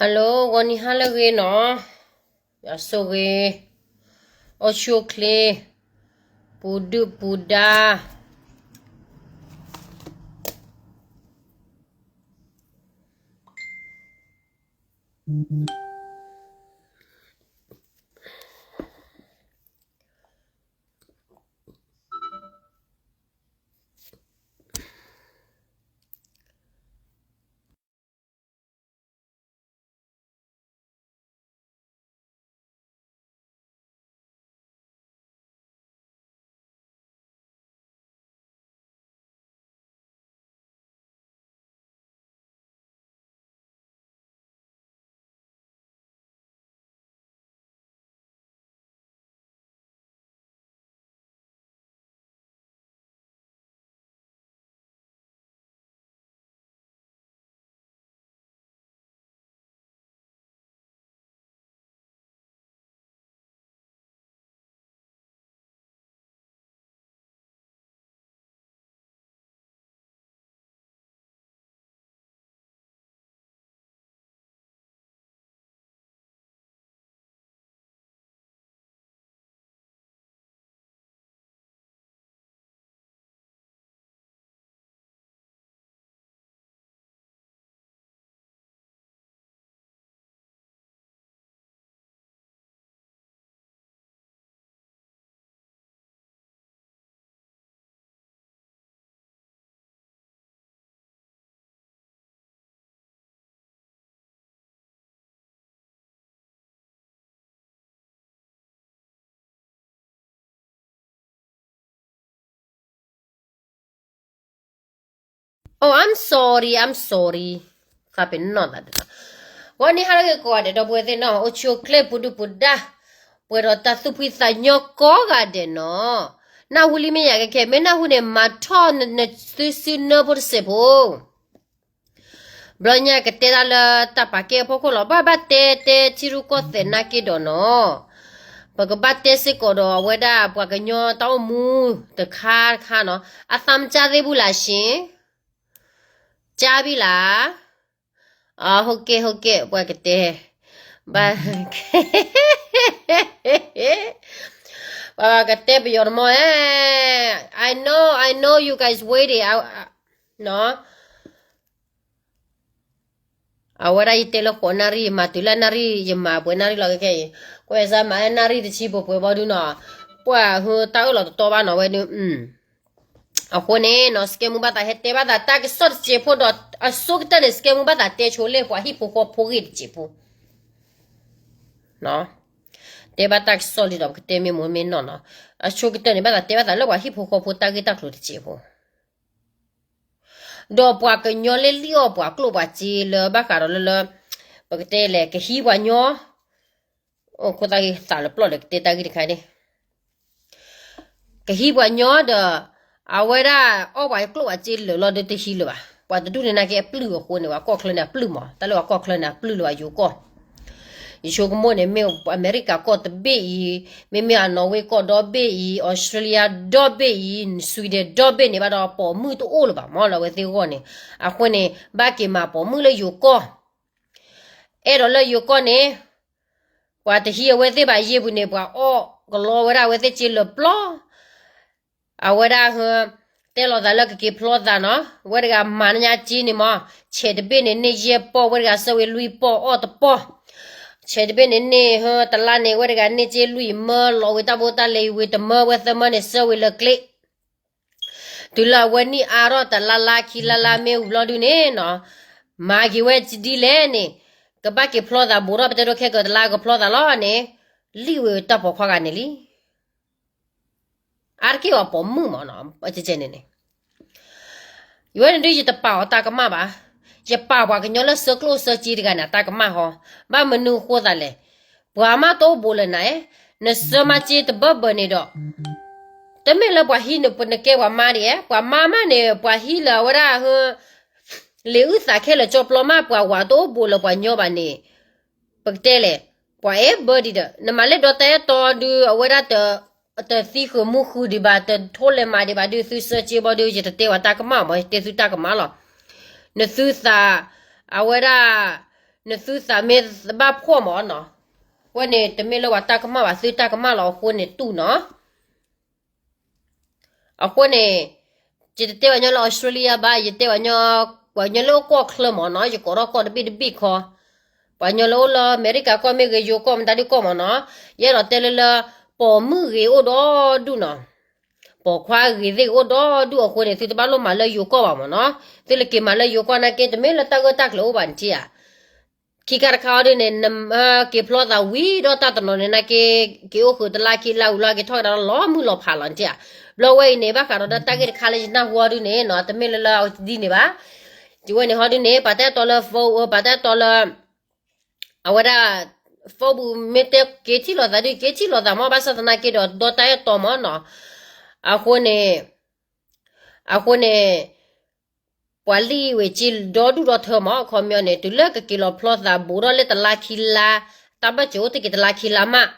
Hello, ဂီၤနံၤဟါလၢအဂ့ၤနီၤ, ယွၤဆိၣ်ဂ့ၤ, အိၣ်ဆူၣ်အိၣ်ချ့, ပူၤဒုၣ်ပူၤဒါ. Oh, I'm sorry, I'm sorry. သးပ့ၤနီၣ်သးဒီး, ဂီၤနံၤဟါလၢအဂ့ၤကိးဂၤဒဲး ဒီပုၢ်ဝဲၢ်သ့ၣ်နီၤ, အိၣ်ဆူၣ်အိၣ်ချ့ ပူၤဒုၣ်ပူၤဒါ, ပှဲၤဒီးတၢ်သူၣ်ဖှံသးညီကိးဂၤဒဲးနီၤ. နၢ်ဟူလံမ့ၢ်ယၤကဲခဲ, မ့ၢ်နၢ်ဟူန့ၣ် မၤထီၣ်နသုစုနၢဖိတစဲးဖိ. ဘျီညါကတဲတၢ်လၢတၢ်ပာ်ကဲအဖီခိၣ်လီၤ, ဘၣ်ဘၣ်တဲတဲထံရူၢ်ကီၢ်သဲးနာ်က့ဒီးနီၤ. ပကဘၣ်တဲစ့ၢ်ကီးဒီးအဝဲဒၣ်ပှၤကညီတၢ်အိၣ်မူတခါတခါနီၤ. အသးမ့ၢ်ကၢ်သ့ၣ်ဘူၣ်လၢ်ဆ့, ကၢ်ဘံၣ်လၢ်. အဟိကဲဟိကဲ ပှၤကတဲ, ဘၣ်, ပှၤကတဲပယီၤတမီၤ, I know, I know you guys waiting. အဝဲဒၣ်ယတဲလၢဃိးနၣ်ရံၣ်, ယမၤတုၤလၢနၣ်ရံၣ်, ယမၤပှဲၤနၣ်ရံၣ်လီၤခဲအံၤ, ကွဲးစါမၤနၣ်ရံၣ်တဆံ ပှဲၤပှဲၤဘီဒုနီၤ, ပှၤဟၢတၢ်အၢၣ်လီၤတတီဘၣ်နီၤဝဲဒု. အဃိန့ၣ်နီၤ စကဲမူဘၣ်သးဟဲတဲဘၣ်သးတၢ်ကစီၣ်တစဲးဖိဒီး အဆိကတၢၢ်န့ၣ် စကဲမူဘၣ်သးတဲဆိလၢ ပှၤဟံၣ်ဖိဃီဖိဂ့ၢ်တစဲးဖိ, တဲဘၣ်တၢ်ကစီၣ်လံဒီး ပကတဲမ့ၢ်မိၢ်မ့ၢ်နီၢ်နီၤ, အဆိကတၢၢ်န့ၣ် ဘၣ်သးတဲဘၣ်သးလၢပှၤဟံၣ်ဖိဃီဖိတၢ်ဂ့ၢ်တၢ်ကျိၤတစဲးဖိ ဒီးပှၤကညီလၢလံၣ်အီၣ်ပှၤကျိၣ်ပှၤစ့လၢဘၣ်ဃးဒီးလၢလၢ ပကတဲလဲၣ် ကဟံးပှၤညီ, အိၣ်ခိၣ်သၣ်ဂ့ၤသးလၢပျီၢ်ဒီးကတဲတၢ်ဂ့ၢ်တခါန့ၣ်, ကဟံးပှၤညီဒီး အဝဲဒၣ်အီၣ်ပှၤကျိၣ်ပှၤစ့လၢာ်လီၤဒီးတဟံးလၢၤဘၣ်. ပှၤတဒူၣ်န့ၣ်နာ်က့အပျုၢ်အဃိန့ၣ် ပှၤကီၢ်ချၢန့ၣ်အပျုၢ်မး, တၢ်လၢပှၤကီၢ်ချၢန့ၣ်အပျုၢ်လၢၤဘၣ်ယိၤကီၢ် ယဆိကမိၣ်န့ၣ် မ့ၢ်အမဲရကၤကီၢ်တဘ့ၣ်အံၤ, မ့မ့ၢ်အနီၣ်ဝ့ကီၢ်ဒီဘ့ၣ်အံၤ, အီစထြ့လယါဒီဘ့ၣ်အံၤ, ဆွံဒဲၣ်ဒီဘ့ၣ်န့ၣ် ဘၣ်ဒီးပိာ်မုၣ်တအိၣ်လၢၤဘၣ်မးလၢအဝဲသ့ၣ်ဂီၢ်န့ၣ်. အဃိန့ၣ် ဘၣ်က့ၤမၤပိာ်မုၣ်လၢယိၤကီၢ်, အဲၣ်ဒိးလၢယိၤကီၢ်န့ၣ် ပှၤတဟံးအဝဲသ့ၣ်ဘၣ်ယ့ၢ်ပူၤန့ၣ် ပှၤအီၣ်ကလီဝဲဒၣ်အဝဲသ့ၣ်စ့လၢာ်ပျီၢ် အဝဲဒၣ်ဟၢ တဲလီၤသးလၢကက့ၤဖျီသးနီၤ, ဝဲတဂၤမၤနညါက့န့ၣ်မး, ဆဲးတဘ့ၣ်န့ၣ်န့ၢ်ယဲၢ်ပီၢ်, ဝဲတဂၤဆှၢဝံၤလွံၢ်ပီၢ်အီၣ်တပီၢ်, ဆဲးတဘ့ၣ်န့ၣ်န့ၢ်ဟၢတလါန့ၣ် ဝဲတဂၤန့ၢ်က့လွံၢ်မၢ, လီၤဝံၤတၢ်ဘိတၢ်လဲၤဝံၤတမၢ, ဝဲသၢမၢန့ၣ်ဆှၢဝံၤလၢကျ့ တုၤလၢအဝဲနံၣ်အါထီၣ်တလါလါခံလါလါမ့ၢ်ဝံၤဘျီဒုန့ၣ်နီၤ, မၤက့ၤဝဲဒ်လဲၣ်န့ၣ်, ကဘၣ်က့ၤဖျီသးဘူးထီၣ် ပတဲဒိခဲကိာ်တလါကဖျီသးလီၤန့ၣ်, လံၣ်ဝဲတၢ်ပိာ်ခွါဂၤန့ၣ်လံ. အါတက့ၢ်အီၤပိာ်မုၣ်မးနီၤ, ကဲန့ၣ်န့ၣ် ယဝဲန့ၣ်ဒုးယတပာ်အီၤတၢ်ကမၣ်ဘၣ်. ယပာ်ပှၤကညီလၢဆှၢကျိၣ်ဆှၢစ့တဂၤန့ၣ် တၢ်ကမၣ်ဟီ, ဘၣ်မနုၤအဃိသးလဲၣ်. ပှၤမးတအိၣ်ဘူးလၢၤနၤ, နဆှၢမၤစ့တဘၢဘၢန့ၣ်ဒီး, တမ့ၢ်လၢပှၤဟံးနကဲပှၤမါဒ်ဧါ, ပှၤမါမးန့ၣ် ပှၤဟံးလၢအဝဲဒၣ်ဟၢ လံာ်အုၣ်သးခဲလၢာ်ကၠီပျီမး, ပှၤဝၤတအိၣ်ဘူးလၢပှၤညီဘၣ်န့ၣ်, ပကတဲလဲၣ်, ပှၤအဲၣ်ဘၢဒံးဒီး နမၤလၢဒီးတၢ်အဲၣ်တီဒုး အဝဲဒၣ်တသံဃုာ်မူဃုာ်ဒံးဘၣ်, တထိလဲၤမးဒံးဘၣ်ဒုး သုဆှၢစ့ဘီဒုး ယတတဲဝဲတၢ်ကမၣ်မး, ယတဲသုတၢ်ကမၣ်လီၤ. နသုသး အဝဲဒၣ် နသုသးမ့ၢ်ဘၣ်ဖှီၣ်မးနီၤ, ဝဲန့ၣ်တမ့ၢ်လၢပှၤတၢ်ကမၣ်ဘၣ် သုတၢ်ကမၣ်လီၤအဃိန့ၣ်တူၢ်နီၤ. အဃိန့ၣ် ယတတဲပှၤကညီလၢ Australia ဘၣ်, ယတဲပှၤကညီ, ပှၤကညီလၢအိၣ်ကီၢ်ချၢမးနီၤ, ယကိးထီၣ်ကီၢ်တဘ့ၣ်တဘ့ၣ်ခီ, ပှၤကညီလၢအိၣ်လၢအမဲရကၤကီၢ်မ့ၢ်ဂ့ၤ ယိၤကီၢ်မ့ၢ်တၢ်ဒုးကီၢ်မးနီၤ, ယအဲၣ်ဒိးတဲလၢလၢ ပိာ်မုၣ်ဂ့ၤအိၣ်ဒီဒူၣ်နီၤ, ပိာ်ခွါဂ့ၤသ့ၣ်ဂ့ၤအိၣ်ဒီဒူၣ်အဃိန့ၣ် သုတဘၣ်လိၣ်မၤလၢယိၤကီၢ်ဘၣ်မးနီၤ, သုလၢက့ၤမၤလၢယိၤကီၢ်နာ်က့ တမ့ၢ်လၢတၢ်ဂၢၢ်တၢ်ကျၢၤအိၣ်ဘၣ်နထံၣ်ဧါ. ခံခါတခါအီၤဒုန့ၣ် နက့ၤဖျီသးဝံၤဒီးတၢ်တနီၤန့ၣ်နာ်က့ က့ၤအိၣ်ဃုာ်တလါခံလါဝံၤလီၤ က့ၤထီၣ်ကဒါလီၤမုၢ်လီၤဖးလီၤနထံၣ်ဧါ. ဘျီဝဲအံၤန့ၣ် ဘၣ်ဃးဒီးတၢ်ဂ့ၢ်တခါလၢယနၢ်ဟူအီၤဒုန့ၣ်နီၤ တမ့ၢ်လၢလၢအဝဲတဒ်န့ၣ်ဘၣ်. ယဝဲန့ၣ်ဟီဒုန့ၣ် ပှၤတအဲၣ်တီလၢ phone ပှၤတအဲၣ်တီလၢ အဝဲဒၣ် phone ပူၤမ့ၢ်တဲက့ၤထံၣ်လိာ်သးဒု က့ၤထံၣ်လိာ်သးမး ဘၣ်ဆၣ်သနာ်က့ဒီး ဒီတၢ်အဲၣ်တီမးနီၤ. အဃိန့ၣ် အဃိန့ၣ် ပှၤလံၣ်ဝဲက့ၤဒီဒူၣ်ဒီထၢမး အခီပညီန့ၣ် တုၤလၢကက့ၤလီၤဖျီသးဘူးထီၣ်လၢတလါခံလါ, တၢ်ဘၣ်စၢၤအိၣ်တ့ၢ်က့ၤတလါခံလါမး,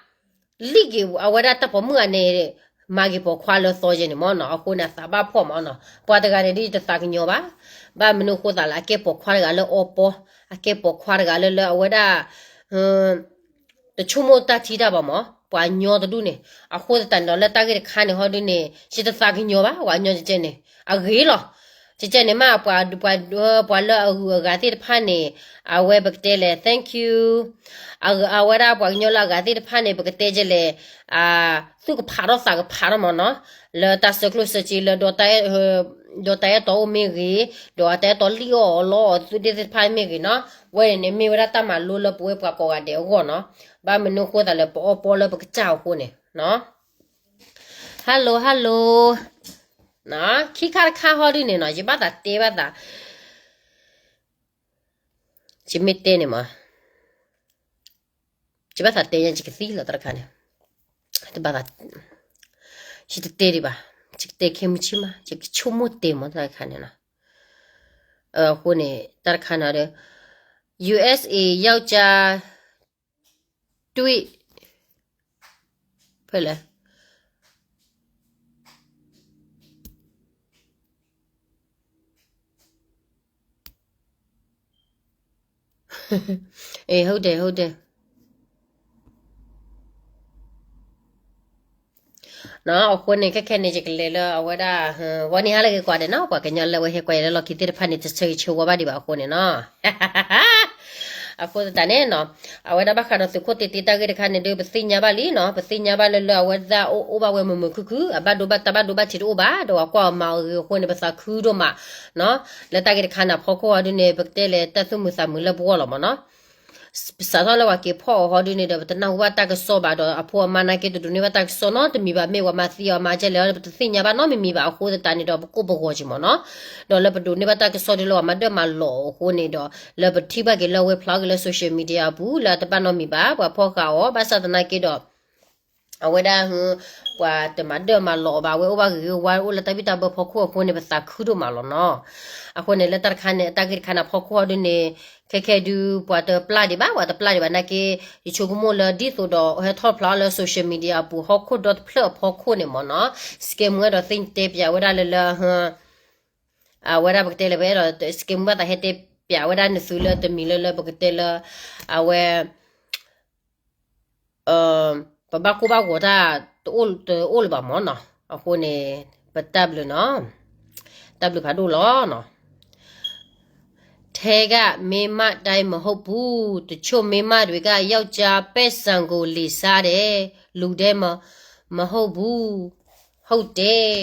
လံၣ်က့ၤအဝဲဒၣ်တၢ်ပိာ်မုၣ်ဂၤန့ၣ် မၤက့ၤပိာ်ခွါလၢသီယဲန့ၣ်မးနီၤ. အဃိန့ၣ် အသးဘၣ်ဖှီၣ်မးနီၤ. ပှၤတဂၤန့ၣ်ဒ်ယတသးကညီၤဘၣ်, ဘၣ်မနုၤအဃိသးလဲၣ် အကဲပိာ်ခွါတဂၤလၢအီပီ, အကဲပိာ်ခွါတဂၤလၢလၢအဝဲဒၣ် တဆိကမိၣ်တၢ်ထံတၢ်ဘၣ်မး, ပှၤညီတဒူၣ်န့ၣ်. အဃိသတးန့ၣ်ဒီး လၢတၢ်ဂ့ၢ်တခါန့ၣ်ဟီဒုန့ၣ် ယတသးကညီၤဘၣ် ပှၤညီကဲကဲန့ၣ် အဂ့ၤလီၤ. ကဲကဲန့ၣ်မး ပှၤ ပှၤ ပှၤလၢအဂုၤအဂၤသ့ၣ်တဖၣ်န့ၣ် အဝဲပကတဲလဲၣ် thank you, အဝဲဒၣ်ပှၤကညီလၢအဂၤသ့ၣ်တဖၣ်န့ၣ် ပကတဲကဲလဲၣ် သူၣ်ကဖးထီၣ်သးကဖးထီၣ်မးနီၤ, လၢတၢ်ဆဲးကျိးဆဲးစ့လၢ ဒီးတၢ်အဲၣ်တီအိၣ်မ့ၢ်ဂ့ၤ, ဒီးအတၢ်အဲၣ်တီလံၣ်အီၣ်အီလီအီၤသုးဒ့ၣ်သ့ၣ်တဖၣ်မ့ၢ်ဂ့ၤနီၤ, ဝဲန့ၣ်န့ၣ်မ့ၢ်ဝဲဒၣ်တၢ်မၤလိလၢပဝဲပှၤကိးဂၤဒဲးအဂီၢ်နီၤ, ဘၣ်မနုၤအဃိသးလၢပအီပီလၢပကစၢ်အဃိန့ၣ်နီၤ. Hello hello, ခံခါတခါဟီဒုန့ၣ်နီၤ ယဘၣ်သးတဲဘၣ်သး ယမ့ၢ်တဲန့ၣ်မး, ယဘၣ်သးတဲညါ ယကသံလီၤတၢ်တခါန့ၣ်, တဘၣ်သး, ယတတဲဒံးဘၣ်, ယကတဲခဲမုၢ်ဆ့ၣ်မး ယကဆိကမိၣ်တဲမးတၢ်တခါန့ၣ်နီၤ. အဃိန့ၣ် တၢ်တခါန့ၣ်ဒီး ယူၢ်အ့ၣ်စ့ဢ့ ယီၢ်ကၠါ တွံၣ် ဖဲလဲၣ် အ့ ဟုတ်တယ် ဟုတ်တယ်. နီၤ အဃိန့ၣ် ခဲခဲန့ၣ် ယကလဲၤလၢအဝဲဒၣ် ဝဲန့ၣ်ဟါလၢဂ့ၤကွၢ်ဒဲးနီၤ ပှၤကညီလၢအဝဲဟဲကွၢ်ယၤလၢလီၢ်ခံသ့ၣ်တဖၣ်န့ၣ် တဆၢဂ့ၤဆၢဝါဘၣ်ဒံးဘၣ်အဃိန့ၣ်နီၤ. အဃိသတးန့ၣ်နီၤ အဝဲဒၣ်ဘၣ်ဃးဒီးသုးခိၣ်တ့တ့တၢ်ဂ့ၢ်တခါန့ၣ်ဒီး ပသ့ၣ်ညါဘၣ်လံနီၤ ပသ့ၣ်ညါဘၣ်လၢလၢအဝဲဒၣ်အိၣ်ဘၣ်ဝဲမုာ်မုာ်ခုၣ်ခုၣ် အဘၣ်ဒိဘၣ်တၢ်ဘၣ်ဒိဘၣ်ထံးတအိၣ်ဘၣ် ဒီးပှၤကွၢ်အီၤမၤအီၤဂ့ၤအဃိန့ၣ် ပသးခုဒိၣ်မးနီၤ. လၢတၢ်ဂ့ၢ်တခါန့ၣ်အဖီခိၣ်အီၤဒုန့ၣ် ပကတဲလဲၤတၢ်သူၣ်မုာ်သးမုာ်လၢပဂီၢ်လီၤမးနီၤ. စးထီၣ်လၢပှၤက့ၤဖီၣ်အီၤဟီဒုန့ၣ်ဒီး ပတနၢ်ဟူဘၣ်တၢ်ကစီၣ်ဘၣ်ဒီး အဖိအမါနာ်က့တဒိးန့ၢ်ဘၣ်တၢ်ကစီၣ်နီတမံၤဘၣ် မ့ၢ်ပှၤမၤသံအီၤမၤကဲလဲၣ်အီၤ ပတသ့ၣ်ညါဘၣ်နီတမံၤမံၤဘၣ် အဃိသတးန့ၣ်ဒီး ပကိးပဂီၤက့ၤမးနီၤ. ဒီးလၢပဒိးန့ၢ်ဘၣ်တၢ်ကစီၣ်ဒ်လၢပှၤမၤဒၢၣ်မၤလီၤအီၤအဃိန့ၣ်ဒီး လၢပထံၣ်ဘၣ်က့ၤလၢအဝဲဖျါက့ၤလၢ social media အပူၤ လၢအတဘၣ်နီတမံၤဘၣ် ပှၤဖီၣ်ဃာ်အီၤ ဘၣ်ဆၣ်သနာ်က့ဒီး အဝဲဒၣ် ပှၤတမၤဒၢၣ်မၤလီၤအီၤဘၣ် အဝဲအိၣ်ဘၣ်ဂ့ၤဂ့ၤဝါ အိၣ်လၢတၢ်ဘံၣ်တၢ်ဘၢဖီခိၣ်အဃိန့ၣ် ပသးခုဒိၣ်မးလီၤနီၤ. အဃိန့ၣ် လၢတၢ်တခါန့ၣ် တၢ်ဂ့ၢ်တခါန့ၣ်အဖီခိၣ်အီၤဒုန့ၣ် ခဲခဲဒု ပှၤတပျၢ်ဒံးဘၣ် ပှၤတပျၢ်ဒံးဘၣ်နာ်က့ ယဆိကမိၣ်လၢဒ်သိးဒီးဟဲထီၣ်ဖျါလၢ social media အပူၤ ဟီၣ်ခိၣ်ဒီတဖျၢၣ်အဖီခိၣ်န့ၣ်မးနီၤ scammer ဒီးသ့ၣ်ညါတဲပၠးဝဲဒၣ်လၢလၢ အဝဲဒၣ်ပကတဲလၢပအဲၣ်ဒိး scammer ဘၣ်သးဟဲတဲပၠးဝဲဒၣ်နသုလၢတမံၤလၢလၢပကတဲလၢ အဝဲ ပဘၣ်ကိၢ်ဘၣ်ဂီၤတၢ် တအိၣ်လၢၤဘၣ်မးနီၤ. အဃိန့ၣ် ပတၢ်ဘျုးနီၤ, တၢ်ဘျုးဖးဒိၣ်လီၤနီၤ. ထဲက မင်းမ တိုင်း မဟုတ်ဘူး, တချို့ မင်းမ တွေက ယောက်ျား ပိုက်ဆံကို လီစားတယ်, လူထဲ မဟုတ်ဘူး, ဟုတ်တယ်.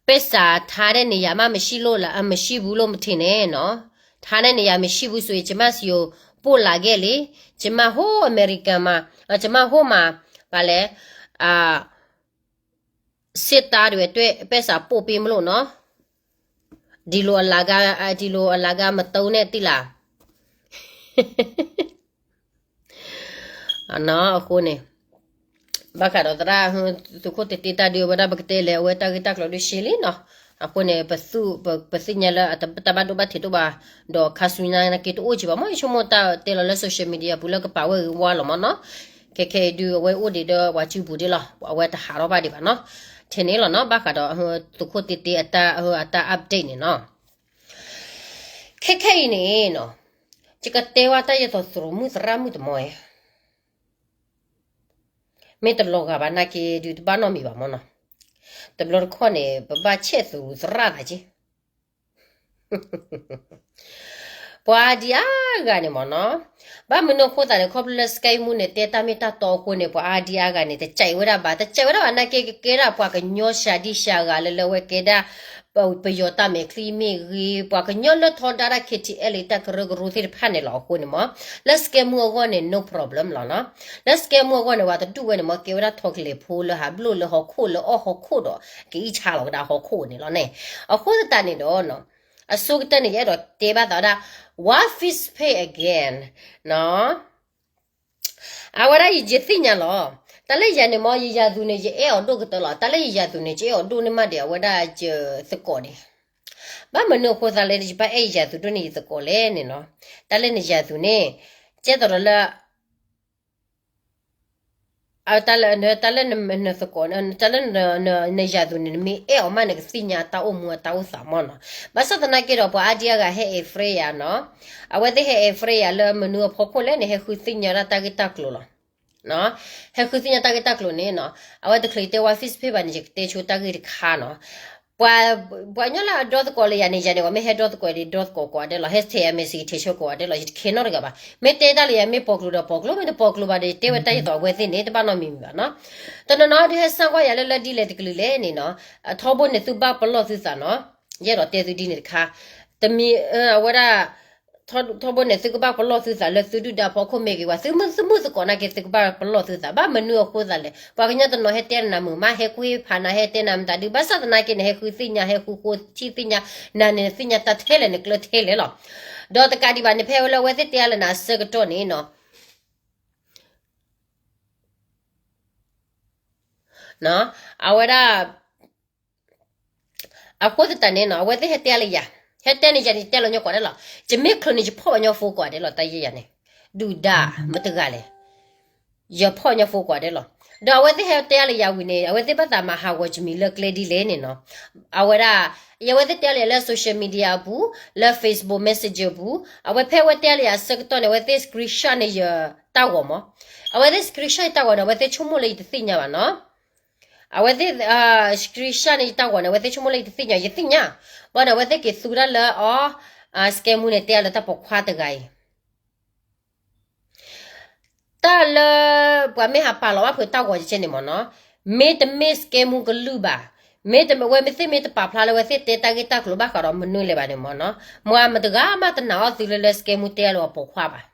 ပိုက်ဆံ ထားတဲ့နေရာမှာ မရှိလို့လား, မရှိဘူးလို့ မထင်နဲ့နော်. ထားတဲ့နေရာ မရှိဘူးဆိုရင် ကျမဆီကို ပို့လာခဲ့လေ. ကျမ ဟိုး အမေရိကန်မှာ, ကျမ ဟိုးမှာ ဘာလဲ, အာ, စစ်သားတွေအတွက် ပိုက်ဆံပို့ပေးမလို့နော်. ဒီလိုအလကား, ဒီလိုအလကား မသုံးနဲ့ သိလား. အဃိန့ၣ် ဘၣ်ဃးဒီးသရၣ် သုးခိၣ်တ့တ့တၢ်ဒုး အဝဲဒၣ်ပကတဲလဲၣ် အဝဲတၢ်ဂ့ၢ်တၢ်ကျိၤဒုးရှဲလံနီၤ. အဃိန့ၣ် ပသ့ၣ်ညါလၢအတၢ်ဘၣ်ဒိဘၣ်ထံးတအိၣ်ဘၣ်, ဒီးခါဆူညါနာ်က့တအိၣ်က့ၤဘၣ်မး ယဆိကမိၣ်တၢ်တဲလီၤလၢ social media ပူၤလၢကပာ်ဝဲဂ့ၤဝါလီၤမးနီၤ. ခဲခဲအံၤဒုး အဝဲအိၣ်ဒံးဒီးပှၤစုပူၤဒံးလီၤ, အဝဲတဟးထီၣ်ဘၣ်ဒံးဘၣ်နီၤ. ထဲန့ၣ်လီၤနီၤ ဘၣ်ဃးဒီး သုးခိၣ်တ့တ့အတၢ် အတၢ် update န့ၣ်နီၤ. ခဲခဲအံၤန့ၣ်နီၤ, ယကတဲဝဲတၢ်ယဲၢ်သိးသရူးမုၣ်သရၣ်မုၣ်တမီၤဧါ, မ့ၢ်တလီၤဂာ်ဘၣ်နာ်က့ဒုးတဘၣ်နီတမံၤဘၣ်မၢ်နီၤ. တဘျီတခီၣ်န့ၣ် ပဘၣ်ဆဲးသရူးသရၣ်သးက့ ပှၤအါဒံအါဂၤန့ၣ်မၢ်နီၤ, ဘၣ်မနုၤအဃိသတးန့ၣ် ခီဖျိလၢ scammer န့ၣ် တဲတၢ်မ့ၢ်တၢ်တီအဃိန့ၣ် ပှၤအါဒံအါဂၤန့ၣ် တကဲဝဲဒၣ်ဘၣ်, တကဲဝဲဒၣ်ဘၣ်နာ်က့ ကကဲဒၣ်ပှၤကညီစှၤဒံစှၤဂၤလၢလၢအဝဲကဲဒၣ် ပယီၤတၢ်မဲာ်ချံမ့ၢ်ဂ့ၤ, ပှၤကညီလၢထီဒါတၢ် KTLA တၢ်ကရၢကရိသ့ၣ်တဖၣ်န့ၣ်လီၤ. အဃိန့ၣ်မၢ် လၢ scammer အဂီၢ်န့ၣ် no problem လီၤနီၤ. လၢ scammer အဂီၢ်န့ၣ် ပှၤတဒူၣ်ဝဲန့ၣ်မၢ် ကဲဝဲဒၣ်ထိးကလဲာ်ဖိလၢဟးဘျိၣ်လၢဟီၣ်ခိၣ်လၢအီၣ်ဟီၣ်ခိၣ်ဒီး ကအံးဆါလီၤကဒါဟီၣ်ခိၣ်န့ၣ်လီၤန့ၣ်. အဃိသတးန့ၣ်ဒီး အဆိကတၢၢ်န့ၣ် ယအဲၣ်ဒိးတဲဘၣ်သးဝဲဒၣ် War Fish Pay again နီၤ. အဝဲဒၣ်ယယသ့ၣ်ညါလီၤ. တၢ်လၢယၤန့ၣ်မၢ် ယယၤသူန့ၣ် ယအဲၣ်အီၤဒိၣ်ကတၢၢ်လီၤ. တၢ်လၢယယၤသူန့ၣ် ယအဲၣ်အီၤဒိၣ်န့ၢ်မးဒံး အဝဲဒၣ်ယသကိးန့ၣ်. ဘၣ်မနုၤအဃိသတးလၢ ယဘၣ်အဲၣ်ယၤသူဒိၣ်န့ၢ်ယသကိးလဲၣ်န့ၣ်နီၤ. တၢ်လၢနယၤသူန့ၣ် ကဲသိးဒီးလၢ တၢ်လၢ တၢ်လၢနသကိး တၢ်လၢနယၤသူန့ၣ် နမ့ၢ်အဲၣ်အီၤမး နကသ့ၣ်ညါတၢ်အိၣ်မူအတၢ်အိၣ်သးမၢ်နီၤ. ဘၣ်ဆၣ်သနာ်က့ဒီး ပှၤအါဒံအါဂၤဟဲ afraid ယၤနီၤ. အဝဲသ့ၣ်ဟဲ afraid ယၤလၢမနုၤအဖီခိၣ်လဲၣ်န့ၣ် ဟဲဃုသ့ၣ်ညါဒၣ်တၢ်ဂ့ၢ်တၢ်ကျိၤလီၤ. ဟဲဃုသ့ၣ်ညါတၢ်ဂ့ၢ်တၢ်ကျိၤန့ၣ်နီၤ. အဝဲတချုးတဲ War Fish Pay ဘၣ်န့ၣ် ယကတဲဆိတၢ်ဂ့ၢ်တခါနီၤ. ပှၤ ပှၤကညီလၢအဒီသကိးလၢယၤန့ၣ် ယၤန့ၣ် ပှၤမ့ၢ်ဟဲဒီသကိးဒီး ဒီသကိးကိးဂၤဒဲးလီၤ, ဟဲထဲးအမဲာ်စံး ထဲးဆိကိးဂၤဒဲးလီၤ. ယတခဲနီတဂၤဘၣ်. မ့ၢ်တဲတၢ်လၢယၤ မ့ၢ်ပိာ်ကျိၤဒီးပိာ်ကျိၤ, မ့ၢ်တပိာ်ကျိၤဘၣ်ဒီး ယတဲဝဲတၢ်ယဲၢ်သိးအဝဲသ့ၣ်န့ၣ် တဘၣ်နီတမံၤဘၣ်နီၤ. တနီၤနီၤဒုးဟဲစၢ်ကွၢ်ယၤလၢလၢဒ်လဲၣ်တကလုာ်လဲၣ်န့ၣ်နီၤ. ထီဘိန့ၣ် သုဘၣ်ပလီၢ်သုသးနီၤ. ယအဲၣ်ဒိးတဲသုဒ်န့ၣ်တခါ. တမံၤ အဝဲဒၣ် ထီဘိန့ၣ် သုကဘၣ်ပလီၢ်သုသးလၢသုဒုၣ်ဒါဖီခိၣ်မ့ၢ်ဂ့ၤ, ပှၤသုမုၣ်သကိးနာ်က့ သုကဘၣ်ပလီၢ်သုသး. ဘၣ်မနုၤအဃိသတးလဲၣ်, ပှၤကညီတနီၤဟဲတဲနၤမုာ်မး, ဟဲကွၢ်ဖးနၤ, ဟဲတဲနၤမတၤဒုး, ဘၣ်ဆၣ်သနာ်က့န့ၣ် ဟဲဃုသ့ၣ်ညါ, ဟဲဃုဃိထံၣ်သ့ၣ်ညါနၤန့ၣ်, နသ့ၣ်ညါတၢ်ထဲလဲၣ်, နကျၢၤထဲလဲၣ်လီၤ. ဒီးတကးဒံးဘၣ်န့ၣ် ဖဲဝဲလၢအဝဲသ့ၣ်တဲအါလၢနၤအဆၢကတီၢ်န့ၣ်နီၤ, အဝဲဒၣ် အဃိသတးန့ၣ်နီၤ, အဝဲသ့ၣ်ဟဲတဲလၢယၤ, ဟဲတဲန့ၣ် ယၤန့ၣ်တဲလီၤညီကိးဂၤဒဲးလီၤ. ယမ့ၢ်ချုးန့ၣ် ယဖီၣ်ဘၣ်ညီဖိကိးဂၤဒဲးလီၤ, တၢ်ယဲၢ်ယၤန့ၣ်, ဒုၣ်ဒါမတၤတဂၤလဲၣ်, ယဖီၣ်ညီဖိကိးဂၤဒဲးလီၤ. ဒီးအဝဲသ့ၣ်ဟဲတဲလၢယၤဝံၤန့ၣ် အဝဲသ့ၣ်ဘၣ်သးမၤဟးဂီၤယမံၤလၢကျဲဒ်လဲၣ်န့ၣ်နီၤ, အဝဲဒၣ် ယဝဲသ့ၣ်တဲလၢယၤလၢ social media အပူၤ, လၢ Facebook Messenger အပူၤ, အဝဲဖဲအဝဲတဲလၢယၤအဆၢကတီၢ်န့ၣ် အဝဲသ့ၣ် screenshot န့ၢ်ယတၢ်ဂီၤမး, အဝဲသ့ၣ် screenshot ယတၢ်ဂီၤန့ၣ် အဝဲသ့ၣ်ဆိကမိၣ်လၢယတသ့ၣ်ညါဘၣ်နီၤ. အဝဲသ့ၣ် screenshot န့ၢ်ယတၢ်ဂီၤန့ၣ် အဝဲသ့ၣ်ဆိကမိၣ်လၢယတသ့ၣ်ညါ, ယသ့ၣ်ညါ, ဘၣ်န့ၣ် အဝဲသ့ၣ်က့ၤသူဒၣ်လၢအီၤ, scammer န့ၣ်တဲအါလၢတၢ်ပိာ်ခွါတဂၤအံၤ, တၢ်လၢ ပှၤမ့ၢ်ဟးပာ်လီၤဘၣ်ဖုးတၢ်ဂီၤကဲန့ၣ်မးနီၤ, မ့တမ့ၢ် scammer ကလုၢ်ဘၣ်, မ့တမ့ၢ် အဝဲမ့ၢ်သ့ၣ်မ့ၢ်တပာ်ဖျါလၢအဝဲသ့ၣ်တဲတၢ်ဂ့ၢ်တၢ်ကျိၤဘၣ်ဃးဒီးမနုၤလဲၣ်ဘၣ်န့ၣ်မးနီၤ, မ့ၢ်မတဂၤမးတနာ်အီၤသုလၢလၢ scammer တဲအါလၢအပိာ်ခွါဘၣ်.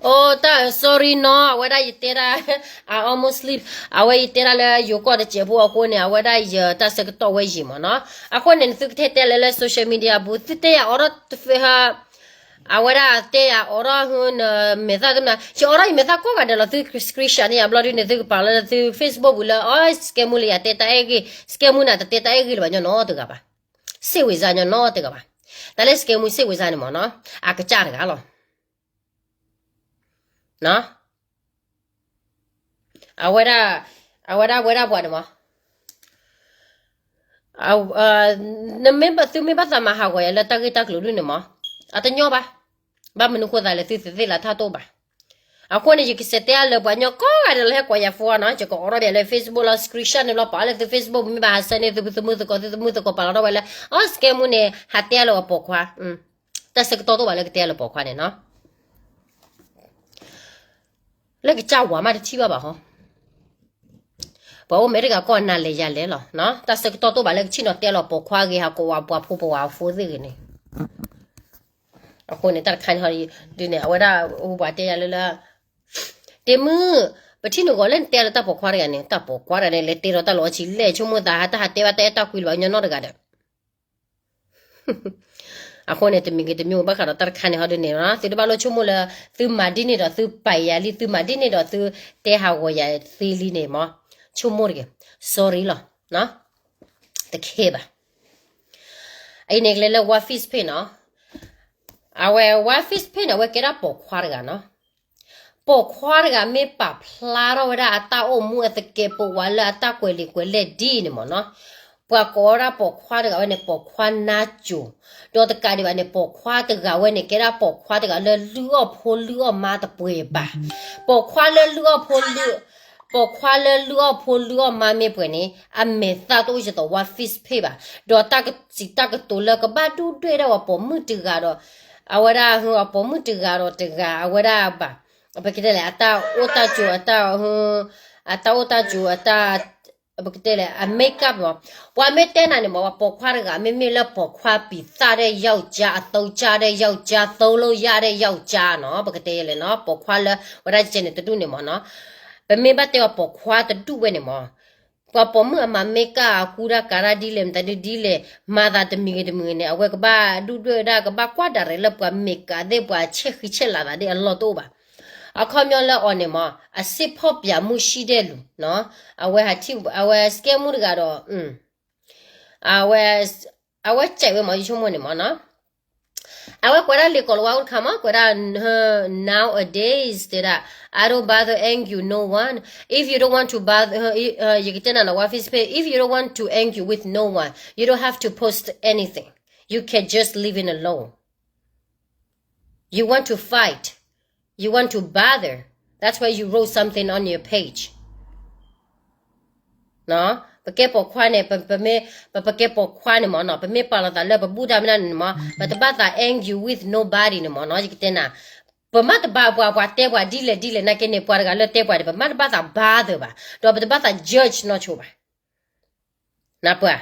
အိၣ်တၢ် sorry နီၤ, အဝဲဒၣ်ယတဲဒၣ် I almost sleep, အဝဲယတဲဒၣ်လၢယိၤကီၢ်တစဲးဖိအဃိန့ၣ် အဝဲဒၣ်ယတၢ်ဆၢကတီၢ်ဝဲယံာ်မးနီၤ, အဃိန့ၣ် နသုကထဲတဲလၢလၢ social media အပူၤ သုတဲယၤအိးထီၣ်တဖဲ အဝဲဒၣ်တဲယၤအိးထီၣ်နမဲာ်သၣ်ကမနၤ, ယအိးထီၣ်ယမဲာ်သၣ်ကိးဂၤဒဲးလီၤ, သု screenshot န့ၢ်ယၤဘျီဒုန့ၣ် သုကပာ်လီၤလၢသု Facebook ပူၤလၢ အိၣ် scammer လၢယၤတဲတၢ်အဲၣ်ဂ့ၢ်, scammer န့ၣ် တတဲတၢ်အဲၣ်ဂ့ၢ်လၢၤဘၣ်ညီနီတဂၤဘၣ်, စ့ဝ့ၤစါညီနီတဂၤဘၣ်, တၢ်လၢ scammer စ့ဝ့ၤစါန့ၣ်မးနီၤ, အကစၢ်တဂၤလီၤ. အဝဲဒၣ်, အဝဲဒၣ်ဝဲဒၣ်ပှၤန့ၣ်မး, နမ့ၢ်ဘၣ်, သုမ့ၢ်ဘၣ်သးမၤဟးဂီၤယၤလၢတၢ်ဂ့ၢ်တၢ်ကျိၤဒုန့ၣ်မး, အတညီဘၣ်, ဘၣ်မနုၤဃိသးလဲၣ် သုသ့ၣ်လၢထးတိၢ်ဘၣ်. အဃိန့ၣ် ယကစံးတဲအါလၢပှၤကညီကိးဂၤဒဲးလၢဟဲကိးယၤ phone နီၤ, ယကအိးထီၣ်ဘၣ်လၢ Facebook လီၤ, screenshot န့ၣ်ဘျီ ပာ်လၢသု Facebook မ့ၢ်ဘၣ်ဟးဆၢန့ၢ်သုသမုၢ်သကိး, သုသမုၢ်သကိးပာ်လီၤထီၣ်ဝဲလၢ အိၣ် scammer န့ၣ် ဟးတဲအါလၢအပိာ်ခွါ, တၢ်ဆၢကတီၢ်တိၢ်ဘၣ်လၢကတဲအါလၢပိာ်ခွါန့ၣ်နီၤ. လၢကစၢ်ဝၤမးတထံၣ်ဘၣ်ဘၣ်ဟီ, ပှၤအိၣ်မ့ၢ်တဂၤကိးနၤလဲၤယၤလဲၤလီၤ, တၢ်ဆၢကတီၢ်တိၢ်ဘၣ်လၢကထံၣ်နီၤတဲလီၤပိာ်ခွါဂ့ၤ ဟးကိးဝၤပှၤဖိပဝၤဖိသ့ၣ်ဂ့ၤန့ၣ်. အဃိန့ၣ် တၢ်တခါန့ၣ်ဟီဒုန့ၣ် အဝဲဒၣ်အိၣ်ပှၤတဲယၤလၢလၢ တ့မုၣ်, ပထံၣ်နဂီၤလၢနတဲလၢတၢ်ပိာ်ခွါတဂၤန့ၣ်, တၢ်ပိာ်ခွါတဂၤန့ၣ် လဲၤတ့ထီၣ်တၢ်လီၤအီဆံးလဲၣ်, ဆိကမိၣ်သးဟးတၢ်ဟးတဲဘၣ်တၢ်အဲၣ်တၢ်ကွံလၢၤဘၣ်ညီနီတဂၤဒီး အဃိန့ၣ် တမံၤဂ့ၤတမံၤ ဘၣ်ဃးဒီးတၢ်တခါန့ၣ်ဟီဒုန့ၣ် သုတဘၣ်လိၣ်ဆိကမိၣ်လၢ သုမၤဒ်န့ၣ်ဒီးသုပာ်ယၤလံ, သုမၤဒ်န့ၣ်ဒီးသုတဲဟးဂီၤယၤသ့လံန့ၣ်မး, ဆိကမိၣ်တဂ့ၤ, sorry လီၤ, တခဲဘၣ်. အံၤန့ၣ်ကလဲၤလၢ War Fish Pay နီၤ, အဝဲ War Fish Pay န့ၣ် အဝဲကဲဒၣ်ပိာ်ခွါတဂၤနီၤ. ပိာ်ခွါတဂၤမ့ၢ်ပာ်ဖျါထီၣ်ဝဲဒၣ်အတၢ်အိၣ်မူအသကဲးပဝးလၢအတၢ်ကွဲးလံာ်ကွဲးလဲၢ်ဒ်န့ၣ်မးနီၤ, ပှၤကိးဝဲဒၣ်ပိာ်ခွါတဂၤဝဲန့ၣ် ပိာ်ခွါနါစိၤ, ဒီးတကးဒံးဘၣ်န့ၣ် ပိာ်ခွါတဂၤဝဲန့ၣ် ကဲဒၣ်ပိာ်ခွါတဂၤလၢလုၢ်အီၣ်ဖိလုၢ်အီၣ်မါတပှဲၤဘၣ်. ပိာ်ခွါလၢလုၢ်အီၣ်ဖိလုၢ်, ပိာ်ခွါလၢလုၢ်အီၣ်ဖိလုၢ်အီၣ်မါမ့ၢ်ပှဲၤန့ၣ် အမဲာ်သၣ်တအိၣ်ယသိးဝါ face ဖ့ၣ်ဘၣ်. ဒီးတၢ်ကစံးတၢ်ကတိၤလၢကဘၣ်ဒုၣ်ဒွဲၣ်ဒၣ်ဝဲပိာ်မုၣ်တဂၤဒီး အဝဲဒၣ်ဟ ပိာ်မုၣ်တဂၤဒီးတဂၤ အဝဲဒၣ်ဘၣ် ပကတဲလဲၣ် အတၢ်အိၣ်တၢ်ကၠိ အတၢ် အတၢ်အိၣ်တၢ်ကၠိ အတၢ် ပကတဲလဲၣ် အ makeup မး. ပှၤမ့ၢ်တဲနၤန့ၣ်မး ပှၤပိာ်ခွါတဂၤ မ့မ့ၢ်လၢပိာ်ခွါပံၤသၣ်ဒဲးယဝ်ၢ်ကၠါ အသုကၠါဒဲးယဝ်ၢ်ကၠါ သုလိယၣ်ဒဲးယဝ်ၢ်ကၠါနီၤ ပကတဲလဲၣ်နီၤ ပိာ်ခွါလၢ ဝဲဒၣ်ကဲန့ၣ်တဒူၣ်န့ၣ်မးနီၤ. ပမ့ၢ်ဘၣ်တဲအီၤပိာ်ခွါတဒူၣ်ဝဲန့ၣ်မး ပှၤပိာ်မုၣ်အမၤ makeup အကူဒၣ်ကၤတၢ်ဒ်လဲၣ် မတၤဒုဒ်လဲၣ် မၤသးတမံၤဂ့ၤတမံၤဂ့ၤန့ၣ် အဝဲကဘၣ်ဒုၣ်ဒွဲၣ်ဝဲဒၣ် ကဘၣ်ကွၢ်ဒၣ်ရဲၣ်လၢပှၤ makeup သ့ၣ် ပှၤဆဲးဃံဆဲးလၤသးဒ်အလီၢ်တအိၣ်ဘၣ်. အခီပညီလၢအီၤန့ၣ်မး အစစ်ဖောက်ပြန်မှုရှိတဲ့လူနီၤ အဝဲဟးထံၣ် အဝဲ စကဲမူတဂၤဒီး အဝဲ အဝဲစဲးဝဲမး ယဆိကမိၣ်န့ၣ်မးနီၤ. အဝဲကွဲးဒၣ်လံာ်ကိးလၤဝါအိၣ်တခါမး ကွဲးဒၣ် nowadays တဲဒၣ် I don't bother argue no one. If you don't want to bother, ယကတဲနၤနီၤ ဝါ Facebook, if you don't want to argue with no one, you don't have to post anything. You can just leave it alone. You want to fight. You want to bother. That's why you wrote something on your page. ပကဲပိာ်ခွါန့ၣ် ပမ့ၢ် ပ ပကဲပိာ်ခွါန့ၣ်မးနီၤ ပမ့ၢ်ပာ်လီၤသးလၢပဘူၣ်တၢ်မနုၤန့ၣ်မး ပတဘၣ်သး argue with nobody န့ၣ်မးနီၤ ယကတဲနၤ ပမ့ၢ်တဘါပှၤ ပှၤတဲပှၤဒ်လဲၣ်ဒ်လဲၣ်နာ်က့န့ၣ် ပှၤတဂၤလၢတဲပှၤန့ၣ် ပမ့ၢ်တဘၣ်သး bother ဘၣ် ဒီးပတဘၣ်သး judge နီၢ်ဆိဘၣ်. နၢ်ပၢၢ်,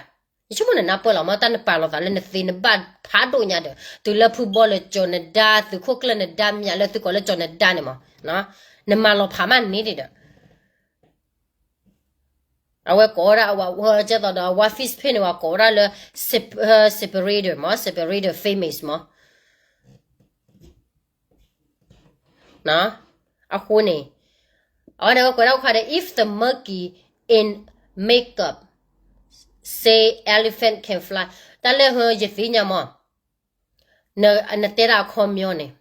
ယဆိကမိၣ်န့ၣ် နၢ်ပၢၢ်လီၤမး တၢ်နပာ်လီၤသးလၢနသ့နဘၣ်ဖးဒိၣ်ညါဒီး တုၤလၢဖုဘီလၢကၠီၤနဒါ သုးခိၣ်ကျၢၢ်နဒါမ့ၢ်ဧါ လၢသုကိးလၢကၠီၤနဒါန့ၣ်မး, နမၤလီၤဖးမးန့ၣ်ဒီး အဝဲကိးဝဲဒၣ်အဝၤ ကဲသိးဒီး အဝၤ Facebook န့ၣ် ဝဲကိးဝဲဒၣ်လၢ separator မး separator famous မး အဃိန့ၣ် အဝဲန့ၣ်ဝဲကွဲးဒၣ်ခါဒီး if the monkey in makeup say elephant can fly တၢ်လၢယသ့ၣ်ညါမး နတဲဒၣ်အခီပညီန့ၣ်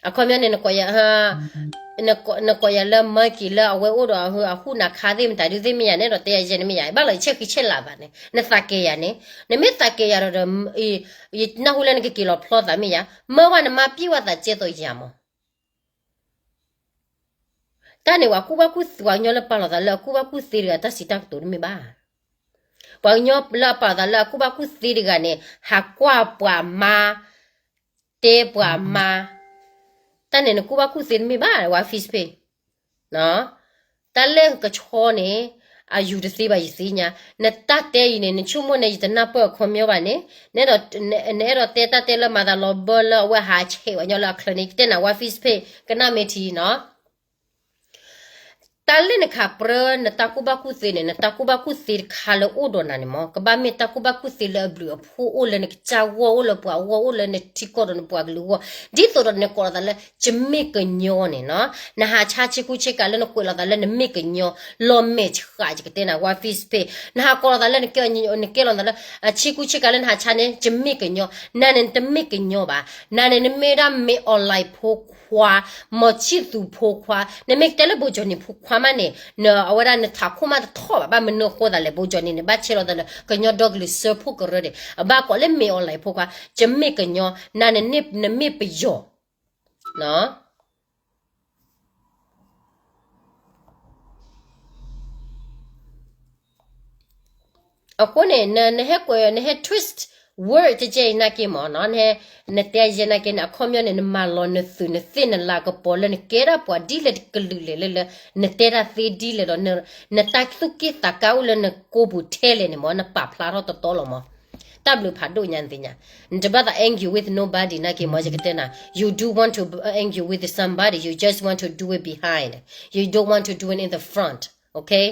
အခီပညီန့ၣ် နကိးယၤလၢ monkey လၢအဝဲအိၣ်ဒီးအဟူးနၤခါသ့ၣ်မတၤဒုသ့ၣ်မ့ၢ်ယၤ နဲဒီးတဲယၤယဲန့ၣ်မ့ၢ်ယၤ ဘၣ်လီၤယဆဲးဃံဆဲးလၤသးန့ၣ် နသးကဲယၤန့ၣ် နမ့ၢ်သးကဲယၤဒီး ယနၢ်ဟူလၢနကက့ၤလီၤဖျီသးမ့ၢ်ယၤ မၢဝဲနမါပျံၤဝဲသးကဲသိးယၤမး တၢ်န့ၣ် ပှၤကူၣ်ဘၣ်ကူၣ်သ့ ပှၤကညီလၢပာ်လီၤသးလၢအကူၣ်ဘၣ်ကူၣ်သ့တဂၤ တၢ်စံးတၢ်ကတိၤတမ့ၢ်ဘၣ်. ပှၤကညီလၢအပာ်လီၤသးလၢအကူၣ်ဘၣ်ကူၣ်သ့တဂၤန့ၣ် ဟးကွၢ်ပှၤမါ တဲပှၤမါ တၢ်န့ၣ်နကူၣ်ဘၣ်ကူၣ်သ့တမ့ၢ်ဘၣ် ဝဲ Facebook တၢ်လၢကဆီန့ၣ် အယူၤတသ့ဘၣ် ယသ့ၣ်ညါ, နတၢ်တဲအံၤန့ၣ် နဆိကမိၣ်န့ၣ် ယတနၢ်ပၢၢ်အခီပညီဘၣ်န့ၣ်, နအဲၣ်ဒိးတဲတၢ်တဲလၢမၤသးလီၤဘၢလၢအဝဲဟးဆဲးဝဲညီလၢအချၢန့ၣ် ယကတဲနၤဝဲ Facebook ကနၣ်မ့ၢ်ထံနီၤ တၢ်လၢနခးပြၢနတၢ်ကူၣ်ဘၣ်ကူၣ်သ့န့ၣ် နတၢ်ကူၣ်ဘၣ်ကူၣ်သ့တခါလၢအိၣ်ဒီးနၤန့ၣ်မး ကဘၣ်မ့ၢ်တၢ်ကူၣ်ဘၣ်ကူၣ်သ့လၢအဘျုးအဖှိၣ်အိၣ်လၢနကစၢ်ဂီၢ် အိၣ်လၢပှၤဂီၢ် အိၣ်လၢနထံကီၢ်ဒီးနပှၤကလုာ်ဂီၢ်, ဒ်သိးဒီးနကိးလီၤသးလၢ ယမ့ၢ်ကညီန့ၣ်နီၤ, နဟးဆါဆ့ကူဆ့ကၤလၢနကွဲးလီၤသးလၢနမ့ၢ်ကညီ, လီၤမဲာ်ဆှး ယကတဲနၤဝဲ Facebook နဟးကိးလီၤသးလၢ နကဲလီၤသးလၢ အဆ့ကူဆ့ကၤလၢနဟးဆါန့ၣ် ယမ့ၢ်ကညီ, နၤန့ၣ်နတမ့ၢ်ကညီဘၣ်, နၤန့ၣ်နမ့ၢ်ဒၣ် မ့ၢ် online ဖိခွါ မီၤဆံၣ်သူးဖိခွါ, နမ့ၢ်ကတဲလၢ ဘိးကၠီၣ်နံၣ် ဖိခွါမးန့ၣ် နအဝဲဒၣ်နထးခိၣ်မးတထီၣ်ဘၣ်, ဘၣ်မနုၤအဃိသးလဲၣ်, ဘိးကၠီၣ်နံၣ်န့ၣ် ဘၣ်ဆဲးလီၤသးလၢ ကညီဒီကလုာ်စၢဖှိၣ်ကရၢန့ၣ် အဘၣ်ကိးလၢ မ့ၢ် online ဖိခွါ, ယမ့ၢ်ကညီ, နၤန့ၣ်နမ့ၢ်ပယီၤ အဃိန့ၣ် နဟဲကွဲး နဟဲ twist word တကဲအံၤနာ်က့မးနီၤ, နတဲယဲနာ်က့န့ၣ် အခီပညီန့ၣ် နမၤလီၤနသုးနသ့ၣ်နလၤကပီၤလၢ နကဲဒၣ်ပှၤဒ်လဲၣ်တကလုာ်လဲၣ်လၢ နတဲတၢ်သ့ဒ်လဲၣ်ဒီး နတၢ်သူၣ်က့ၣ်သးကါအိၣ်လၢနကိးပူၤထဲလဲၣ်န့ၣ်မး နပာ်ဖျါထီၣ်တတီလီၤမး, တၢ်ဘျုးဖးဒိၣ်ညါနသ့ၣ်ညါ, နတဘၣ်သး argue with nobody နာ်က့မး ယကတဲနၤ, you do want to argue with somebody, you just want to do it behind, you don't want to do it in the front, okay?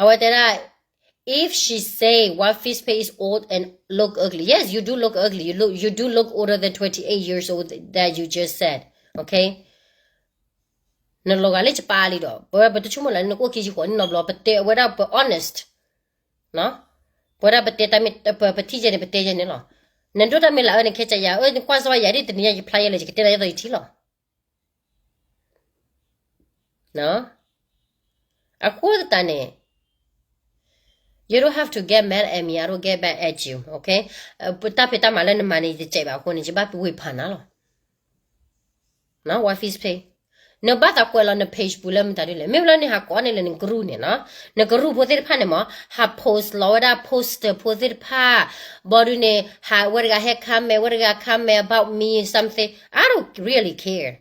အဝဲတဲဒၣ် if she say what fish pay is old and look ugly, yes, you do look ugly, you look, you do look older than twenty-eight years old that you just said, okay? နလီၤဂာ်လၢယပၢ်လံဒီး ပဝဲပတဆိကမိၣ်လၢနကအိၣ်ခံဆံဃိးနံၣ်နီတဘျီ, ပတဲဝဲဒၣ်ပ honest, ပဝဲဒၣ်ပတဲတၢ်မ့ၢ် ပထံၣ်ယဲန့ၣ် ပတဲယဲန့ၣ်လီၤ, နဒိၣ်တၢ်မ့ၢ်လၢအၢန့ၣ် ခဲကယၤ အၢ နကွၢ်စၢၤယၤဒ်တနံၤညါယဖျါယဲလၢ ယကတဲနၤယဲသိးယထံၣ်လီၤ. အဃိသတးန့ၣ် you don't have to get mad at me, I don't get mad at you, okay? တၢ်ဖံးတၢ်မၤလၢနမၤန့ၣ် ယတစဲးဘၣ်အဃိန့ၣ် ယဘၣ်ဝ့ၤဖးနၤလီၤ. ဝါ Facebook နဘၣ်သးကွဲးလီၤန page ပူၤလၢမတၤဒ်လဲၣ်, မ့ၢ်လၢနဟးကိးန့ၣ်လၢန group န့ၣ်နီၤ, န group ဖိသ့ၣ်တဖၣ်န့ၣ်မ့ၢ် ဟး post လီၤဝဲဒၣ် poster ဖိသ့ၣ်တဖၣ်, ဘီဒုန့ၣ် ဟးဝဲတဂၤဟဲ comment, ဝဲတဂၤ comment about me something, I don't really care.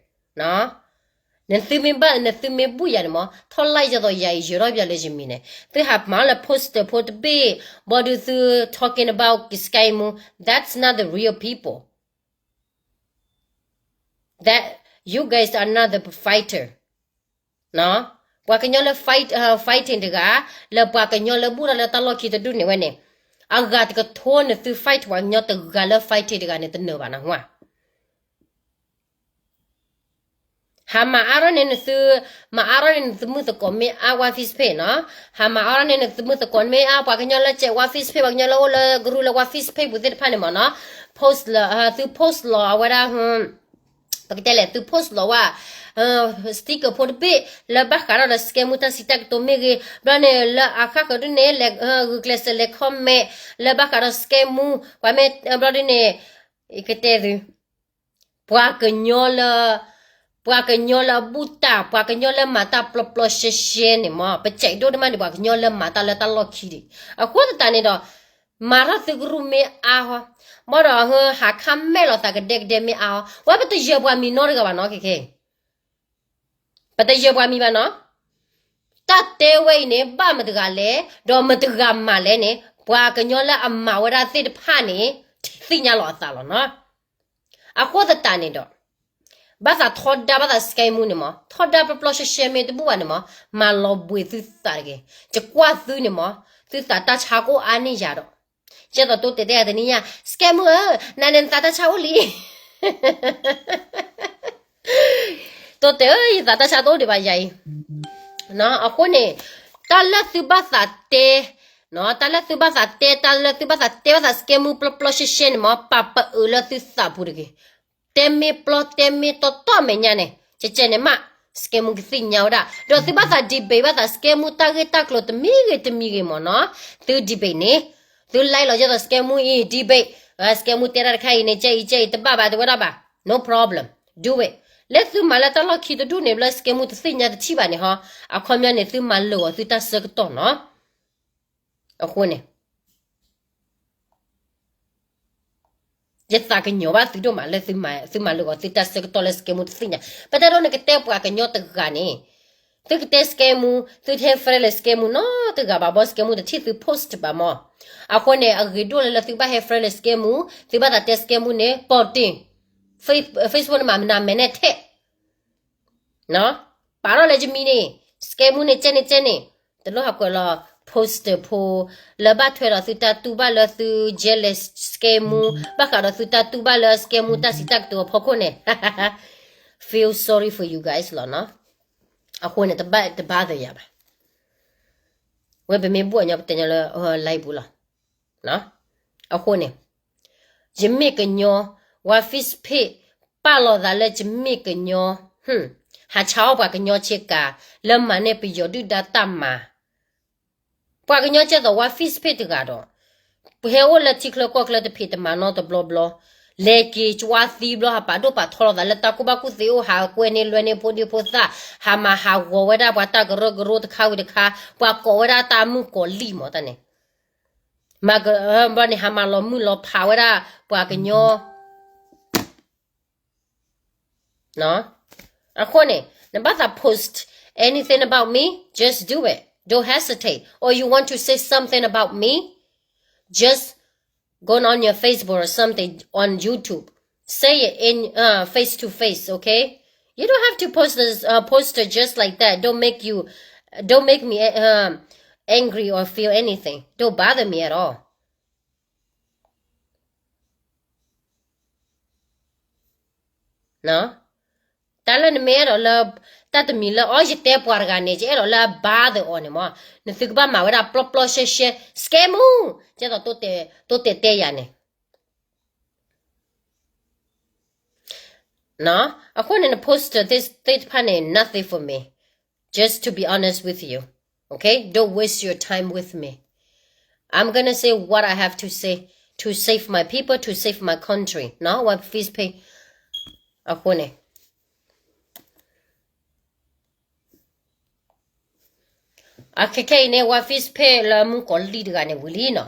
နသုမ့ၢ်ဘၣ် နသုမ့ၢ်ဘူၣ်ယၤန့ၣ်မ့ၢ် ထီၣ် like ယသိးယၤအံၤ ယၢၤထီၣ်ပယၤလၢယမံၤန့ၣ်, သုဟးမၤလၢ poster ဖိတဘ့ၣ်, ဘီဒုသု talking about Sky Moo, that's not the real people. That you guys are not the fighter. ပှၤကညီလၢ fight, fighting တဂၤ, လၢပှၤကညီလၢဘူၣ်ထီၣ်လၢတၢ်လီၢ်ခံတဒူၣ်န့ၣ်ဝဲန့ၣ်, အဂၤတကထိနသု fight ပှၤကညီတဂၤလၢ fighting တဂၤန့ၣ် တနၢၤဘၣ်နဟါ. ဟးမၤအါထီၣ်န့ၣ်နသု, မၤအါထီၣ်န့ၣ်နသုမုၢ်သကိးမ့ၢ်အါ ဝါ Facebook နီၤ, ဟးမၤအါထီၣ်န့ၣ်နသုမုၢ်သကိးမ့ၢ်အါ ပှၤကညီလၢစဲးဝါ Facebook, ပှၤကညီလၢအိၣ်လၢ group လၢဝါ Facebook ပူၤသ့ၣ်တဖၣ်န့ၣ်မ့ၢ်နီၤ, post လၢ, သု post လီၤအဝဲဒၣ် ပကတဲလဲၣ် သု post လီၤဝဲ sticker ဖိတဘ့ၣ် လၢဘၣ်ဃးဒီးဒီး Sky Moo တၢ်စံးတၢ်ကတိၤမ့ၢ်ဂ့ၤ, ဘျီန့ၣ် လၢအဃၣ်ဃၢၤဒ်န့ၣ် ဂုာ်ကျဲးစၢးလဲၤ comment လၢဘၣ်ဃးဒီး Sky Moo ပှၤမ့ၢ်ဘျီဒ်န့ၣ်, ယကတဲသု, ပှၤကညီလၢ, ပှၤကညီလၢအဘူၣ်တၢ်, ပှၤကညီလၢမၤတၢ်ပျီပျီရှဲရှဲန့ၣ်မ့ၢ် ပစဲးဒိၣ်တမးဒံး ပှၤကညီလၢမၤတၢ်လၢတၢ်လီၢ်ခံဒံး. အဃိသတးန့ၣ်ဒီး မၤထီၣ်သုကရူၢ်မ့ၢ်အါဟီ, ဘၣ်ဒီးဟးခါ မဲာ်လီၤသးကဒဲကဒဲမ့ၢ်အါဟီ, ဝဲပတယၢၤပှၤမံၤနီတဂၤဘၣ်နီၤ, ခဲခဲ, ပတယၢၤပှၤမံၤဘၣ်နီၤ. တၢ်တဲဝဲအံၤန့ၣ် ဘၣ်မတဂၤလဲၣ်, ဒီးမတဂၤမၤလဲၣ်န့ၣ် ပှၤကညီလၢအမၤဝဲဒၣ်သ့ၣ်တဖၣ်န့ၣ် သ့ၣ်ညါလီၤအသးလီၤနီၤ. အဃိသတးန့ၣ်ဒီး ဘၣ်သးထီဒါဘၣ်သး Sky Moo န့ၣ်မ့ၢ် ထီဒါပျီပျီရှဲရှဲမ့ၢ်တဘူၣ်ဘၣ်န့ၣ်မ့ၢ် မၤလီၤဘှံးသုသးတဂ့ၤ. ယကွၢ်သုန့ၣ်မ့ၢ် သုသးတၢ်ဆါကအိၣ်အါန့ၢ်ယၤဒီး, ကဲသိးတိတဲာ်တဲယၤတနံၤညါ Sky Moo ဧၢ, နၤန့ၣ်နသးတၢ်ဆါအိၣ်လံ တိတဲာ်ဧၢ, ယသးတၢ်ဆါတအိၣ်ဒံးဘၣ်ယၤအံၤ. အဃိန့ၣ် တၢ်လၢသုဘၣ်သးတဲ, တၢ်လၢသုဘၣ်သးတဲ, တၢ်လၢသုဘၣ်သးတဲဘၣ်သး Sky Moo ပျီပျီရှဲရှဲန့ၣ်မ့ၢ် ပာ်ပအုးလၢသုသးပူၤတဂ့ၤ. တဲမ့ၢ်ပျီတဲမ့ၢ်တီတီမဲာ်ညါန့ၣ် ကဲကဲန့ၣ်မး Sky Moo ကသ့ၣ်ညါဝဲဒၣ်. ဒီးသုဘၣ်သး debate ဘၣ်သး Sky Moo တၢ်ဂ့ၢ်တၢ်ကျိၤတမံၤဂ့ၤတမံၤဂ့ၤမ့ၢ်နီၤ, သု debate န့ၣ်, သု like လီၤယဲသိး Sky Moo အံၤ debate, Sky Moo တဲတၢ်တခါအံၤန့ၣ် ကဲအံၤကဲအံၤ တဘၣ်ဘၣ် တဝဲဒၣ်ဘၣ်, no problem, do it. လၢသုမၤလၢတၢ်လီၢ်ခံတဒူၣ်န့ၣ် လၢ Sky Moo တသ့ၣ်ညါတထံၣ်ဘၣ်န့ၣ်ဟီ, အခီပညီန့ၣ် သုမၤလၢာ်ဂီၤသုတၢ်ဆၢကတီၢ်နီၤ. အဃိန့ၣ် ယသးကညီၤဘၣ်သုဒိၣ်မးလၢသုမၤလၢာ်ဂီၤသုတၢ်ဆၢကတီၢ်လၢ Sky Moo တသ့ၣ်ညါ. ပတၢ်ဒိၣ်န့ၣ်ကတဲပှၤကညီတဂၤန့ၣ်, သုကတဲ Sky Moo, သုတဟဲ friend လၢ Sky Moo နီတဂၤဘၣ် ဘီ Sky Moo တထံၣ်သု post ဘၣ်မး. အဃိန့ၣ် အဂ့ၤဒိၣ်လၢလၢသုဘၣ်ဟဲ friend လၢ Sky Moo, သုဘၣ်သးတဲ Sky Moo န့ၣ် ပိာ်တ့ၢ်, Facebook န့ၣ်မး နမဲာ်န့ၣ်ထဲး ပာ်ထီၣ်လၢယမံၤန့ၣ်, Sky Moo န့ၣ် ကဲန့ၣ်ကဲန့ၣ်, တလိၣ်ဟးကွဲးလီၤ poster ဖိ, လၢဘၣ်ထွဲဒီးသုတၢ်တူၢ်ဘၣ်လၢသု jealous Sky Moo, ဘၣ်ဃးဒီးသုတၢ်တူၢ်ဘၣ်လၢ Sky Moo တၢ်စံးတၢ်ကတိၤအဖီခိၣ်န့ၣ်, feel sorry for you guys လီၤနီၤ. အဃိန့ၣ် တဘၣ်တဘၣ်သယၤဘၣ်. ဝဲပမ့ၢ်ဘူၣ်အညီပတဲညီလၢ live ပူၤလီၤ. အဃိန့ၣ် ယမ့ၢ်ကညီ, ဝါ Facebook ပာ်လီၤသးလၢယမ့ၢ်ကညီ, ဟးဆါအီၣ်ပှၤကညီဆ့ကၤ, လၢမၤန့ၢ်ပယီၤဒုၣ်ဒါတၢ်မၤ, ပှၤကညီကဲသိးဝါ Facebook တဂၤဒီး, ပဟဲအိၣ်လၢထံချၢကီၢ်ချၢတဖံးတမၤနီတဘျီဘျီ, လဲၤက့ၤကွၢ်သံဘျီ ဟးပာ်ဒိၣ်ပာ်ထီလီၤသးလၢတၢ်ကူၣ်ဘၣ်ကူၣ်သ့အိၣ် ဟးကွဲန့ၢ်လွဲန့ၢ်ဖိဒံဖိသၣ်, ဟးမၤဟးဂီၤဝဲဒၣ်ပှၤတၢ်ကရၢကရိတခါဝံၤတခါ, ပှၤကိးဝဲဒၣ်တၢ်မုၣ်ကီၤလံၢ်မးတၢ်န့ၣ် မၤက, ဘျီန့ၣ် ဟးမၤလီၤမုၢ်လီၤဖးဝဲဒၣ်ပှၤကညီ. အဃိန့ၣ် နဘၣ်သး post anything about me, just do it. Don't hesitate. Or you want to say something about me, just go on your Facebook or something on YouTube. Say it in, uh, face to face, okay? You don't have to post this, uh, poster just like that. Don't make you, don't make me, uh, um, angry or feel anything. Don't bother me at all. တၢ်လၢနမ့ၢ်အဲၣ်ဒိးလၢ တၢ်တမံၤလၢ အီ ယတဲပှၤတဂၤန့ၣ် ယအဲၣ်ဒိးလၢအ bother အီၤန့ၣ်မး, နသုကဘၣ်မၤဝဲဒၣ်ပျီပျီရှဲရှဲ scam မူ, ကဲသိးတိတဲာ်တဲာ်တဲယၤန့ၣ်. အဃိန့ၣ် န poster သ့ၣ်တဖၣ်န့ၣ် nothing for me. Just to be honest with you, okay? Don't waste your time with me. I'm gonna say what I have to say to save my people, to save my country. နော်, ဝါ Facebook အဃိန့ၣ် အခဲခဲအံၤန့ၣ် ဝါ Facebook လၢမူကီၤလံၢ်တဂၤန့ၣ်ဝံၤလံနီၤ.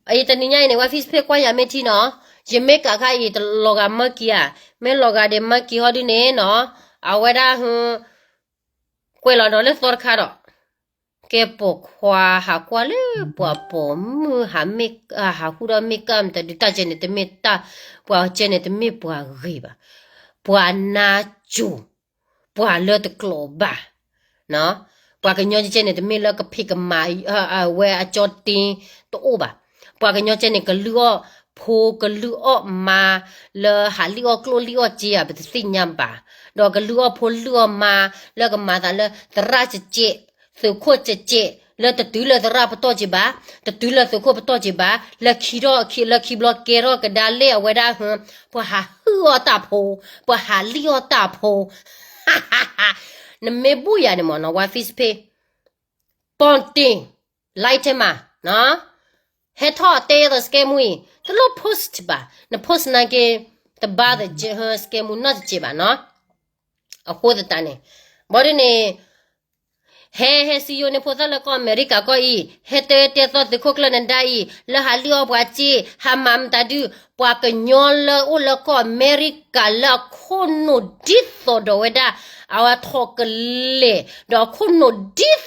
အံၤတနံၤညါအံၤန့ၣ် ဝါ Facebook ကွၢ်ယၤမ့ၢ်ထံနီၤ, ယမ့ၢ်ကးခါအံၤတလီၤဂာ်မၢက့ၤဧါ, မ့ၢ်လီၤဂာ်ဒီးမၢက့ၤဟီဒုန့ၣ်နီၤ, အဝဲဒၣ်ဟ ကွဲးလီၤဒီးလၢသီတခါဒီး ကဲပိာ်ခွါဟးကွၢ်လၢပှၤပိာ်မုၣ်ဟးမ့ၢ် ဟးဃုဒီးမ့ၢ်ကၢ်မတၤဒုး တၢ်ကဲန့ၣ်တမ့ၢ်တၢ်, ပှၤကဲန့ၣ်တမ့ၢ်ပှၤဂ့ၤဘၣ်, ပှၤနါစိၤ, ပှၤလၢတကျိာ်ဘၣ်, ပှၤကညီကဲန့ၣ် တမ့ၢ်လၢကဖံးကမၤ အဝဲအကၠီတ့တအိၣ်ဘၣ်. ပှၤကညီကဲန့ၣ် ကလုၢ်အီၣ်ဖိကလုၢ်အီၣ်မါ လၢဟးလံၣ်အီၣ်ကျိၣ်လံၣ်အီၣ်စ့ဧါ ပတသ့ၣ်ညါဘၣ်, ဒီးကလုၢ်အီၣ်ဖိလုၢ်အီၣ်မါ လၢကမၤသးလၢသရၣ်ကဲးကဲး, သုးခိၣ်ကဲးကဲး, လၢတတုၤလၢသရၣ်ပတီၢ်က့ၤဘၣ်, တတုၤလၢသုးခိၣ်ပတီၢ်က့ၤဘၣ်, လၢခံထီၣ်ခံ လၢခံဘျီကဲထီၣ်ကဒါလၢအဝဲဒၣ်ဟ ပှၤဟးဟုၣ်အီၣ်တၢ်ဖိ, ပှၤဟးလံၣ်အီၣ်တၢ်ဖိ, နမ့ၢ်ဘူၣ်ယၤန့ၣ်မ့ၢ်နီၤ ဝါ Facebook ပီၣ်တ့ၢ် like ထဲမး, ဟဲထီၣ်တဲယဲသိး scam မူအံၤ တလိၣ် post ဘၣ်, န post နာ်က့ တဘါသ scam မူနီတစဲးဘၣ်နီၤ. အဃိသတးန့ၣ် ဘၣ်ဒုန့ၣ် ဟဲ ဟဲစံယိၤန့ၢ်ဖိသၣ်လၢကီၢ်အမဲရကၤကီၢ်အံၤ, ဟဲတဲအၢတဲသီသုးခိၣ်ကျၢၢ်နဒါအံၤ လၢဟးလံၣ်အီၣ်ပှၤစ့, ဟးမၤမတၤဒု, ပှၤကညီလၢအိၣ်လၢကီၢ်အမဲရကၤလၢအခိၣ်နူာ်ဒ်သိးဒီးဝဲဒၣ် အဝဲထီၣ်ကလဲာ်, ဒီးအခိၣ်နူာ်ဒ်သိး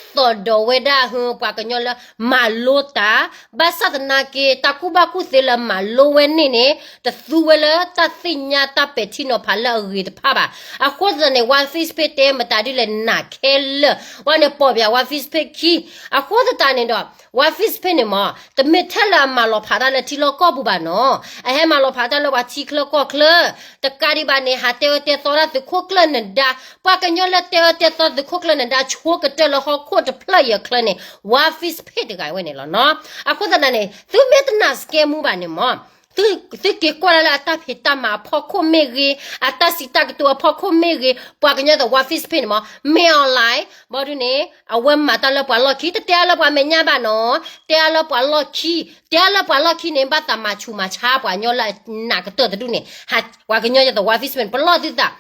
ဒီးဝဲဒၣ်ဟ ပှၤကညီလၢမၤလိတၢ်, ဘၣ်ဆၣ်သနာ်က့ တၢ်ကူၣ်ဘၣ်ကူၣ်သ့လၢမၤလိဝဲန့ၣ်န့ၣ် တသူဝဲလၢတၢ်သ့ၣ်ညါတၢ်ပဲာ်ထံနီၤဖးလၢအဂ့ၤတဖၣ်ဘၣ်. အဃိသတးန့ၣ် ဝါ Facebook တဲမတၤဒုလဲၣ်နၤခဲလၢာ်, ဝဲန့ၣ်ပိာ်ပၠးဝါ Facebook ခံ, အဃိသတးန့ၣ်ဒီး ဝါ Facebook န့ၣ်မ့ၢ် တမ့ၢ်ထဲလၢအမၤလီၤဖးတၢ်လၢထံလီၢ်ကီၢ်ပူၤဘၣ်နီၤ, အဟဲမၤလီၤဖးတၢ်လၢပှၤထံချၢကီၢ်ချၢ, တကးဒံးဘၣ်န့ၣ် ဟးတဲအၢတဲသီတၢ်သုးခိၣ်ကျၢၢ်နဒါ, ပှၤကညီလၢတဲအၢတဲသီသုးခိၣ်ကျၢၢ်နဒါဆိကတၢၢ်လၢဟီၣ်ခိၣ်တဖျၢၣ်အံၤအချၢန့ၣ် ဝါ Facebook တဂၤဝဲန့ၣ်လီၤနီၤ. အဃိသတးန့ၣ် သုမ့ၢ်တနာ် scam မူဘၣ်န့ၣ်မ့ၢ် သုက့ၤကွၢ်ဒၣ်လၢအတၢ်ဖံးတၢ်မၤအဖီခိၣ်မ့ၢ်ဂ့ၤ, အတၢ်စံးတၢ်ကတိၤအဖီခိၣ်မ့ၢ်ဂ့ၤ, ပှၤကညီသ့ၣ် ဝါ Facebook န့ၣ်မ့ၢ် မ့ၢ် online ဘၣ်ဒုန့ၣ် အဝဲမၤတၢ်လၢပှၤလီၢ်ခံ, တတဲအါလၢပှၤမဲာ်ညါဘၣ်နီၤ, တဲအါလၢပှၤလီၢ်ခံ, တဲအါလၢပှၤလီၢ်ခံန့ၣ် ဘၣ်သးမၤဆူးမၤဆါပှၤကညီလၢအနာ်ကတၢၢ်တဒူၣ်န့ၣ်, ပှၤကညီသ့ၣ် ဝါ Facebook န့ၣ် ပလီၢ်သုသး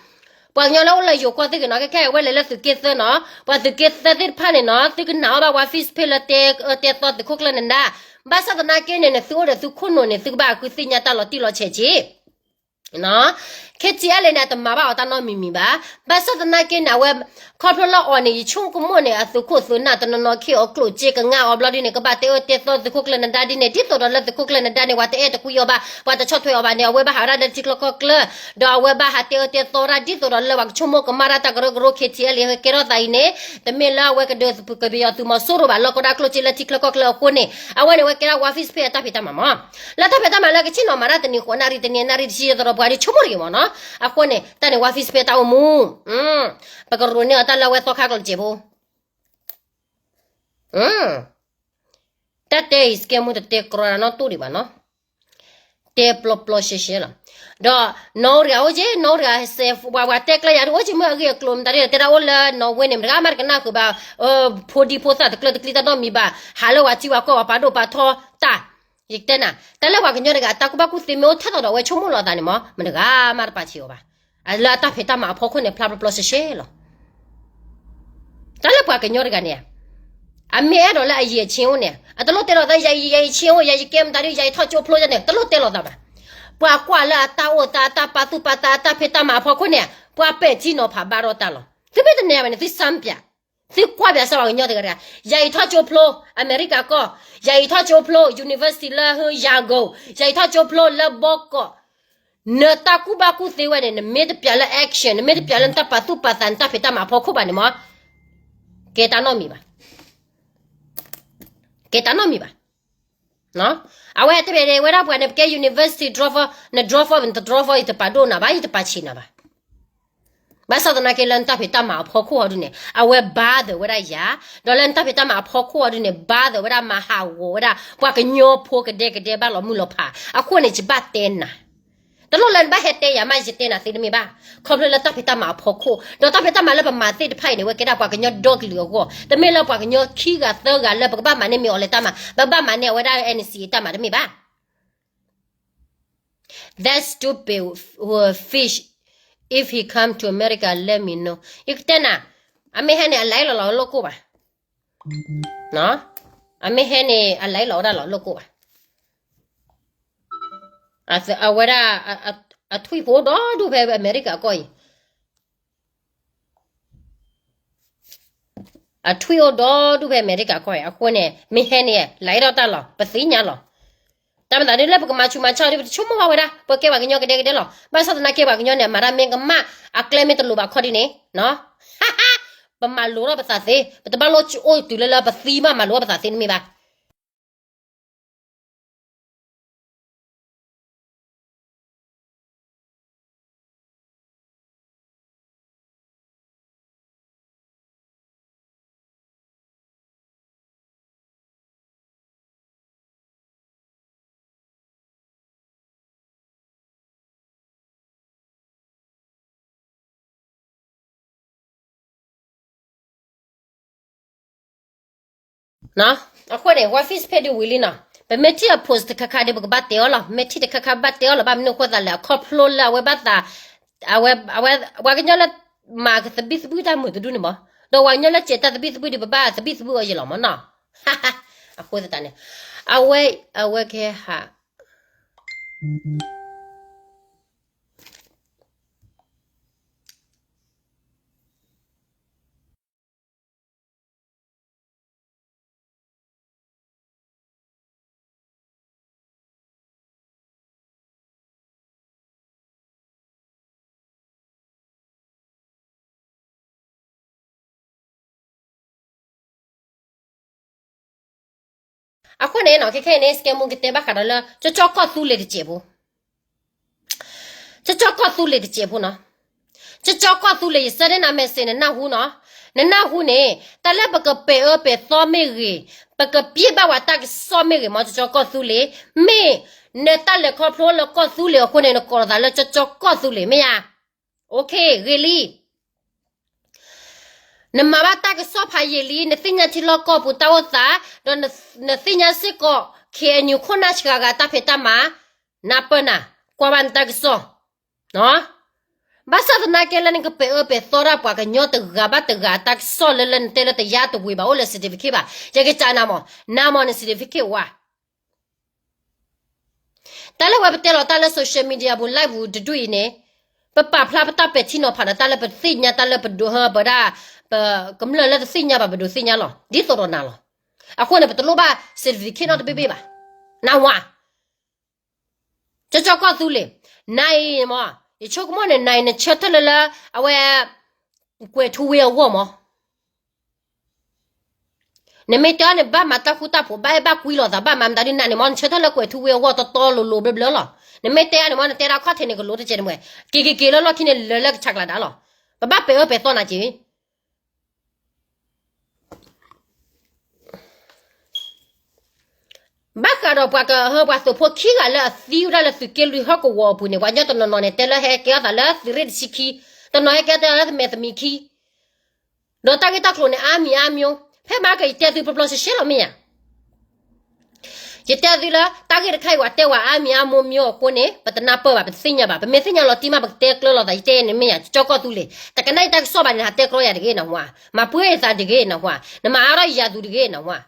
ပှၤကညီလၢအိၣ်လၢယိၤကီၢ်သ့ၣ်ဂ့ၤနီၤ, ခဲခဲအံၤဝဲလဲၤလၢသုးက့သၢနီၤ, ပှၤသုးက့သၢသ့ၣ်တဖၣ်န့ၣ်နီၤ သုကနာ်အီၤဘၣ် ဝါ Facebook လၢတဲအၢတဲသီသုးခိၣ်ကျၢၢ်နဒါ, ဘၣ်ဆၣ်သနာ်က့န့ၣ် နသုအိၣ်ဒီးသုခိၣ်နူာ်န့ၣ် သုကဘၣ်ဃုသ့ၣ်ညါတၢ်လီၤတံၢ်လီၤဆဲးက့ၤ KTLA န့ၣ် အတမၤဘၣ်အီၤတၢ်နီတမံၤမံၤဘၣ်. ဘၣ်ဆၣ်သနာ်က့န့ၣ် အဝဲ ခီဖျိလၢအီၤန့ၣ် ယဆိကမိၣ်န့ၣ် အသုးခိၣ်သုးနၢ်တနီၤနီၤ ခ့ၣ်အီၤကျိၣ်စ့ကငါအီၤဘျီဒ်န့ၣ် ကဘၣ်တဲအၢတဲသီသုးခိၣ်ကျၢၢ်နဒါဒ်န့ၣ် ဒ်သိးဒီးလၢသုးခိၣ်ကျၢၢ်နဒါန့ၣ် ပှၤတအဲၣ်တကွံအီၤဘၣ်, ပှၤတဆီၣ်ထွဲအီၤဘၣ်န့ၣ် အဝဲဘၣ်ဟးဝဲဒၣ်လၢထံချၢကီၢ်ချၢ, ဒီးအဝဲဘၣ်ဟးတဲအၢတဲသီတၢ် ဒ်သိးဒီးလၢပှၤကဆိကမိၣ်ကမၣ်တၢ်တၢ်ကရၢကရိ KTLA ကဲထီၣ်သးအံၤန့ၣ် တမ့ၢ်လၢအဝဲကဒုးကပယီၤသုးမီၤစိရိၤဘၣ် လၢကီၢ်ဒၣ်ကျိၣ်စ့လၢထံချၢကီၢ်ချၢအဃိန့ၣ် အဝဲန့ၣ် အဝဲကဲဒၣ်ဝါ Facebook အတၢ်ဖံးတၢ်မၤမး လၢတၢ်ဖံးတၢ်မၤလၢကဆ့ၣ်နီၤမၤတၢ်တနံၤဃိးနၣ်ရံၣ် တနံၤနၣ်ရံၣ်တဆံ ယသိးဒီးပှၤဒုးဆိကမိၣ်တဂ့ၤမးနီၤ. အဃိန့ၣ် တၢ်န့ၣ် ဝါ Facebook တၢ်အိၣ်မူ ပကရိးန့ၢ်အီၤတၢ်လၢအဝဲသီခါကျိၤစဲးဖိ တၢ်တဲအံၤ စကဲမူ တတဲကြီတၢ်နီတဒူၣ်ဒံးဘၣ်နီၤ. တဲပျီပျီရှဲရှဲလီၤ. ဒီးနီၣ်အိၣ်တဂၤအိၣ်က့ နီၣ်အိၣ်တဂၤစဲး ပှၤပှၤတဲကျဲယၤဒုးအိၣ်က့ မ့ၢ်အဂ့ၢ်အကျိၤမတၤဒ်လဲၣ် တဲဒၣ်အိၣ်လၢနီၣ်ဝ့န့ၣ် မတဂၤမးတကနၣ်ဃုာ်ဘၣ် ဖိဒံဖိသၣ်တကျၢတကျံတၢ်နီတမံၤဘၣ် ဟးလၢပှၤထံပှၤကီၢ် ပှၤပာ်ဒိၣ်ပာ်ထီတၢ် ယကတဲနၤ တၢ်လၢပှၤကညီတဂၤ အတၢ်ကူၣ်ဘၣ်ကူၣ်သ့မ့ၢ်အိၣ်ထဲသိးဒီးအဝဲဆိကမိၣ်လီၤအသးန့ၣ်မး မတဂၤမးတပာ်ဆံးအီၤဘၣ်. လၢအတၢ်ဖံးတၢ်မၤအဖီခိၣ်န့ၣ် ဖျါပျီပျီရှဲရှဲလီၤ. တၢ်လၢပှၤကညီတဂၤန့ၣ် အမ့ၢ်အဲၣ်ဒိးလၢအယံၤအဆ့အိၣ်န့ၣ် အတလိၣ်တဲလီၤသး ယၤယံၤဆ့အိၣ် ယၤယကဲမတၤဒ် ယၤယထီၣ်ကၠိဖျိယၤန့ၣ် တလိၣ်တဲလီၤသးဘၣ်. ပှၤကွၢ်လၢအတၢ်အိၣ်သး အတၢ်သူၣ်ပာ်သး အတၢ်ဖံးတၢ်မၤအဖီခိၣ်န့ၣ် ပှၤပဲာ်ထံနီၤဖးဘၣ်ဒီးတၢ်လီၤ. သုမ့ၢ်တနဲၣ်ဘၣ်န့ၣ် သုစၢ်ပၠး သုကွၢ်ပၠးစၢ်ပှၤကညီတဂၤတဂၤ ယၤယထီၣ်ကၠိဖျိ အမဲရကၤကီၢ် ယၤယထီၣ်ကၠိဖျိ university လၢ Yangon ယၤယထီၣ်ကၠိဖျိလၢဘီကီး နတၢ်ကူၣ်ဘၣ်ကူၣ်သ့ဝဲန့ၣ် နမ့ၢ်တပၠးလၢ action နမ့ၢ်တပၠးလၢနတၢ်ပာ်သူၣ်ပာ်သး နတၢ်ဖံးတၢ်မၤအဖီခိၣ်ဘၣ်န့ၣ်မး ကဲတၢ်နီတမံၤဘၣ်. ကဲတၢ်နီတမံၤဘၣ်. အဝဲတဘ့ၣ်န့ၣ် ဝဲဒၣ်ပှၤန့ၣ် ပကဲ university drop out န drop out နတ drop out ယတပာ်ဒိၣ်နၤဘၣ် ယတပာ်ဆံးနၤဘၣ်. ဘၣ်ဆၣ်သနာ်က့လၢနတၢ်ဖံးတၢ်မၤအဖီခိၣ်အီၤဒုန့ၣ် အဝဲ bother ဝဲဒၣ်ယၤ, ဒီးလၢနတၢ်ဖံးတၢ်မၤအဖီခိၣ်အီၤဒုန့ၣ် bother ဝဲဒၣ် မၤဟးဂီၤဝဲဒၣ် ပှၤကညီဖိကဒဲကဒဲဘၣ်လီၤမုၢ်လီၤဖး အဃိန့ၣ် ယဘၣ်တဲနၤ တလိၣ်လၢနဘၣ်ဟဲတဲယၤမး ယတဲနၤသ့တမ့ၢ်ဘၣ်. ခီဖျိလၢတၢ်ဖံးတၢ်မၤအဖီခိၣ် ဒီးတၢ်ဖံးတၢ်မၤလၢပမၤသ့ၣ်တဖၣ်အံၤန့ၣ် ဝဲကဲဒၣ်ပှၤကညီဒီကလုာ်အဂီၢ်, တမ့ၢ်လၢပှၤကညီခံဂၤသၢဂၤလၢပကဘၣ်မၤန့ၢ်မ့ၢ်အီၤလဲၤတၢ်မၤ, ပဘၣ်မၤန့ၢ်အဝဲဒၣ် N C A တၢ်မၤတမ့ၢ်ဘၣ်. That stupid fish, if he come to America, let me know. ယကတဲနၤ, အမ့ၢ်ဟဲန့ၣ် အလဲၤလီၤလီၤလိၣ်ကိၢ်ဘၣ်. အမ့ၢ်ဟဲန့ၣ် အလဲၤလီၤဝဲဒၣ်လီၤလိၣ်ကိၢ်ဘၣ်. အဝဲဒၣ် အထွံၣ်ဖိအိၣ်ဒီဒူၣ်ဖဲအမဲရကၤကီၢ်အံၤ, အထွံၣ်အိၣ်ဒီဒူၣ်ဖဲအမဲရကၤကီၢ်အံၤ, အဃိန့ၣ် မ့ၢ်ဟဲန့ၣ် လဲၤဒီးတၢ်လီၤ ပသ့ၣ်ညါလီၤ. တၢ်မၤသးဒ်လၢပကမၤဆူးမၤဆါဒ် ပတဆိကမိၣ်ဘၣ်ဝဲဒၣ် ပကဲပှၤကညီကဒဲကဒဲလီၤ. ဘၣ်ဆၣ်သနာ်က့ ပှၤကညီန့ၣ် အမၤတၢ်မ့ၢ်ကမၣ် အကျဲမ့ၢ်တလိၤဘၣ်ခီဒ်န့ၣ် ပမၤလိထီၣ်ပသးသ့, ပတဘၣ်လိၣ်အိၣ်တုၤလၢလၢပသံဘၣ် မၤလိထီၣ်ပသးသ့တမ့ၢ်ဘၣ်. အဃိန့ၣ် ဝဲ Facebook ဒ်ဝံၤလံနီၤ, ပမ့ၢ်ထံၣ်အ post တခါခါဒီး ပကဘၣ်တဲအီၤလီၤ. မ့ၢ်ထံၣ်တခါခါဘၣ်တဲအီၤလီၤ. ဘၣ်မနုၤအဃိသတးလဲၣ်, အခီဖျိလၢအဝဲဘၣ်သး, အဝဲ, အဝဲ, ပှၤကညီလၢမၤကသဘံၣ်သဘုၣ်တၢ်မုာ်တဒူၣ်န့ၣ်မး, ဒီးပှၤကညီလၢစဲးတၢ်သဘံၣ်သဘုၣ်ဒီး ပဘၣ်သဘံၣ်သဘုၣ်အီၤယဲလီၤမးနီၤ. အဃိသတးန့ၣ်, အဝဲ, အဝဲကဟး အဃိန့ၣ်နီၤ, ခဲခဲအံၤန့ၣ် စကဲမူကတဲဘၣ်ဃးဒီးလၢ ကၠီကၠီကီၢ်သူလ့ၤတစဲးဖိ, ကၠီကၠီကီၢ်သူလ့ၤတစဲးဖိနီၤ. ကၠီကၠီကီၢ်သူလ့ၤ ယဆၢန့ၢ်နၤ message နနၢ်ဟူနီၤ. နနၢ်ဟူန့ၣ် တၢ်လၢပကပဲာ်အၢပဲာ်သီမ့ၢ်ဂ့ၤ, ပကပျဲဘၣ်ဝဲတၢ်ကစီၣ်မ့ၢ်ဂ့ၤမး, ကၠီကၠီကီၢ်သူလ့ၤ, မ့ၢ်နတၢ်လဲၤခီဖျိလၢကီၢ်သူလ့ၤအဃိန့ၣ် နကိးလီၤသးလၢကၠီကၠီကီၢ်သူလ့ၤ မ့ၢ်ဧါ. OK, ဂ့ၤလံ. နမၤဘၣ်တၢ်ကစီၣ်ဖးယံာ်လံ, နသ့ၣ်ညါထံလီၢ်ကီၢ်ပူၤတၢ်အိၣ်သး, ဒီးနသ့ၣ်ညါစ့ၢ်ကီး KNU ခိၣ်နၢ်စှၤဂၤတၢ်ဖံးတၢ်မၤ, နၢ်ပၢၢ်နၤ, ကွၢ်ဘၣ်နတၢ်ကစီၣ်. ဘၣ်ဆၣ်သနာ်က့လၢနကပဲာ်အၢပဲာ်သီဒၣ်ပှၤကညီတဂၤဘၣ်တဂၤအတၢ်ကစီၣ်လၢလၢနတဲလၢတယါတဝ့ၤဘၣ် အိၣ်လၢ certificate ဘၣ်. ယကစံးနၤမး, နၤမးန certificate ဝါ တၢ်လၢဝဲပတဲလီၤတၢ်လၢ social media ပူၤ live ပူၤတဒူၣ်အံၤန့ၣ်, ပပာ်ဖျါပတၢ်ပဲာ်ထံနီၤဖးဒီးတၢ်လၢပသ့ၣ်ညါ တၢ်လၢပဒိးဟၢပဒၣ်, ပကမျၢၢ်လၢတသ့ၣ်ညါဘၣ် ပဒိးသ့ၣ်ညါလီၤ. ဒ်သိးဒီးနၤလီၤ. အဃိန့ၣ် ပတလိၣ်ဘၣ် certificate နီတဘ့ၣ်ဘ့ၣ်ဘၣ်. နၢ်ဟူဧါ. ကၠီကၠီကီၢ်သူလ့ၤ, နၤအံၤမး, ယဆိကမိၣ်န့ၣ် နၤအံၤ နဆၢထၢၣ်လၢလၢ အဝဲ ကွဲၤထူဝ့အဂီၢ်မး. နမ့ၢ်တဲအီၤန့ၣ် ဘၣ်မၤတၢ်ဃူတၢ်ဖိး ဘၣ်အဲၣ်ဘၣ်ကွံလိာ်သး ဘၣ်မၤမတၤဒ်နၤန့ၣ်မး နဆၢထၢၣ်လၢကွဲၤထူဝ့အဂီၢ်တီတီလိၤလိၤဘျၢဘျၢလီၤ. နမ့ၢ်တဲအီၤန့ၣ်မး နတဲဒၣ်ခီၣ်ထံးန့ၣ် ကလိတစဲးတမှဲၤ, က့ၤက့ၤက့ၤလၢလီၢ်ခံန့ၣ် လၢာ်လၢကဆးကျးဒၣ်လီၤ. ပဘၣ်ပဲာ်အၢပဲာ်သီနၤက့ၤ ဘၣ်ဃးဒီးပှၤကဟၢပှၤသုးဖိခံဂၤလၢအသံဝဲဒၣ်လၢသုးက့လွံၢ်ဟီၣ်ကဝီၤအပူၤန့ၣ် ပှၤကညီတနီၤနီၤန့ၣ် တဲလၢဟဲကဲထီၣ်သးလၢသုးရ့ၣ်တဆံခံ, တနီၤဟဲကဲထီၣ်သးလၢသုးမဲာ်သမံးခံ, ဒီးတၢ်ဂ့ၢ်တၢ်ကျိၤန့ၣ် အါမံၤအါမျိၢ်, ဖဲမၤကယတဲသုပျီပျီရှဲရှဲလီၤမ့ၢ်ဧါ. ယတဲသုလၢ တၢ်ဂ့ၢ်တခါအံၤ ပှၤတဲဝဲအါမံၤအါမျိၢ်မျိၢ်အဃိန့ၣ် ပတနၢ်ပၢၢ်ဘၣ် ပတသ့ၣ်ညါဘၣ်. ပမ့ၢ်သ့ၣ်ညါလီၤတံၢ်မး ပကတဲကျၢၤလိာ်သး ယတဲန့ၣ်မ့ၢ်ဧါ, ကၠီကီၢ်သူလ့ၤ, တကနၣ်ယတၢ်ကစီၣ်ဘၣ်န့ၣ် နဟးတဲကျီယၤတဂ့ၤနၢ်ဟူဧါ, မၤပှဲၤယသးတဂ့ၤနၢ်ဟူဧါ, နမၤအါထီၣ်ယၤသူတဂ့ၤနၢ်ဟူဧါ.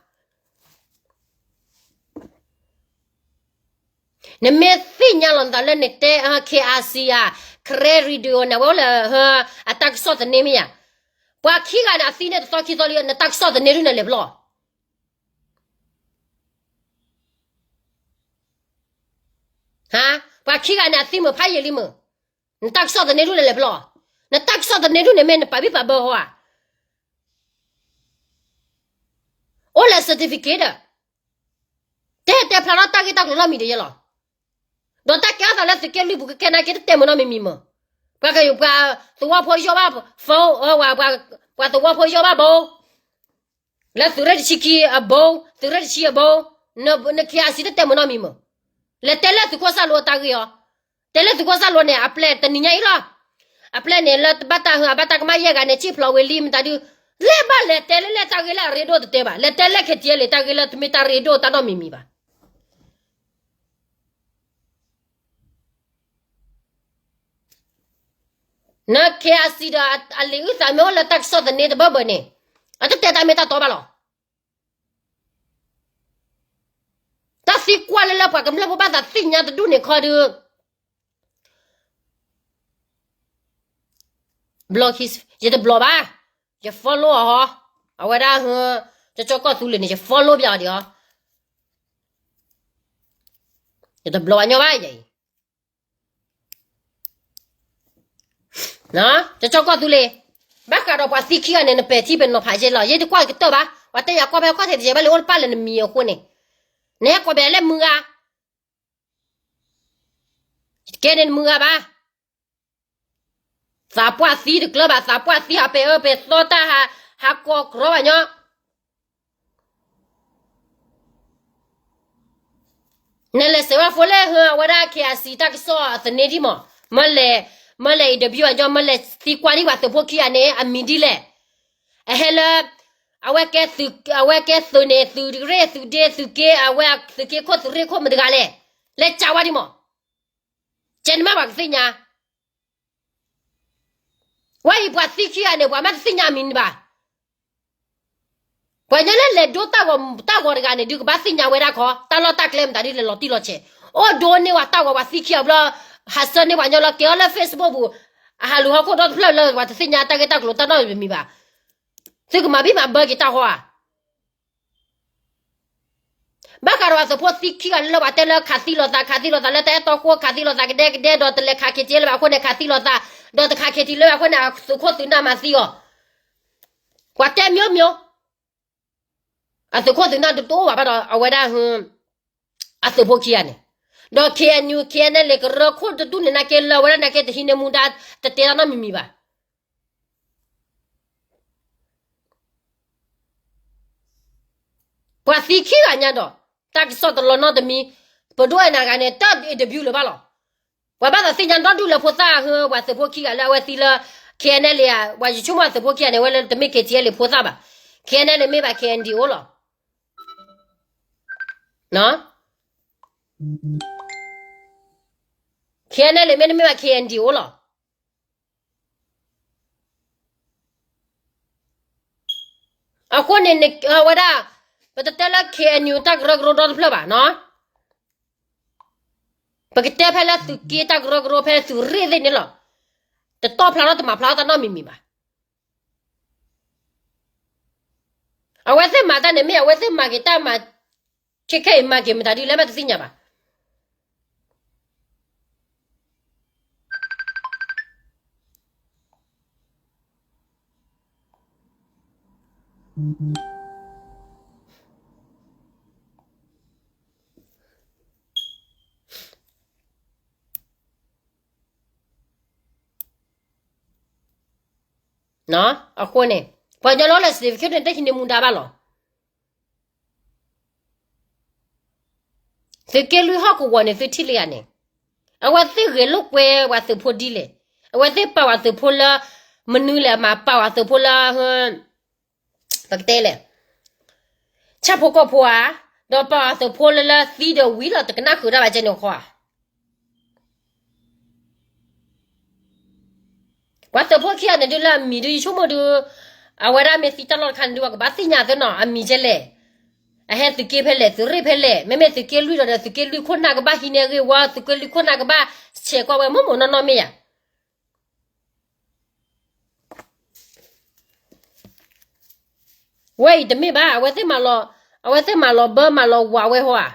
နမ့ၢ်သ့ၣ်ညါလီၤနသးလၢနတဲ K R C ဧါ, Karen Radio န့ၣ် အဝဲအိၣ်လၢ အတၢ်ကစီၣ်သန့မ့ၢ်ဧါ. ပှၤခံဂၤန့ၣ် အသံန့ၣ်တသီခံသီလံ နတၢ်ကစီၣ်သန့ဒုးနလဲၤပလီၢ် ဟါ, ပှၤခံဂၤန့ၣ် အသံမုာ်ဖးယံာ်လံမုာ်, နတၢ်ကစီၣ်သန့ဒုးနလဲၤပလီၢ်, နတၢ်ကစီၣ်သန့ဒုးန့ၣ်မ့ၢ်နပာ်ဘံၣ်ပာ်ဘၢဟီဧါ. အိၣ်လၢ certificate ဒီး တဲတဲဖျါထီၣ်တၢ်ဂ့ၢ်တၢ်ကျိၤနီတမံၤတယဲလီၤ. ဒီးတၢ်ကဲထီၣ်သးလၢသုးက့လွံၢ်ပူၤကကဲနာ်က့ တတဲမုာ်နီတမံၤမံၤမုာ်. ပှၤက, ပှၤသဝီဖိယီၣ်ဘၣ် phone, ပှၤသဝီဖိယီၣ်ဘၣ်ဘိ, လၢသုးရ့ၣ်တဆံခံအဘိ, သုးရ့ၣ်တဆံအဘိ, န, န K R C တတဲမုာ်နီတမံၤမုာ်. လဲၤတဲလၢသုးခိၣ်စၢ်လိအတၢ်ဂ့ၢ်အီၤ. တဲလၢသုးခိၣ်စၢ်လိၤန့ၣ် အပျဲၢ်တနံၤညါအံၤလီၤ. အပျဲၢ်န့ၣ်လၢတဘၣ်တၢ်ဟၢ အဘၣ်တၢ်ကမၣ်ယဲၢ်ဂၤန့ၣ် စံၣ်ဖျိးဝံၤလံမတၤဒု, လဲၤဘၣ်လဲၤတဲလၢလဲၣ်တၢ်ဂ့ၢ်လၢအရ့ဒိၣ်တတဲဘၣ်, လဲၤတဲလၢ KTLA တၢ်ဂ့ၢ်လၢတမ့ၢ်တၢ်ရ့ဒိၣ်တၢ်နီတမံၤမံၤဘၣ်. န KIC ဒီးအလံာ်အုၣ်သးမ့ၢ်အိၣ်လၢတၢ်ကစီၣ်သန့တဘၢဘၢန့ၣ်, အတတဲတၢ်မ့ၢ်တၢ်တီဘၣ်လီၤ. တၢ်သံကွၢ်လၢလၢပှၤကမျၢၢ်ဖိဘၣ်သးသ့ၣ်ညါတဒူၣ်န့ၣ်ခီဒုး block his, ယတ block ဘၣ်, ယ follow အီၤဟီ, အဝဲဒၣ်ဟ, ကၠီကီၢ်သူလ့ၤန့ၣ် ယ follow ပျီဒံးဟီ, ယတ block အညီဘၣ်ယဲအံၤ ကၠီကီၢ်သူလ့ၤ, ဘၣ်ဃးဒီးပှၤသံခံဂၤန့ၣ် နပဲာ်ထံပဲာ်နီၤဖးယဲလီၤ, ယတကွၢ်ကတၢၢ်ဘၣ်, ပှၤတဲယၤကွၢ်ဖဲခီၣ်ထံးတယဲဘၣ်လၢအိၣ်တပၣ်လၢနမံၤအဃိန့ၣ်, နဟဲကွၢ်ဘဲးလၢမုၢ်ဂၤ, ယတကဲန့ၣ်နမုၢ်ဂၤဘၣ်. သးပှၢ်သံတကျၢၤဘၣ်, သးပှၢ်သံဟးပဲာ်အၢပဲာ်သီတၢ်, ဟးကိးကြီဘၣ်ညီ နလဲၤစဲးဝဲဖိလၢဟ, အဝဲဒၣ် KIC တၢ်ကစီၣ်အသန့ဒံးမး, မ့ၢ်လဲၤ, မ့ၢ်လဲၤ interview အညီ, မ့ၢ်လဲၤသံကွၢ်ဒံးပှၤသုးဖိခံဂၤန့ၣ် အမံၤဒ်လဲၣ်, အဟဲလၢ, အဝဲကဲသုး, အဝဲကဲသုးန့ၣ် သုးရ့ၣ်သုးဒ့သုးက့, အဝဲသုးက့ခိၣ်သုးရ့ၣ်ခိၣ်မတၤတဂၤလဲၣ်, လဲၤကးဝဲဒံးမး, ကဲနမ့ၢ်ပှၤကသ့ၣ်ညါ ဝဲအံၤပှၤသံခံဂၤန့ၣ် ပှၤမ့ၢ်တသ့ၣ်ညါမံၤန့ၣ်ဘၣ်. ပှၤညီလၢလဲၤဒိတၢ်ဂီၤတၢ်ဂီၤတဂၤန့ၣ် ဒုးကဘၣ်သ့ၣ်ညါဝဲဒၣ်ခီ, တၢ်လီၢ်တၢ်ကျဲမတၤဒ်လဲၣ်လီၤတံၢ်လီၤဆဲး, အိၣ်ဒိန့ၢ်ဝဲတၢ်ဂီၤပှၤသံခံဂၤဘျီ, ဟးဆၢန့ၢ်ပှၤညီလီၤကဲအီၤလၢ Facebook ပူၤ, အဟးလူၤဟီၣ်ခိၣ်ဒီတဖျၢၣ်လၢပှၤတသ့ၣ်ညါတၢ်ဂ့ၢ်တၢ်ကျိၤတၢ်နီတမံၤမံၤဘၣ်. သုကမၤဘံၣ်မၤဘၢက့ၤတၢ်ဃီဧါ. ဘၣ်ဃးဒီးပှၤသုးဖိသံခံဂၤလၢပှၤတဲလၢခးသံလိာ်သး, ခးသံလိာ်သးလၢတၢ်အဲၣ်တီခိၣ်, ခးသံလိာ်သးကဒဲကဒဲ, ဒီးတလဲၤခး KTLA လၢၤဘၣ်အဃိန့ၣ် ခးသံလိာ်သး, ဒီးတခး KTLA လၢၤဘၣ်အဃိန့ၣ် အသုးခိၣ်သုးနၢ်မၤသံအီၤ, ပှၤတဲမျိုးမျိုး, အသုးခိၣ်သုးနၢ်တအိၣ်ဘၣ်ဘၣ်ဒီး အဝဲဒၣ်, အသုးဖိခံဂၤန့ၣ်, ဒီး KNU KNLA ကရၢခိၣ်တဒူၣ်န့ၣ် နာ်က့လၢအဝဲဒၣ်နာ်က့တဟံးန့ၢ်မူဒါ, တတဲတၢ်နီတမံၤမံၤဘၣ်. ပှၤသံခံဂၤညါဒီး, တၢ်ကစီၣ်တလီၤနီတမံၤ, ပဒိၣ်အဲၣ်နၤဂၤန့ၣ် တၢ် interview လၢၤဘၣ်လီၤ. ပှၤဘၣ်သးသ့ၣ်ညါဒီဒူၣ်လၢဖိသၣ်ဟ, ပှၤသုးဖိခံဂၤလၢအဝဲသံလၢ KNLA ပှၤယဆိကမိၣ်အသုးဖိခံဂၤန့ၣ် အဝဲလၢတမ့ၢ် KTLA ဖိသၣ်ဘၣ်, KNLA မ့ၢ်ဘၣ် KNDO လီၤ. KNLA မ့ၢ်တမ့ၢ်ဘၣ် KNDO လီၤ. အဃိန့ၣ် ဝဲဒၣ်, ပတတဲလၢ KNU တၢ်ကရၢကရိဒီတဖျၢၣ်ဘၣ်နီၤ, ပကတဲဖဲလၢသုးက့တၢ်ကရၢကရိဖဲသုးရ့ၣ်သ့ၣ်န့ၣ်လီၤ. တတီၢ်ဖျါထီၣ်တမၤဖျါထီၣ်တၢ်နီတမံၤမံၤဘၣ်. အဝဲသ့ၣ်မၤတၢ်န့ၣ် မ့ၢ်အဝဲသ့ၣ်မၤက့ၤတၢ်မၤ, ခဲခဲအံၤမၤက့ၤမတၤဒ်လဲၣ်မ့ၢ်တသ့ၣ်ညါဘၣ်. အဃိန့ၣ် ပှၤကညီလီၤလၢ certificate န့ၣ် တဟံးန့ၢ်မူဒါဘၣ်လီၤ. သုးက့လွံၢ်ဟီၣ်ကဝီၤန့ၣ် သုထံၣ်လံဧါန့ၣ်, အဝဲသ့ၣ်ဂဲၤလိာ်ကွဲပှၤသုးဖိဒ်လဲၣ်, အဝဲသ့ၣ်ပာ်ပှၤသုးဖိလၢ မနုၤလဲၣ် မၤပာ်ပှၤသုးဖိလၢ ပကတဲလဲၣ်, ဆၣ်ဖိကီၢ်ဖိဧါ, ဒီးပာ်ပှၤသုးဖိလၢလၢသံဒီးဝံၤလီၤ တကနၣ်ဃုာ်တၢ်ဘၣ်ကဲန့ၣ်ဃီဧါ. ပှၤသုးဖိခံဂၤန့ၣ်ဒုးလၢအမံၤဒုး ယဆိကမိၣ်ဒုး, အဝဲဒၣ်မ့ၢ်သံတၢ်လီၢ်တခါန့ၣ်ဒုး ပှၤကဘၣ်သ့ၣ်ညါသ့နီၤ အမံၤကဲလဲၣ်, အဟဲသုးက့ဖဲလဲၣ် သုးရ့ၣ်ဖဲလဲၣ်, မ့မ့ၢ်သုးက့လွံၢ်ဒီး သုးက့လွံၢ်ခိၣ်နၢ်ကဘၣ်ဟံးန့ၢ်အဂ့ၢ်ဝီ, သုးက့လွံၢ်ခိၣ်နၢ်ကဘၣ်ဆဲးကွၢ်ဝဲမိၢ်မိၢ်နီၢ်နီၢ်မ့ၢ်ဧါ. ဝဲအံၤတမ့ၢ်ဘၣ် အဝဲသ့ၣ်မၤလီၤ, အဝဲသ့ၣ်မၤလီၤဘၢမၤလီၤဝးဝဲဟီဧါ.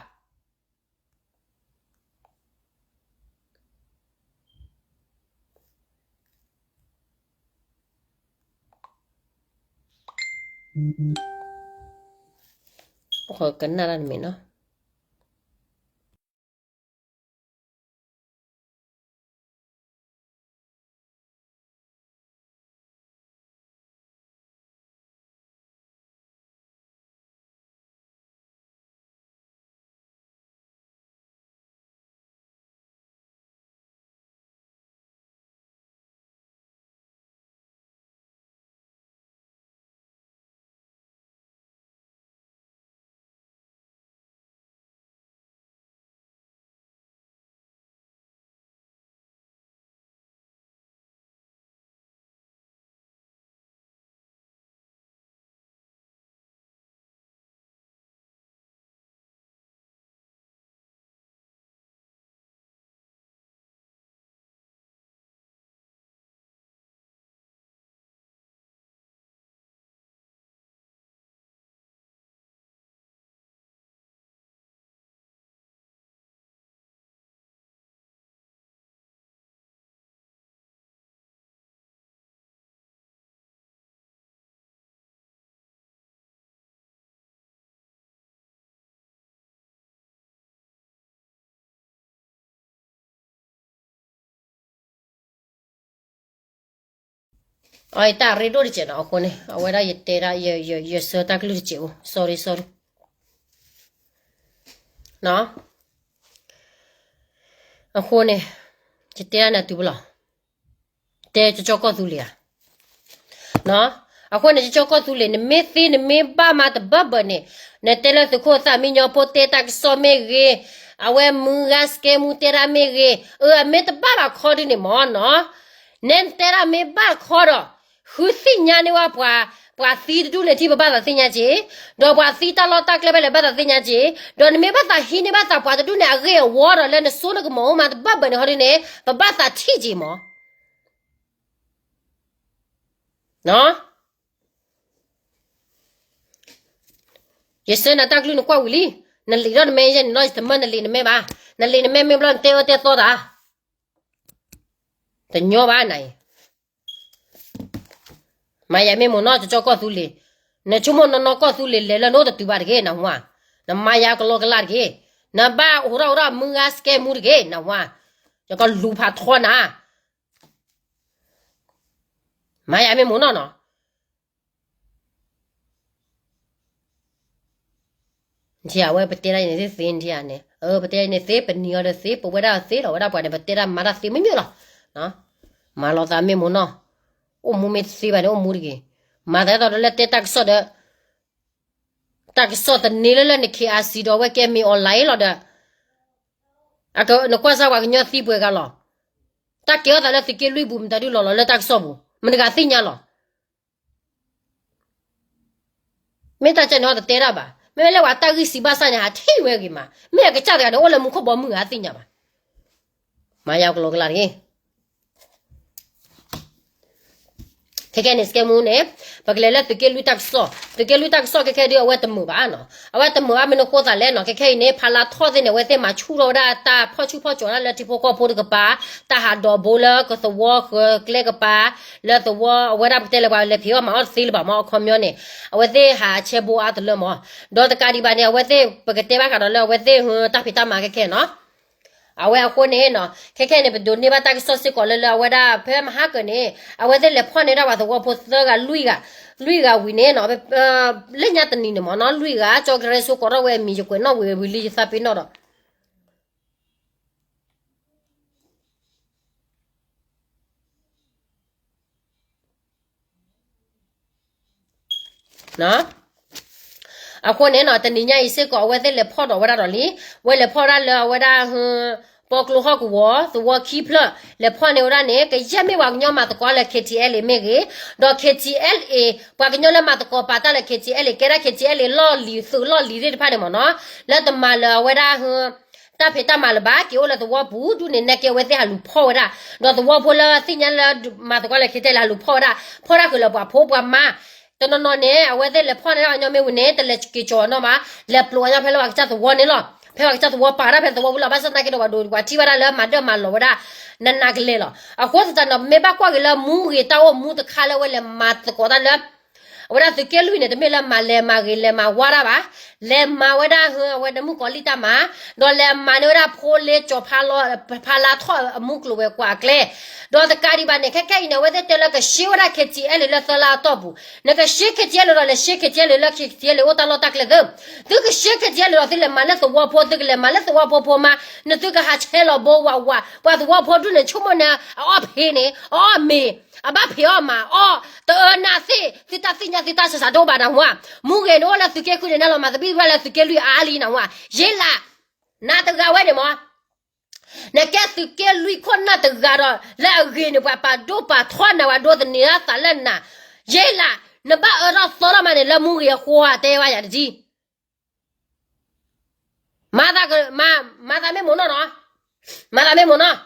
ကနၣ်တၢ်တမံၤနီၤ. အတၢ်ရ့ဒိၣ်တစဲးနီၤ အဃိန့ၣ် အဝဲဒၣ်ယတဲဒၣ် ယဆၢတၢ်ကလုၢ်တစဲးအိၣ် sorry sorry နီၤ အဃိန့ၣ် ယတဲဒၣ်နၤတုၤပလီၤ တဲကၠီကီၢ်သူလ့ၤဧါ အဃိန့ၣ် ကၠီကီၢ်သူလ့ၤ နမ့ၢ်သ့နမ့ၢ်ဘၣ်မၤတဘၢဘၢန့ၣ် နတဲလၢသုးခိၣ်သၣ်မံညီဖိတဲတၢ်ကစီၣ်မ့ၢ်ဂ့ၤ, အဝဲမုၢ်ဂၤ စကဲမူ တဲဒၣ်မ့ၢ်ဂ့ၤ, အၢ အမ့ၢ်တဘၣ်ဘၣ်ခီဒုန့ၣ်မ့ၢ်နီၤ, နဲနတဲဒၣ်မ့ၢ်ဘၣ်ခီဒီး ဃုသ့ၣ်ညါန့ၢ်ဝဲပှၤ, ပှၤသံတဒူၣ်န့ၣ်ထံၣ်ပဘၣ်သးသ့ၣ်ညါက့ၤ, ဒီးပှၤသံတၢ်လီၢ်တၢ်ကျဲဖဲလဲၣ်ဘၣ်သးသ့ၣ်ညါက့ၤ, ဒီးနမ့ၢ်ဘၣ်သးဟံးန့ၢ်ဘၣ်သးပှၤတဒူၣ်န့ၣ် အဂ့ၢ်အဝီဒီးလၢနစိနကမီၤအိၣ်မးတဘၢဘၢန့ၣ်ခီဒုန့ၣ် ပဘၣ်သးထံၣ်က့ၤမ့ၢ် ယဆၢနၤတၢ်ကလုၢ်နကွၢ်ဝံၤလံ, နလံာ်ဒီးနမဲယဲန့ၣ်နီၤ ယတမၢနလံာ်နမဲဘၣ်, နလံာ်နမဲမ့ၢ်ဘျီနတဲအၢတဲသီတၢ်, တညီဘၣ်နၤအံၤ, မၤယၤမ့ၢ်မိၢ်နီၢ်ကၠီကီၢ်သူလ့ၤ, နဆိကမိၣ်နီၢ်နီၢ်ကီၢ်သူလ့ၤလဲၤလၢနအိၣ်တတုၤဘၣ်တဂ့ၤ နဟါ, နမၤယၤကလီကလီတဂ့ၤ, နဘၣ်အိးထီၣ်အိးထီၣ်မုၢ်ဂၤ စကဲမူ တဂ့ၤ နဟါ, ယကလူၤဖးထီနၤ မၤယၤမ့ၢ်မိၢ်နီၢ်နီၤ, နထံၣ်ဧါ အဝဲပတဲဒၣ်အံၤန့ၣ်သ့သ့ နထံၣ်ဧါန့ၣ်, ပတဲဒၣ်အံၤန့ၣ်သ့ ပနံၤအီၤဒီးသ့ ပဝဲဒၣ်သ့လီၤ ဝဲဒၣ်ပှၤန့ၣ် ပတဲဒၣ်မၤတၢ်သ့မ့ၢ်မ့ၢ်လီၤ, မၤလီၤသးမ့ၢ်မိၢ်နီၢ်, အိၣ်မူမ့ၢ်တသ့ဘၣ်န့ၣ် အိၣ်မူတဂ့ၤ, မၤသးဒ်သိးလၢတဲတၢ်ကစီၣ်ဒီး တၢ်ကစီၣ်သန့လၢလၢန KIC ဒီးအဝဲကဲမ့ၢ် online လီၤဒီး, နကွၢ်စၢ်ပှၤကညီသံပှဲၤဂၤလီၤ, တၢ်ကဲထီၣ်သးလၢသုးက့လွံၢ်ပူၤ မတၤဒုလီၤလီၤလၢတၢ်ကစီၣ်ပူၤ မတၤတဂၤသ့ၣ်ညါလီၤ, မ့ၢ်တၢ်ကဲန့ၣ်တတဲဒၣ်ဘၣ်, မ့မ့ၢ်လၢပှၤတၢ်ဂံၢ်စံးဘၣ်ဆၣ်န့ၣ် ဟးထံၣ်ဝဲဂ့ၤမး, မ့ၢ်အကစၢ်တဂၤန့ၣ် အိၣ်လၢမူခိၣ်ဘီမုၢ်ဂၤသ့ၣ်ညါဘၣ်, မၤယၤကလီကလီတဂ့ၤ ခဲခဲန့ၣ် စကဲမူန့ၣ်, ပကလဲၤလၢသုးက့လွံၢ်တၢ်ကစီၣ်, သုးက့လွံၢ်တၢ်ကစီၣ်ခဲခဲဒုး အဝဲတမုာ်ဘၣ်နီၤ, အဝဲတမုာ်ဘၣ်မနုၤဃိသးလဲၣ်နီၤ, ခဲခဲအံၤန့ၣ် ဖးလါထီၣ်သ့ၣ်န့ၣ် အဝဲသ့ၣ်မၤဆူၣ်ထီၣ်ဝဲဒၣ်တၢ်ဖီၣ်ဆူၣ်ဖီၣ်ကၠီၤဒၣ်လၢထံဖိကီၢ်ဖိတကပၤ, တၢ်ဟးဒိးဘိလၢကသဝီဃၢၤကျဲကပၤ, လၢသဝီအဝဲဒၣ်ပကတဲလၢပှၤလဲၤဖံးအီၣ်မၤအီၣ်တသ့လၢၤဘၣ်မ့ၢ်အခီပညီန့ၣ်, အဝဲသ့ၣ်ဟးဆဲဘိအါတလၢမး, ဒီးတကးဒံးဘၣ်န့ၣ် အဝဲသ့ၣ်ပကတဲဘၣ်ဃးဒီးလၢအဝဲသ့ၣ်တၢ်ဖံးတၢ်မၤခဲခဲနီၤ အဝဲအဃိန့ၣ်နီၤ ခဲခဲန့ၣ် ပဒိးန့ၢ်ဘၣ်တၢ်ကစီၣ်စ့ၢ်ကီးလၢလၢအဝဲဒၣ် ဖဲမဟါကၢၤန့ၣ် အဝဲသ့ၣ်လဲၤဖီၣ်န့ၢ်ဒၣ်ပှၤသဝီဖိသၢဂၤလွံၢ်ဂၤ, လွံၢ်ဂၤဝံၤန့ၣ်နီၤ, လၢညါတနံၤန့ၣ်မ့ၢ်နီၤ လွံၢ်ဂၤ ကၠီကရဲဆိကိးထီၣ်ဝဲအမံၤ ယကွဲးနီၣ်ဝံၤဝံၤလံယသးပ့ၤနီၣ်ဒီး အဃိန့ၣ်နီၤ တနံၤညါအံၤစ့ၢ်ကီး အဝဲသ့ၣ်လဲၤဖီၣ်ဒီးဝဲဒၣ်ဒီးလံ, ဝဲလဲၤဖီၣ်ဒၣ်လၢအဝဲဒၣ် ပီကျိဟီၣ်ကဝီၤ သဝီခံဖျၢၣ် လဲၤဖီၣ်န့ၢ်ဝဲဒၣ်န့ၣ် ကယဲၢ်မ့ၢ်ပှၤကညီမၤသကိးလၢ KTLA မ့ၢ်ဂ့ၤ, ဒီး KTLA ပှၤကညီလၢမၤသကိးပာ်တၢ်လၢ KTLA ကဲဒၣ် KTLA လီၢ်လံၤသုးလီၢ်လံၤသ့ၣ်တဖၣ်န့ၣ်မ့ၢ်နီၤ, လၢတမၤလၢအဝဲဒၣ် တၢ်ဖံးတၢ်မၤလၢၤဘၣ် က့ၤအိၣ်လၢသဝီပူၤဒူၣ်န့ၣ် နဲက့ၤအဝဲသ့ၣ်ဟးလူၤဖီၣ်ဝဲဒၣ်, ဒီးသဝီဖိလၢသ့ၣ်ညါလၢမၤသကိးလၢ KTLA ဟးလူၤဖီၣ်ဝဲဒၣ်, ဖီၣ်ဒၣ်ဃုာ်လၢပှၤဖိပှၤမါ, တနီၤနီၤန့ၣ် အဝဲသ့ၣ်လဲၤဖီၣ်န့ၢ်ဒၣ်ညီမ့ၢ်ဝံၤန့ၣ် တလဲၤက့ၤကၠီၤအီၤနီၢ်ဘၣ်, လဲၤပျိးအီၤညီဖဲလၢပှၤကစၢ်သဝီန့ၣ်လီၤ, ဖဲပှၤကစၢ်သဝီပာ်ဝဲဒၣ်ဖဲသဝီပူၤလီၤ, ဘၣ်ဆၣ်သနာ်က့ဒီးပှၤဒိးပှၤထံၣ်ဘၣ်ဒၣ်လၢမၤဒၢၣ်မၤလီၤဝဲဒၣ် နးနးကလဲာ်လီၤ, အဃိသတးဒီး ပမ့ၢ်ဘၣ်ကွၢ်က့ၤလၢမူဂ့ၤတၢ်အိၣ်မူတခါလၢအဝဲလဲၤမၤသကိးတၢ်လၢ အဝဲဒၣ်သုးက့လွံၢ်န့ၣ် တမ့ၢ်လၢမၤလဲၤမၤဂ့ၤလဲၤမၤဝါဒၣ်ဘၣ်, လဲၤမၤဝဲဒၣ်ဟၢအဝဲဒၣ်မုၣ်ကီၤလံၢ်တၢ်မၤ, ဒီးလဲၤမၤန့ၢ်ဝဲဒၣ်ဖိလ့ကၠီၤဖးလီၤ ဖးလါထီၣ်အမူကျိၤဝဲၤကွာ်အကျဲ, ဒီးတကးဒံးဘၣ်န့ၣ် ခဲခဲအံၤန့ၣ် အဝဲသ့ၣ်တဲလၢကရှဲဝဲဒၣ် KTLA လၢသၢလါအတီၢ်ပူၤ, နကရှဲ KTLA ဒီးလဲၤရှဲ KTLA လၢ KTLA အိၣ်တၢ်လီၢ်တၢ်ကျဲသၢ, သုကရှဲ KTLA ဒီးသုလဲၤမၤလၢသဝီဖိ သုကလဲၤမၤလၢသဝီဖိဖိမါ, နသုကဟးဆဲးလီၤဘိဝးဝး, ပှၤသဝီဖိဒူၣ်န့ၣ် ဆိကမိၣ်န့ၣ် အအီၣ်ဖံးန့ၣ် အအီၣ်မ့ၤ အဘၣ်ဖံးအီၣ်မး အီၣ်တအၢနးသ့ၣ် သုတၢ်သ့ၣ်ညါသုတၢ်ဆးဆးတအိၣ်ဘၣ်နဟါ, မူဂ့ၤန့ၣ်အိၣ်လၢသုးက့ဃုာ်န့ၣ် နလီၤမၤသဘံၣ်သဘုၣ်လၢသုးက့လွံၢ်အါလံနဟါ, ယ့လး နၤတဂၤဝဲန့ၣ်မး နကဲသုးက့လွံၢ်ခိၣ်နၢ်တဂၤဒီး လၢအဂ့ၤန့ၣ် ပှၤပာ်ဒိၣ်ပာ်ထီနၤ ပှၤဒိးသန့ၤဒၣ်သးလၢနၤ, ယ့လး နဘၣ်အၢထီၣ်သီထီၣ်မးန့ၣ် လၢမူဂ့ၤအဃိဧါ တဲဘၣ်ယၤတဒ် မၤသးမ့ၢ်မိၢ်နီၢ်နီၤ, မၤသးမ့ၢ်မိၢ်နီၢ်,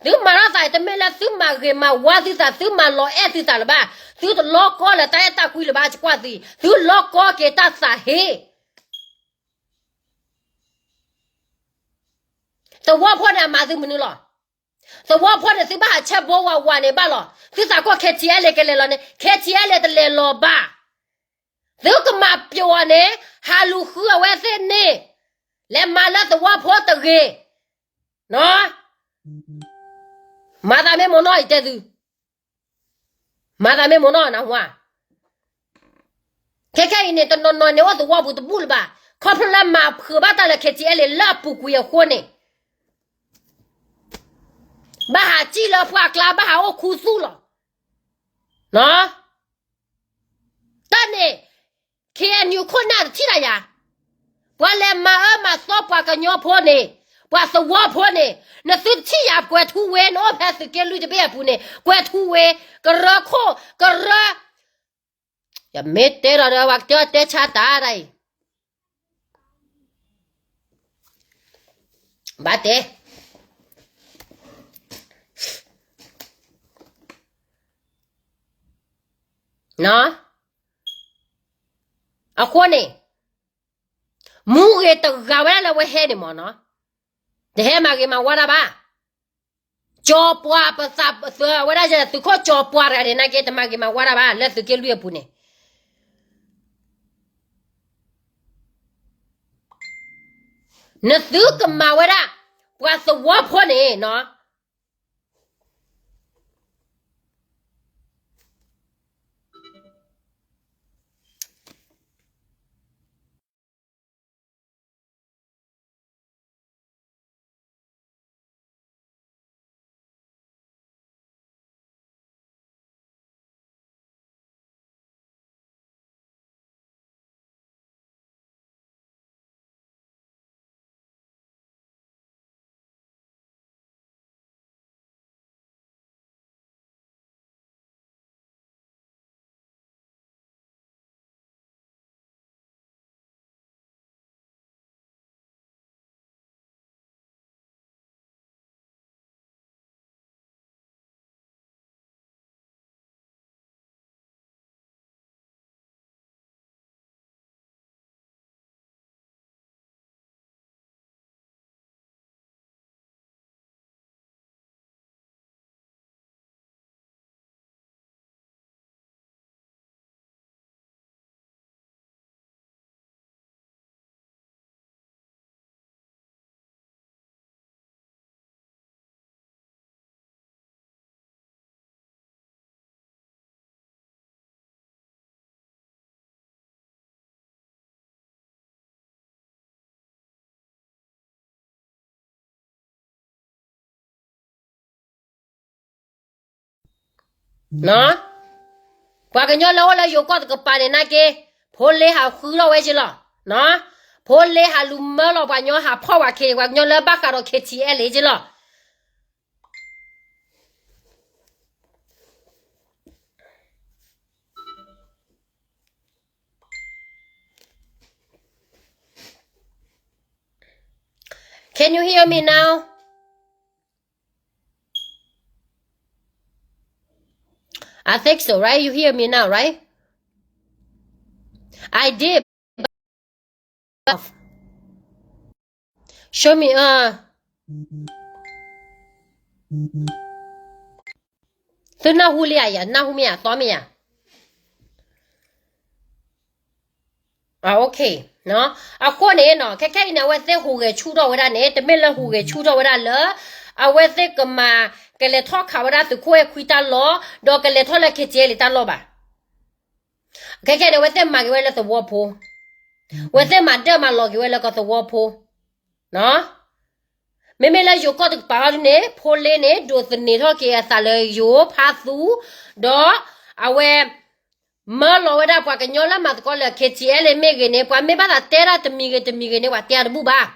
သုမၤထီၣ်သးအံၤ တမ့ၢ်လၢသုမၤဂ့ၤမၤဝါသုသး သုမၤလီၤအဲၣ်သုသးလၢၤဘၣ်, သုတလီကီလၢတၢ်အဲၣ်တၢ်ကွံလၢၤဘၣ် ကကွၢ်သံ, သုလီကီက့ၤတၢ်သးဟ့ သဝီဖိန့ၣ်အမၤသုမနုၤလီၤ. သဝီဖိန့ၣ် သုဘၣ်ဟးဆဲးဘိဝးဝးန့ၣ်ဘၣ်လီၤ. သုသးကီၢ် KTLA ကလဲၤလီၤန့ၣ် KTLA တလဲၤလီၤဘၣ်. သုကမၤပျီန့ၣ် ဟးလူၤဃုအဝဲသ့ၣ်န့ၣ် လဲၤမၤလၢသဝီဖိတဂ့ၤ. မၤသးမ့ၢ်မိၢ်နီၢ်အံၤတဲသု မၤသးမ့ၢ်မိၢ်နီၢ်နၢ်ဟူဧါ. ခဲခဲအံၤန့ၣ် တနီၤနီၤန့ၣ်အိၣ်သဝီပူၤတဘူၣ်လၢၤဘၣ်, ခီဖျိလၢမၤဖုးဘၣ်တၢ်လၢ KTLA လၢအပူၤကွံာ်အဃိန့ၣ် ဘၣ်ဟးစံၣ်လၢပှၢ်ကျါ ဘၣ်ဟးအိၣ်ခူသူၣ်လီၤ. တၢ်န့ၣ် KNU ခိၣ်နၢ်တထံၣ်တၢ်ယၤ, ပှၤလဲၤမၤအၢမၤသီပှၤကညီဖိန့ၣ်, ပှၤသဝီဖိန့ၣ်, နသုတထံၣ်ယၤ ကွဲၤထူဝ့ နအိၣ်ဖဲသုးက့လွံၢ်တဘ့ၣ်အပူၤန့ၣ် ကွဲၤထူဝ့, ကရၢခိၣ်, ကရၢ, ယမ့ၢ်တဲဒီးဒီး ပှၤကတဲဆါတၢ်တၢ်အံၤ ဘၣ်တဲ အဃိန့ၣ် မူဂ့ၤတဂၤဝဲဒၣ်လၢဝဲဟဲန့ၣ်မ့ၢ်နီၤ, တဟဲမၤဂ့ၤမၤဝါတၢ်ဘၣ်. ကၠီၤပှၤပသးပသၢဝဲဒၣ် သုးခိၣ်ကၠီၤပှၤတဂၤန့ၣ် နာ်က့ တမၤဂ့ၤမၤဝါတၢ်ဘၣ် လၢသုးက့လွံၢ်အပူၤန့ၣ် နသုကမၤဝဲဒၣ် ပှၤသဝီဖိန့ၣ်နီၤ.ပှၤကညီလၢအိၣ်လၢယိၤကီၢ်တကပၤန့ၣ် နာ်က့ ဖိလ့ဟးဃုထီၣ်ဝဲက့လီၤ. ဖိလ့ဟးလူၤမၢလီၤပှၤကညီ ဟးဖီၣ်ဝဲ ပှၤကညီလၢဘၣ်ဃးဒီး KTLA က့လီၤ. Can you hear me now? I think so, right? You hear me now, right? I did. Show me, uh, သုနၢ်ဟူလံဧါ, ယနၢ်ဟူမ့ၢ်ဧါ, သီမ့ၢ်ဧါ. Okay, အဃိန့ၣ်နီၤ ခဲခဲအံၤန့ၣ် အဝဲသ့ၣ်ဟူးဂဲၤဆူၣ်ထီၣ်ဝဲဒၣ်န့ၣ် တမ့ၢ်လၢဟူးဂဲၤဆူၣ်ထီၣ်ဝဲဒၣ်လၢ အဝဲသ့ၣ်ကမၤ ကလဲၤထီၣ်ခးဝဲဒၣ်သုးခိၣ်အဲၣ်ခွံတၢ်လီၢ် ဒီးကလဲၤထီၣ်လၢ KTLA တၢ်လီၢ်ဘၣ်. ခဲခဲန့ၣ် အဝဲသ့ၣ်မၤက့ၤဝဲလၢသဝီဖိ, အဝဲသ့ၣ်မၤဒၢၣ်မၤလီၤက့ၤဝဲလၢကသဝီဖိ. မ့မ့ၢ်လၢယိၤကီၢ်တကပၤဟီဒုန့ၣ် ဖိလ့န့ၣ် ဒိးသန့ၤထီၣ်က့ၤအသးလၢယိၤဖးသူ, ဒီးအဝဲ မၢလီၤဝဲဒၣ်ပှၤကညီလၢမၤသကိးလၢ KTLA မ့ၢ်ဂ့ၤန့ၣ် ပှၤမ့ၢ်ဘၣ်သးတဲဒၣ်တမံၤဂ့ၤတမံၤဂ့ၤန့ၣ် ပှၤတဲအတဘူၣ်ဘၣ်.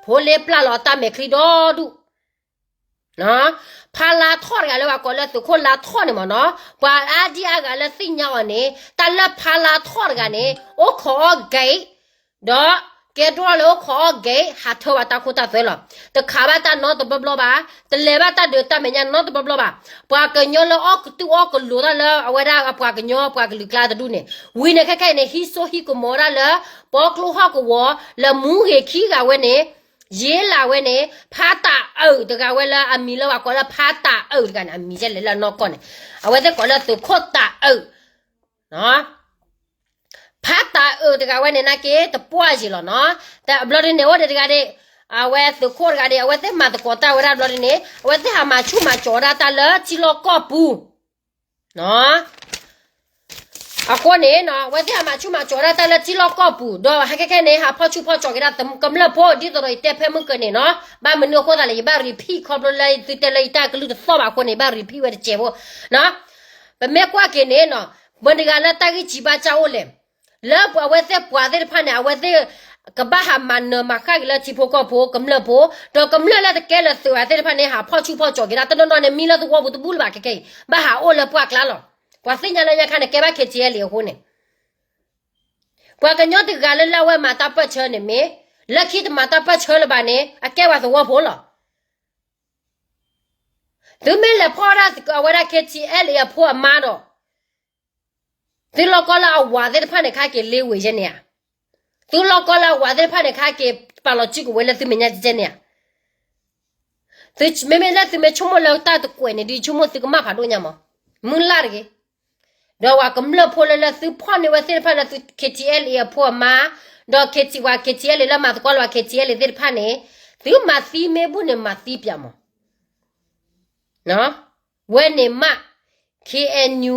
ဖိလ့ပျၢ်လီၤအတၢ်မဲာ်ချံဒီဒူၣ် ဖါလါထီၣ်တဂၤလၢပှၤကိးလၢသုးခိၣ်လါထီၣ်န့ၣ်မ့ၢ်နီၤ, ပှၤအါဒံအါဂၤလၢသ့ၣ်ညါအီၤန့ၣ် တၢ်လၢဖါလါထီၣ်တဂၤန့ၣ် အိၣ်ခိးအီၣ်က့ၤ, ဒီးကဲဒိၣ်လၢအိၣ်ခိးအီၣ်က့ၤ ဟးထၢဝဲတၢ်ခိတၢ်သွဲလီၤ. တခးဘၣ်တၢ်နီတဘျီဘျီဘၣ်, တလဲၤဘၣ်တၢ်ဒုးတၢ်မဲာ်ညါနီတဘျီဘျီဘၣ်. ပှၤကညီလၢအီၣ်ကသူၣ်အီၣ်ကလိၤတၢ်လၢအဝဲဒၣ်အပှၤကညီပှၤကလုာ်ကျါတဒူၣ်န့ၣ် ဝံၤန့ၣ်ခဲခဲအံၤန့ၣ် ဟံးစိဟံးကမီၤဝဲဒၣ်လၢ ပီကျိဟီၣ်ကဝီၤ လၢမူဂ့ၤခံဂၤဝဲန့ၣ် ယ့လးဝဲန့ၣ် ဖါတၢ်အုးတဂၤဝဲလၢအမံၤလၢပှၤကိးလၢဖါတၢ်အုးတဂၤန့ၣ် အမံၤယဲလဲၣ်လၢအနီၢ်ကီၢ်န့ၣ် အဝဲသ့ၣ်ကိးလၢသုးခိၣ်တၢ်အုး, ဖါတၢ်အုးတဂၤဝဲန့ၣ် နာ်က့ တပှၢ်ယံၤလီၤနီၤ. တဘျီဒ်န့ၣ် အိၣ်ဒံးတဂၤဒံး, အဝဲသုးခိၣ်တဂၤဒံး အဝဲသ့ၣ်မၤသကိးတၢ်ဝဲဒၣ်ဘျီဒ်န့ၣ် အဝဲသ့ၣ်ဟးမၤဆူၣ်မၤကၠီၤဝဲဒၣ်တၢ်လၢထံလီၢ်ကီၢ်ပူၤ အဃိန့ၣ်နီၤ အဝဲသ့ၣ်ဟးမၤဆူၣ်မၤစိးဒၣ်တၢ်လၢထံလီၢ်ကီၢ်ပူၤ ဒီးဟဲခဲခဲန့ၣ် ဟးဖီၣ်ဆူၣ်ဖီၣ်စိးက့ၤဒၣ်ကမျၢၢ်ဖိ ဒ်သိးဒီးယတဲဖဲမုၢ်ကၢၤန့ၣ်နီၤ, ဘၣ်မနုၤအဃိသတးလဲၣ် ယဘၣ် repeat ခီဖျိလၢသုတဲလၢယတၢ်ကလုၢ်တသီၣ်ဘၣ်အဃိန့ၣ် ယဘၣ် repeat ဝဲတစဲးဖိနီၤ. ပမ့ၢ်ကွၢ်က့ၤန့ၣ်နီၤ မတၤတဂၤလၢတၢ်ဂံၢ်စၢ်ဘါစၢ်အိၣ်လဲၣ်, လၢပှၤအဝဲသ့ၣ်ပှၤသ့ၣ်တဖၣ်န့ၣ် အဝဲသ့ၣ်ကဘၣ်ဟးမၤနၢၤမၤဃၣ်က့ၤလၢထံဖိကီၢ်ဖိ ကမျၢၢ်ဖိ, ဒီးကမျၢၢ်လၢတကဲလၢၤသုးဘၣ်သ့ၣ်တဖၣ်န့ၣ် ဟးဖီၣ်ဆူၣ်ဖီၣ်စိးက့ၤဒၣ် တနီၤနီၤန့ၣ် မံလၢသဝီပူၤတဘူၣ်လၢၤဘၣ်ခဲခဲအံၤ ဘၣ်ဟးအိၣ်လၢပှၢ်ကျါလီၤ. ပှၤသ့ၣ်ညါလၢညါခါန့ၣ် ကဲဘၣ် KTLA အဃိန့ၣ် ပှၤကညီတဂၤလၢလၢအဝဲမၤတၢ်ပၢၢ်ဆၢန့ၣ်မ့ၢ် လၢခံတမၤတၢ်ပၢၢ်ဆၢလၢၤဘၣ်န့ၣ် အကဲပှၤသဝီဖိလီၤ. သုမ့ၢ်လဲၤဖီၣ်ဒၣ်အဝဲဒၣ် KTLA အဖိအမါဒီး သုလီၢ်ကီၢ်လၢအဝၤသ့ၣ်တဖၣ်န့ၣ် ခါက့ၤလ့ဝ့ၤယဲန့ၣ်ဧါ. သုလီၢ်ကီၢ်လၢအဝၤသ့ၣ်တဖၣ်န့ၣ် ခါက့ၤပာ်လီၤစုကဝဲၤလၢသုမဲာ်ညါကဲန့ၣ်ဧါ. မ့မ့ၢ်လၢသုမ့ၢ်ဆိကမိၣ်လၢတၢ်တကွဲးန့ၣ် ဒုးဆိကမိၣ်သုကမၣ်ဖးဒိၣ်ညါမး, မုၢ်လၢ်တဂ့ၤ. ဒီးပှၤကမျၢၢ်ဖိလၢလၢသုဖီၣ်န့ၢ်ဝဲသ့ၣ်တဖၣ်လၢသု KTLA အဖိအမါ, ဒီး KT ပှၤ KTLA လၢမၤသကိးလၢပှၤ KTLA သ့ၣ်တဖၣ်န့ၣ်, သုမၤသံမ့ၢ်ဘူၣ်န့ၣ် မၤသံပၠးမး ဝဲန့ၣ်မး, KNU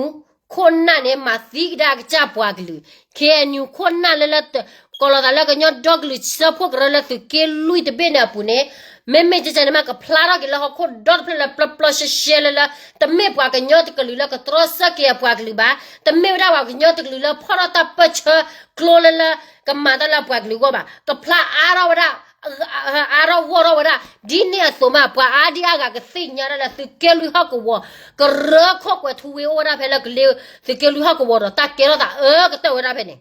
ခိၣ်နၢ်န့ၣ် မၤသံကဒါကစၢ်ပှၤကလုာ်, KNU ခိၣ်နၢ်လၢလၢ ကိးလီၤသးလၢကညီဒီကလုာ်စၢဖှိၣ်ကရၢလၢသုးက့လွံၢ်တဘ့ၣ်န့ၣ်အပူၤန့ၣ်, မ့မ့ၢ်ကဲန့ၣ်မး ကဖျါထီၣ်က့ၤလၢဟီၣ်ခိၣ်ဒီတဖျၢၣ်လၢပျီပျီရှဲရှဲလၢလၢ တမ့ၢ်ပှၤကညီတကလုာ်လၢကတြီဆၢက့ၤအပှၤကလုာ်ဘၣ်, တမ့ၢ်ဝဲဒၣ်ပှၤကညီတကလုာ်လၢဖီၣ်ထီၣ်တၢ်ပၢၢ်ဆၢကျိလၢလၢ ကမၤတၢ်လၢအပှၤကလုာ်အဂီၢ်ဘၣ်, ကဖျါအါထီၣ်ဝဲဒၣ် အါထီၣ်ဂီၢ်ထီၣ်ဝဲဒၣ်, ဒ်န့ၣ်အသိးမး ပှၤအါဒံအါဂၤကသ့ၣ်ညါဒၣ်လၢသုးက့လွံၢ်ဟီၣ်ကဝီၤ, ကရၢခိၣ်ကွဲၤထူဝ့အိၣ်ဝဲဒၣ်ဖဲလၢကလ့ သုးက့လွံၢ်ဟီၣ်ကဝီၤဒီး တၢ်ကဲထီၣ်သးအၢကတၢၢ်ဝဲဒၣ်ဖဲန့ၣ်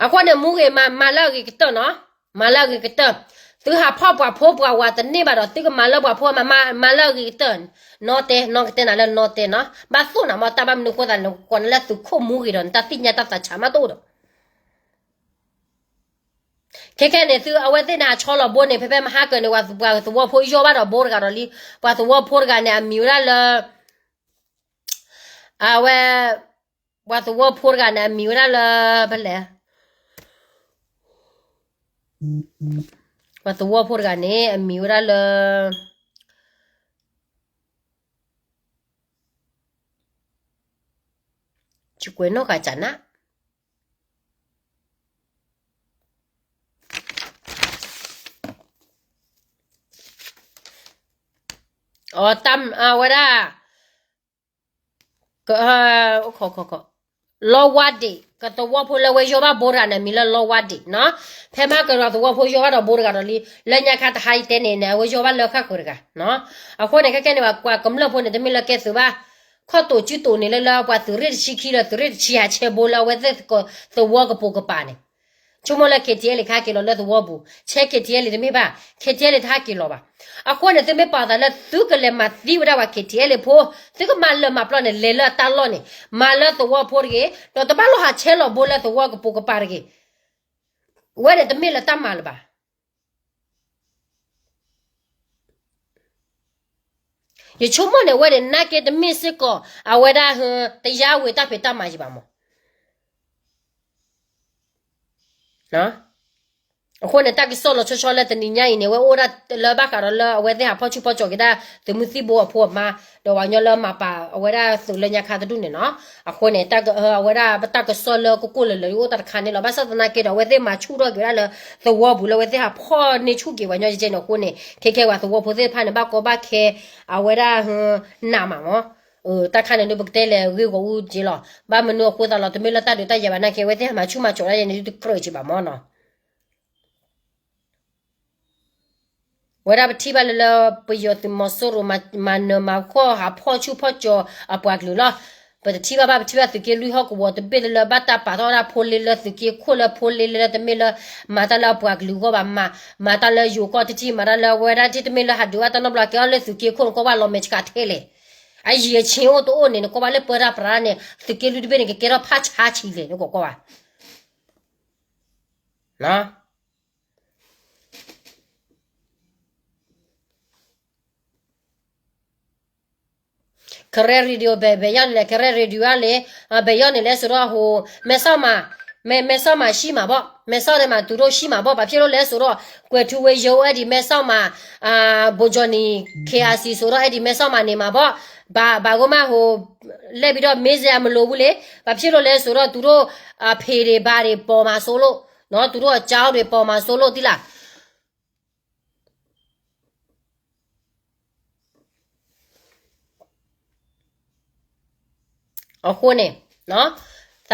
အဃိန့ၣ် မူဂ့ၤမး မၤလၢအဂ့ၤကတၢၢ်နီၤ, မၤလၢအဂ့ၤကတၢၢ်, သုဟးဖီၣ်ပှၤဖိပှၤဝၤတန့ၢ်ဘၣ်ဒီး သုကမၤလၢပှၤဖိမၤ, မၤလၢအဂ့ၤကတၢၢ်, နီတဲ, နီကတဲနၤလၢနီတဲနီၤ, ဘၣ်သိၣ်နၤမ့ၢ်တၢ်ဘၣ်မနုၤဃိသးလဲၣ် ကိးနၤလၢသုးခိၣ်မူဂ့ၤဒီး နတၢ်သ့ၣ်ညါတၢ်သးဆးမးတအိၣ်ဒီး ခဲခဲန့ၣ် သုအဝဲသ့ၣ်န့ၣ် အဆီလီၤဘိန့ၣ် ဖဲဖဲမဟါကၢၤန့ၣ် ပှၤသဝီဖိယီၢ်ဘၣ်ဒီးဘိတဂၤဒီးလံ, ပှၤသဝီဖိတဂၤန့ၣ် အမံၤဝဲဒၣ်လၢ အဝဲ ပှၤသဝီဖိတဂၤန့ၣ် အမံၤဝဲဒၣ်လၢ ဖဲလဲၣ်, ပှၤသဝီဖိတဂၤန့ၣ် အမံၤဝဲဒၣ်လၢ ကွဲးနီၣ်ဃာ်ကနၣ်, အ အဝဲဒၣ် လီဝါဒ့ၣ်, ကသဝီဖိလၢဝဲယီၢ်ဘၣ်ဘိတဂၤန့ၣ် အမံၤလၢလီဝါဒ့ၣ်နီၤ, ဖဲမဟါကၢၤဒီး သဝီဖိယီၢ်ဘၣ်ဒီးဘိတဂၤဒီးလံ, လၢညါခါတဟါအံၤတဲန့ၣ်န့ၣ် အဝဲယီၢ်ဘၣ်လၢဃၣ်ဃၢၤတဂၤ, အဃိန့ၣ် ခဲခဲန့ၣ် ပှၤကမျၢၢ်ဖိန့ၣ် တမ့ၢ်လၢကဲသုးဘၣ်, ခီၣ်တိာ်စုတိာ်န့ၣ်လၢလၢပှၤသုးရ့ၣ်တဆံခံဒီး သုးရ့ၣ်တဆံဟးဆဲဘိလၢအဝဲသ့ၣ်သဝီကပိာ်ကပၤန့ၣ် ဆိကမိၣ်လၢ KTLA ခါက့ၤလီၤလၢသဝီပူၤ, ဆဲ KTLA တမ့ၢ်ဘၣ်, KTLA တဟးက့ၤလီၤဘၣ်. အဃိန့ၣ် သုမ့ၢ်ပာ်သးလၢသုကလဲၤမၤသံဝဲဒၣ်ပှၤ KTLA ဖိ, သုကမၤလၢာ်မၤပျီန့ၣ် လဲၤလၢအတၢ်လီၢ်န့ၣ်, မၤလၢသဝီဖိတဂ့ၤ, ဒီးတဘၣ်လိၣ်ဟးဆဲလီၤဘိလၢသဝီကပိာ်ကပၤတဂ့ၤ. ဝဲန့ၣ်တမ့ၢ်လၢတၢ်မၤလၢၤဘၣ်. ယဆိကမိၣ်န့ၣ် အဝဲန့ၣ် နာ်က့တမ့ၢ်စ့ၢ်ကီး အဝဲဒၣ် တရားဝင် တၢ်ဖံးတၢ်မၤယံၤဘၣ်မး. အဃိန့ၣ် တၢ်ကစီၣ်လီၤဆီဆီလၢတနံၤညါအံၤန့ၣ် အဝဲအိၣ်ဒၣ်လၢဘၣ်ဃးဒီးလၢအဝဲသ့ၣ်ဟးဖီၣ်ဆူၣ်ဖီၣ်ကၠီၤက့ၤတၢ် သုးမုၢ်သံၣ်ဘိအဖိအမါ, ဒီးပှၤကညီလၢမၤပာ်အဝဲဒၣ်သုးလၢညါခါတဒူၣ်န့ၣ်နီၤ. အဃိန့ၣ် အဝဲဒၣ်ပတၢ်ကစီၣ်လၢကကိၢ်လၢာ်လၢာ်အိၣ်တၢ်တခါန့ၣ်လီၤ. ဘၣ်ဆၣ်သနာ်က့ဒီး အဝဲသ့ၣ်မၤဆူၣ်ထီၣ်က့ၤဝဲဒၣ်လၢသဝီပူၤလၢ အဝဲသ့ၣ်ဟးဖီၣ်န့ၢ်ဆူၣ်က့ၤပှၤကညီကဲန့ၣ်အဃိန့ၣ် ခဲခဲပှၤသဝီဖိသ့ၣ်တဖၣ်န့ၣ် ဘၣ်ကီဘၣ်ခဲ အဝဲဒၣ် နးမးမး တၢ်ခါန့ၣ်ဒုး ပကတဲလဲၤဂ့ၢ်ဂီၤအူက့လီၤ. ဘၣ်မနုၤအဃိသးလီၤ တမ့ၢ်လၢတၢ်ဒုးတၢ်ယၤဘၣ်နာ်က့ အဝဲသ့ၣ်ဟးမၤဆူၣ်မၤစိးဒၣ်ယဲန့ၣ်ဒုး တကြၢးက့ဘၣ်မးနီၤ. ဝဲဒၣ်ပထံၣ်ဘၣ်လၢလၢ ပယီၤသုးမီၤစိရိၤ မၤနၢၤမၤဃီၣ် ဟးဖီၣ်ဆူၣ်ဖီၣ်ကၠီၤအပှၤကလုာ်လီၤ. ပတထံၣ်ဘၣ်ဘၣ် ပထံၣ်ဘၣ်သုးက့လွံၢ်ဟီၣ်ကဝီၤတဘ့ၣ်လၢလၢ ဘၣ်တၢ်ပာ်ထီၣ်ဝဲဒၣ်ဖိလ့လၢသုးက့ခိၣ်လၢဖိလ့လၢလၢ တမ့ၢ်လၢ မၤတၢ်လၢအပှၤကလုာ်အဂီၢ်ဘၣ်, မၤတၢ်လၢယိၤကီၢ်တထံၣ် မၤတၢ်လၢအဝဲဒၣ်ထံၣ် တမ့ၢ်လၢဟးဒုးဘၣ်တၢ်နီတဘျီ ကဲထီၣ်လၢသုးက့ခိၣ် နကွၢ်ဘၣ်လီၤမဲာ်ဆှးထဲလဲၣ်. အယံၤအဆ့အိၣ်တအိၣ်န့ၣ် နကွၢ်ဘၣ်လၢပၢတၢ်ပြးန့ၣ် သုးက့လွံၢ်တဘ့ၣ်န့ၣ် ကကဲထီၣ်ဖးဆါဆံးလဲၣ် နကွၢ်ကွၢ်ဘၣ် Karen Radio ဘယ်ရောက်နေလဲ, Karen Radio ကလေ, ဘယ်ရောက်နေလဲဆိုတော့ ဟို, မဲဆောက်မှာ, မဲ မဲဆီးမး ရှံမးဘီၣ်, မဲဆီးဒဲးမး သူတို့ရှံမးဘီၣ်, ဘာဖြစ်လို့လဲဆိုတော့ ကွဲးထူဝ့ယိၤ အဲၣ်ဒိးမဲဆီးမး ဘိုကၠီၣ်နံၣ် ခ့ၣ်အၣ်စံၣ် ဆိုတော့ အဲၣ်ဒိးမဲဆီးမးန့ၣ်မးဘီၣ်, ဘၣ် ဘၣ်ဂိမးဟိ လဲၣ်ဘံဒီး မ့ၢ်စဲအမလိာ်ဘူးလ့, ဘာဖြစ်လို့လဲဆိုတော့ သူတို့ အဖေတွေဘာတွေပေါ်မှာစိုးလို့နော်, သူတို့အကြောင်းတွေပေါ်မှာစိုးလို့ သီလၢ် အဃိန့ၣ်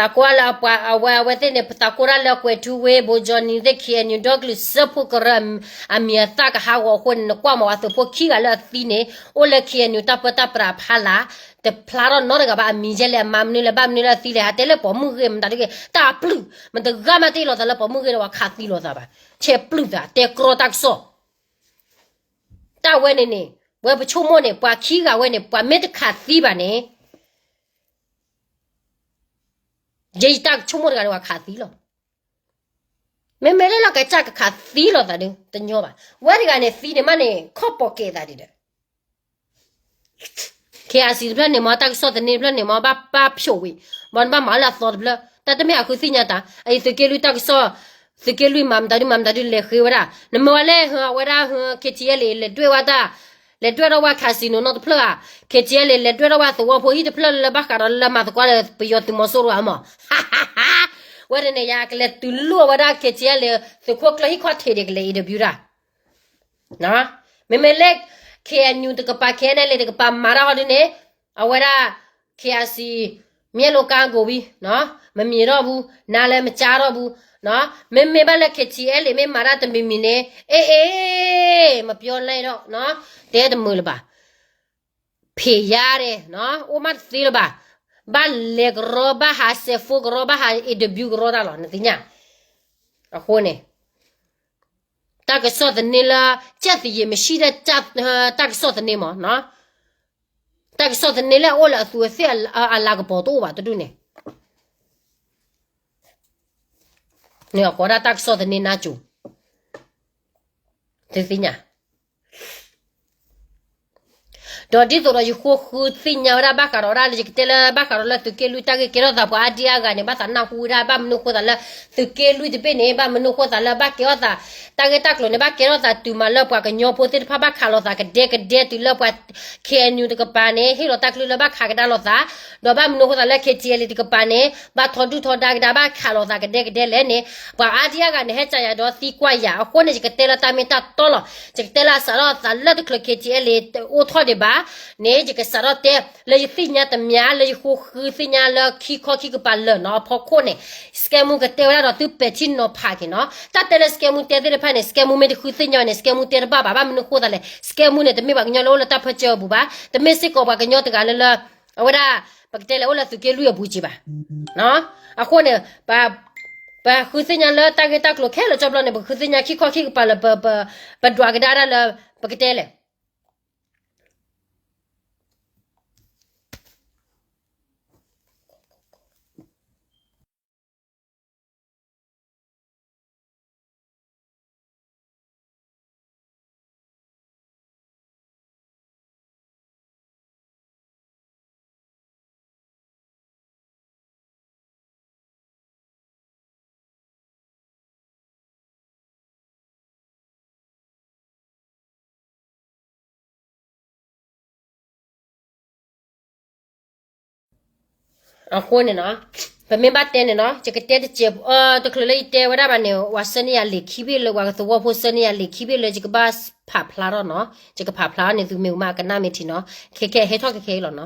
သးကွၢ်လၢအပှၤ အဝဲ အဝဲသ့ၣ်န့ၣ် ပသးကိၢ်တၢ်လၢကွဲးထူဝ့ ဘိုကၠီၣ်နံၣ်သ့ၣ် ခ့ၣ်အဲၣ်ယူၣ် ဒီကလုာ်စၢဖှိၣ်ကရၢ အမံၤအသၣ်ကဟးဂီၤအဃိန့ၣ် နကွၢ်မးဝဲသုးဖိခံဂၤလၢအသံန့ၣ် အိၣ်လၢ ခ့ၣ်အဲၣ်ယူၣ် တၢ်ပၢတၢ်ပြးဖးလၢ် တဖျါထီၣ်နီတဂၤဘၣ်, အမံၤယဲလဲၣ်, အမၤမနုၤလဲၣ်, ဘၣ်မနုၤလၢအသံလဲၣ်, ဟးတဲလၢပိာ်မုၣ်ဂ့ၢ် မတၤဒုဂ့ၢ်, တၢ်ပျုၢ်, မတဂၤမးတ့ၢ်လီၤသးလၢပိာ်မုၣ်ဂ့ၢ်ဒီး ပှၤခးသံလီၤသးဘၣ်, ဆဲးပျုၢ်သး တဲကြီတၢ်ကစီၣ် တၢ်ဝဲန့ၣ်န့ၣ် ဝဲပဆိကမိၣ်န့ၣ် ပှၤခံဂၤဝဲန့ၣ် ပှၤမ့ၢ်တခးသံဘၣ်န့ၣ် ယတၢ်ဆိကမိၣ်တဂၤန့ၣ် ပှၤခးသံလီၤ. မ့မ့ၢ်လၢလီၤကစၢ်ကခးသံလီၤသးဒု တညီဘၣ်. ဝဲတဂၤန့ၣ်သံန့ၣ်မးန့ၣ် ခီၣ်ပီၣ်ကဲသးဒ်ဒီး ခ့ၣ်အၣ်စံၣ်တဖျၢၣ်န့ၣ်မး တၢ်ကစီၣ်သန့တဖျၢၣ်န့ၣ်မး ဘၣ်ပာ်ဖျိးဝံၤ ဘၣ်နဘၣ်မၤလၢအသီတဖျၢၣ် တၢ်တမ့ၢ်အဃုသ့ၣ်ညါတၢ် အအံၤသုးက့လွံၢ်တၢ်ကစီၣ် သုးက့လွံၢ်မၤမတၤဒုမၤမတၤဒုလဲၤဃ့ဝဲဒၣ် နမ့ၢ်ဝဲလဲၣ် အဝဲဒၣ် ခ့ၣ်ထံအဲလ် လဲၤဒွဲၣ်ဝဲတၢ် လဲၤဒွဲၣ်ထီၣ်ဝဲ casino နီတဖျၢၣ်ဧါ ခ့ၣ်ထံအဲလ် လဲၤဒွဲၣ်ထီၣ်ဝဲသဝီဖိဟံၣ်တဖျၢၣ်လၢဘၣ်ဃးဒီးလၢမၤသကိးဒီးပယီၤသုးမီၤစိရိၤဧါမး ဝဲဒၣ်န့ၣ် ယကလဲၤတုၤလိာ်ဝဲဒၣ် ခ့ၣ်ထံအဲလ် သုးခိၣ်ကျၢၢ်ဟံၣ်ခီၣ်ထံးဒံးကလဲၤအံၤတဘျုးတၢ် မ့မ့ၢ်လၢ ခ့ၣ်အဲၣ်ယူၣ် တကပၤ ခဲအံၤန့ၣ် လံာ်တကပၤမၤတၢ်ဟီဒ်န့ၣ် အဝဲဒၣ် ခ့ၣ်အၣ်စံၣ် မ့ၢ်လိကါကိးဝံၤ မမံၤထီၣ်ဘူး နၤလၢမကါထီၣ်ဘူး မ့မ့ၢ်ဘၣ်လၢ ခ့ၣ်ထံအဲလ် မ့ၢ်မၤတၢ်တမံၤမံၤန့ၣ် အ့ အ့ မပြောလဲတော့ တဲတမုာ်လၢၤဘၣ် ဖ့ၣ်ယါဒဲး အိၣ်မးတသ့လၢၤဘၣ် ဘၣ်လဲၤကရီ ဘၣ်ဟးစဲးဖိကရီ ဘၣ်ဟး interview ကရီတၢ်လီၤ နသ့ၣ်ညါ အဃိန့ၣ် တၢ်ကစီၣ်သန့လၢ ကၢ်သယံၤမဆံၣ်ဒီး တၢ်ကစီၣ်သန့မး တၢ်ကစီၣ်သန့လၢအအိၣ်လၢအသူးအသ့ၣ်အလၤကပီၤတအိၣ်ဘၣ်တဒူၣ်န့ၣ် န့ၣ်အဃိဒၣ်တၢ်ကစီၣ်သန့နါစိၤ သုသ့ၣ်ညါ ဒီးဒ်သိးဒီးယဃိဃုသ့ၣ်ညါဝဲဒၣ်ဘၣ်ဃးဒီးဒၣ်လၢယကတဲလၢဘၣ်ဃးဒီးလၢသုးက့လွံၢ်တၢ်ဂ့ၢ်ကဲထီၣ်သးပှၤအါဒံအါဂၤန့ၣ် ဘၣ်သးနၢ်ဟူဝဲဒၣ် ဘၣ်မနုၤဃိသးလၢ သုးက့လွံၢ်တဘ့ၣ်န့ၣ် ဘၣ်မနုၤဃိသးလၢဘၣ်ကဲထီၣ်သး တၢ်ဂ့ၢ်တၢ်ကျိၤန့ၣ် ဘၣ်ကဲထီၣ်သးတုၤမးလၢပှၤကညီဖိသ့ၣ်တဖၣ်ဘၣ်ခးလိာ်သးကဒဲကဒဲတုၤလၢပှၤ ခ့ၣ်အဲၣ်ယူၣ် တကပၤန့ၣ် ဟ့ၣ်လီၤတၢ်ကလုၢ်လၢဘၣ်ခးကဒါလိာ်သး ဒီးဘၣ်မနုၤဃိသးလၢ ခ့ၣ်ထံအဲလ် တကပၤန့ၣ် ဘၣ်ထီဒုၣ်ထီဒါကဒါဘၣ်ခးလိာ်သးကဒဲကဒဲလဲၣ်န့ၣ် ပှၤအါဒံအါဂၤန့ၣ် ဟဲကၢယၤဒီးသံကွၢ်ယၤ အဃိန့ၣ် ယကတဲလၢတၢ်မ့ၢ်တၢ်တီလီၤ. ယကတဲလၢအစးထီၣ်သးလၢတချုး ခ့ၣ်ထံအဲလ် တအိၣ်ထီၣ်ဒံးဘၣ်န့ၣ် ယကစးထီၣ်တဲ လၢယသ့ၣ်ညါတမံၤ လၢယဃိဃုသ့ၣ်ညါလၢခံခီခံကပၤလၢာ်နီၤ အဖီခိၣ်န့ၣ် စကဲမူကတဲဝဲဒၣ်ဒီးသုပဲာ်ထံနီၤဖးက့ၤနီၤ တၢ်တဲလၢစကဲမူတဲသ့ၣ်တဖၣ်န့ၣ် စကဲမူမ့ၢ်တဃုသ့ၣ်ညါန့ၣ် စကဲမူတဲတဘၣ်ဘၣ် ဘၣ်မနုၤဃိသးလဲၣ် စကဲမူန့ၣ် တမ့ၢ်ပှၤကညီလၢအိၣ်လၢတၢ်ပၢဆှၢအပူၤဘၣ် တမ့ၢ်စ့ၢ်ကီးပှၤကညီတဂၤလၢလၢ အဝဲဒၣ် ပကတဲလဲၣ်အိၣ်လၢသုးက့လွံၢ်အပူၤက့ၤဘၣ် အဃိန့ၣ် ပဃုသ့ၣ်ညါလၢတၢ်ဂ့ၢ်တၢ်ကျိၤခဲလၢာ်ကၠီဘျီန့ၣ် ပဃုသ့ၣ်ညါခံခီခံကပၤလၢာ် ပဒွးကဒါဒၣ်လၢ ပကတဲလဲၣ် အဃိန့ၣ်နီၤ ပမ့ၢ်ဘၣ်တဲန့ၣ်နီၤ ယကတဲတစဲး တချုးလၢယတဲဝဲဒၣ်ဘၣ်န့ၣ် ပှၤဆှၢန့ၢ်ယၤလံာ်ခံဘ့ၣ်လၢ ပှၤကသဝီဖိဆှၢန့ၢ်ယၤလံာ်ခံဘ့ၣ်လၢ ယကဘၣ်ဖးဖျါထီၣ်နီၤ ယကဖးဖျါထီၣ်န့ၣ် သုမ့ၢ်ကမၣ်ကနၣ်မ့ၢ်ထံနီၤ ခဲခဲဟဲထီၣ်ခဲခဲအံၤလီၤနီ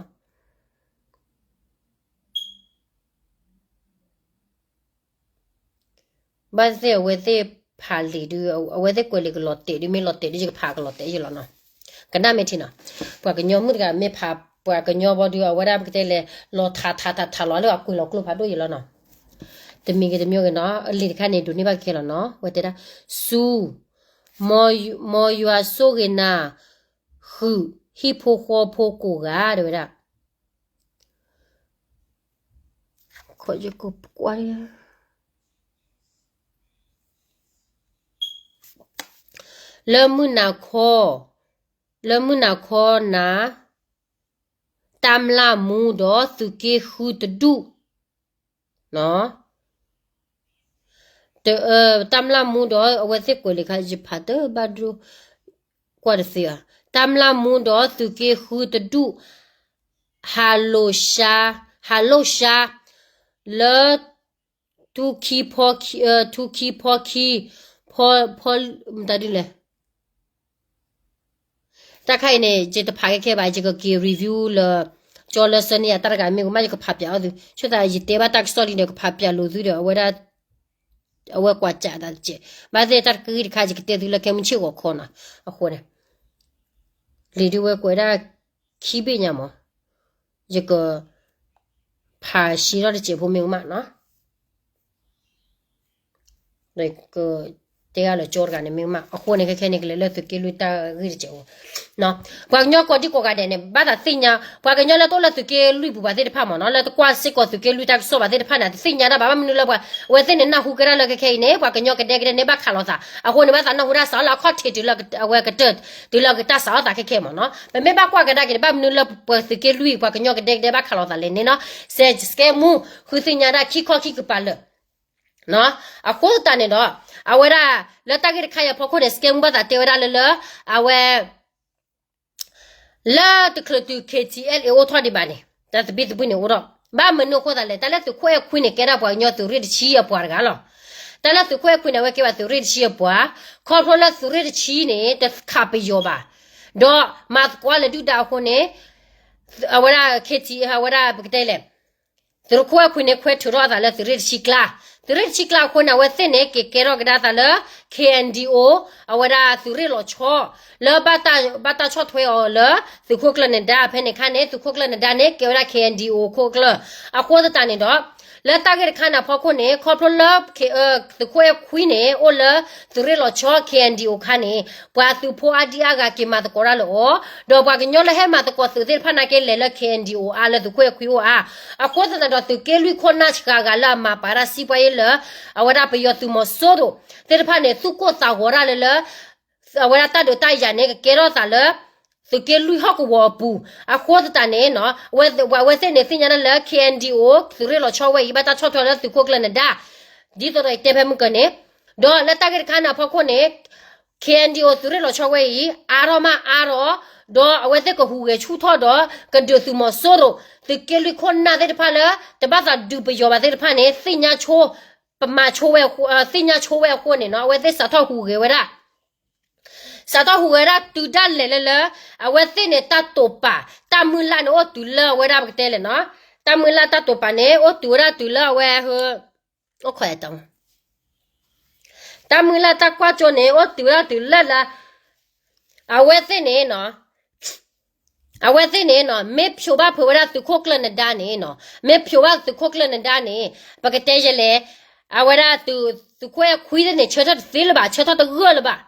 ၤ ဘၣ်သ့ၣ်အဝဲသ့ၣ်ဖးလံာ်ဒုး အဝဲသ့ၣ်ကွဲးလံာ်ကလီၤတဲာ်ဒုး မ့ၢ်လီၤတဲာ်ဒုး ယကဖးကလီၤတဲာ်ယလီၤနီၤ ကနၣ်မ့ၢ်ထံနီၤ ပှၤကညီမုၣ်တဂၤမ့ၢ်ဖး ပှၤကညီဘီဒုး အဝဲဒၣ်ပကတဲလဲၣ် လီၤထးထးထးထးလီၤလၢအကွံာ်လီၤကျိဖးဒိၣ်ယလီၤနီၤ တမံၤဂ့ၤတမံၤဂ့ၤနီၤ အလံာ်တခါန့ၣ် ဒိးန့ၢ်ဘၣ်ကဲလီၤနီၤ ဝဲတဲဒၣ် ဆူ မ်ယွၤဆိၣ်ဂ့ၤနၤ ဃုာ်ဟံၣ်ဖိဃီဖိကိးဂၤ တဲဝဲဒၣ် လၢမုၢ်နၤခီ လၢမုၢ်နၤခီနၤ တၢ်မျၢ်မူဒီးသုးက့ဃုတဒူၣ် နီၤ တၢ်မျၢ်မူဒီးအဝဲသ့ၣ်ကွဲးလံာ်ခါ ယဖးတဘၣ်ဒိ ကွၢ်တသ့ဧါ, တၢ်မျၢ်မူဒီးသုးက့ဃုတဒူၣ် ဟးလိာ်ရှါ, ဟးလိာ်ရှါ လၢ ထူခံဖီခံ, ထူခံဖီခံ, ဖီ, ဖီ, မတၤဒ်လဲၣ် တၢ်ခါအံၤန့ၣ် ယတဖးခဲခဲဘၣ်, ယကက့ၤ review လၢ ကၠီလၢဆၢန့ၢ်ယၤတၢ်တဂၤမ့ၢ်ကမၣ် ယကဖးပၠးအီၤသု, ဆိသးယတဲဘၣ်တၢ်ကစီၣ်လံဒီး ကဖးပၠးလိာ်သုဒီး အဝဲဒၣ် အဝဲကွၢ်စးသးတကဲး, ဘၣ်သ့ၣ်တၢ်တကဂံၢ်တခါ ယကတဲသုလၢခဲမုၢ်ဆ့ၣ်ဂီၤခီနီၤ, အဃိန့ၣ် လံာ်ဒုးဝဲကွဲးဒၣ်ခံဘ့ၣ်ညါမး, ယက ဖးရှဲထီၣ်တစဲးဖိမ့ၢ်ကမၣ်နီၤ, ဒီးကတဲဂၤလၢကၠီတဂၤန့ၣ်မ့ၢ်ကမၣ်, အဃိန့ၣ် ခဲခဲန့ၣ်ကလဲၤလၢသုးက့လွံၢ်တၢ်ဂ့ၢ်တစဲးဖိ ပှၤကညီကိးဒံကိးဂၤဒဲးန့ၣ် ဘၣ်သးသ့ၣ်ညါ, ပှၤကညီလၢတအိၣ်လၢသုးက့လွံၢ်ပူၤဘၣ်သ့ၣ်တဖၣ်မ့ၢ်နီၤ, လၢတကွၢ်စ့ၢ်ကီးသုးက့လွံၢ်တၢ်ကစီၣ်ဘၣ်သ့ၣ်တဖၣ်န့ၣ် တသ့ၣ်ညါတၢ်ဘၣ်, ဘၣ်မနုၤလၢပှၤ အဝဲသ့ၣ်န့ၣ်နၢ်ဟူကဲဒၣ်လၢခဲခဲအံၤန့ၣ် ပှၤကညီကဒဲကဒဲန့ၣ်ဘၣ်ခးလိာ်သး, အဃိန့ၣ် ဘၣ်သးနၢ်ဟူတၢ်စးထီၣ်လၢအခီၣ်ထံးတုၤလၢအဝဲကတၢၢ် တုၤလၢကတၢ်စးထီၣ်သးခဲခဲမ့ၢ်နီၤ, ပမ့ၢ်ဘၣ်ကွၢ်ကဒါက့ၤန့ၣ် ဘၣ်မနုၤလၢပှၤသုးက့လွံၢ် ပှၤကညီကဒဲကဒဲဘၣ်ခးလိာ်သးလဲၣ်န့ၣ်နီၤ, စကဲမူ ဃုသ့ၣ်ညါဒၣ်ခံခီခံကပၤလၢာ် အဃိသတးန့ၣ်ဒီး အဝဲဒၣ် လၢတၢ်ဂ့ၢ်တခါအံၤအဖီခိၣ်န့ၣ် စကဲမူဘၣ်သးတဲဝဲဒၣ်လၢလၢ အဝဲ လၢတချုးတုၤ K T L A အိၣ်ထီၣ်ဒံးဘၣ်န့ၣ် တၢ်သဘံၣ်သဘုၣ်န့ၣ်အိၣ်ထီၣ်, ဘၣ်မနုၤအဃိသတးလဲၣ်, တၢ်လၢသုးခိၣ်အဲၣ်ခွံန့ၣ် ကဲဒၣ်ပှၤကညီသုးရ့ၣ်တဆံအပှၤတဂၤလီၤ. တၢ်လၢသုးခိၣ်အဲၣ်ခွံန့ၣ် အဝဲကဲဘၣ်သုးရ့ၣ်တဆံအပှၤ, ခီဖျိလၢသုးရ့ၣ်တဆံန့ၣ် တခးပယီၤဘၣ်, ဒီးမၤသကိးလၢဒုၣ်ဒါအဃိန့ၣ် အဝဲဒၣ် K T, အဝဲဒၣ်ပကတဲလဲၣ် သုးခိၣ်အဲၣ်ခွံန့ၣ် ခွဲးထုးထီၣ်အသးလၢသုးရ့ၣ်တဆံကျါ, သုးရ့ၣ်တဆံကျါအဃိန့ၣ် အဝဲသ့ၣ်န့ၣ် က့ၤကဲထီၣ်ကဒါသးလၢ K N D O အဝဲဒၣ်သုးရ့ၣ်လီၤဆီ လၢဘၣ်တၢ်ဆီၣ်ထွဲအီၤလၢ သုးခိၣ်ကျၢၢ်နဒါဖဲန့ၣ်ခါန့ၣ် သုးခိၣ်ကျၢၢ်နဒါန့ၣ် ကဲဝဲဒၣ် K N D O ခိၣ်ကျၢၢ်, အဃိသတးန့ၣ်ဒီး လၢတၢ်ဂ့ၢ်တခါန့ၣ်အဖီခိၣ်န့ၣ် ခီဖျိလၢ သုးခိၣ်အဲၣ်ခွံန့ၣ် အိၣ်လၢသုးရ့ၣ်လီၤဆီ K N D O ခါန့ၣ် ပှၤသုးဖိအါဒံအါဂၤက့ၤမၤသကိးတၢ်လၢအီၤ, ဒီးပှၤကညီလၢဟဲမၤသကိးသုးသ့ၣ်တဖၣ်နာ်က့လဲၤလၢ K N D O အါ လၢသုးခိၣ်အဲၣ်ခွံအိၣ်အါ, အဃိသတးဒီးသုးက့လွံၢ်ခိၣ်နၢ်စှၤဂၤလၢအမၤပာ်တၢ်စံးပှၤအ့ၣ်လၢ အဝဲဒၣ်ပယီၤသုးမီၤစိရိၤသ့ၣ်တဖၣ်န့ၣ် သူၣ်ကိၢ်သးဂီၤတၢ်လၢလၢ အဝဲဒၣ်တၢ်ဒုးတၢ်ယၤန့ၣ် ကကဲထီၣ်သးလၢ သုးက့လွံၢ်ဟီၣ်ကဝီၤအပူၤ, အဃိသတးန့ၣ် အဝဲသ့ၣ်န့ၣ်သ့ၣ်ညါဒၣ်လၢ K N D O သုးရ့ၣ်လီၤဆီဝဲအံၤ ဘၣ်တၢ်ဆီၣ်ထွဲလၢသုးခိၣ်ကျၢၢ်နဒါ, ဒ်သိးဒီးယတဲဖဲမုၢ်ကၢန့ၣ်, ဒီးလၢတၢ်ဂ့ၢ်တခါန့ၣ်အဖီခိၣ်န့ၣ် K N D O သုးရ့ၣ်လီၤဆီဝဲအံၤ အါထီၣ်မးအါထီၣ်, ဒီးအဝဲသ့ၣ်ကဟူးဂဲၤဆူၣ်ထီၣ်ဒီး ကဒုးသုးမီၤစိရိၤ, သုးက့လွံၢ်ခိၣ်နၢ်သ့ၣ်တဖၣ်လၢ တဘၣ်သးဒုးပယီၤဘၣ်သ့ၣ်တဖၣ်န့ၣ် သ့ၣ်ညါဆိ ပမၤဆိဝဲ, သ့ၣ်ညါဆိဝဲအဃိန့ၣ်နီၤ အဝဲသ့ၣ်စးထီၣ်ဟူးဂဲၤဝဲဒၣ် စးထီၣ်ဟူးဂဲၤဒၣ်တုၤဒၣ်လဲာ်လၢလၢ အဝဲသ့ၣ်န့ၣ်တၢ်တိာ်ပာ် တၢ်မုၢ်လၢ်န့ၣ်အိၣ်တုၤလၢအဝဲဒၣ်ပကတဲလဲၣ်နီၤ, တၢ်မုၢ်လၢ်တၢ်တိာ်ပာ်န့ၣ် အိၣ်တုၤဝဲဒၣ်တုၤလၢအဝဲ အိၣ်ခိးယတၢ် တၢ်မုၢ်လၢ်တၢ်ကွၢ်ကၠိန့ၣ် အိၣ်တုၤဝဲဒၣ်တုၤလၢလၢ အဝဲသ့ၣ်န့ၣ်နီၤ အဝဲသ့ၣ်န့ၣ်နီၤ မ့ၢ်ဖျိးဘၣ်ဖုးဝဲဒၣ်သုးခိၣ်ကျၢၢ်နဒါန့ၣ်နီၤ မ့ၢ်ဖျိးဘၣ်သုးခိၣ်ကျၢၢ်နဒါန့ၣ် ပကတဲယဲလဲၣ် အဝဲဒၣ်သုးခိၣ်အဲၣ်ခွံသ့ၣ်န့ၣ် ဆၢထၢၣ်တသ့လၢၤဘၣ် ဆၢထၢၣ်တဂၢၢ်လၢၤဘၣ်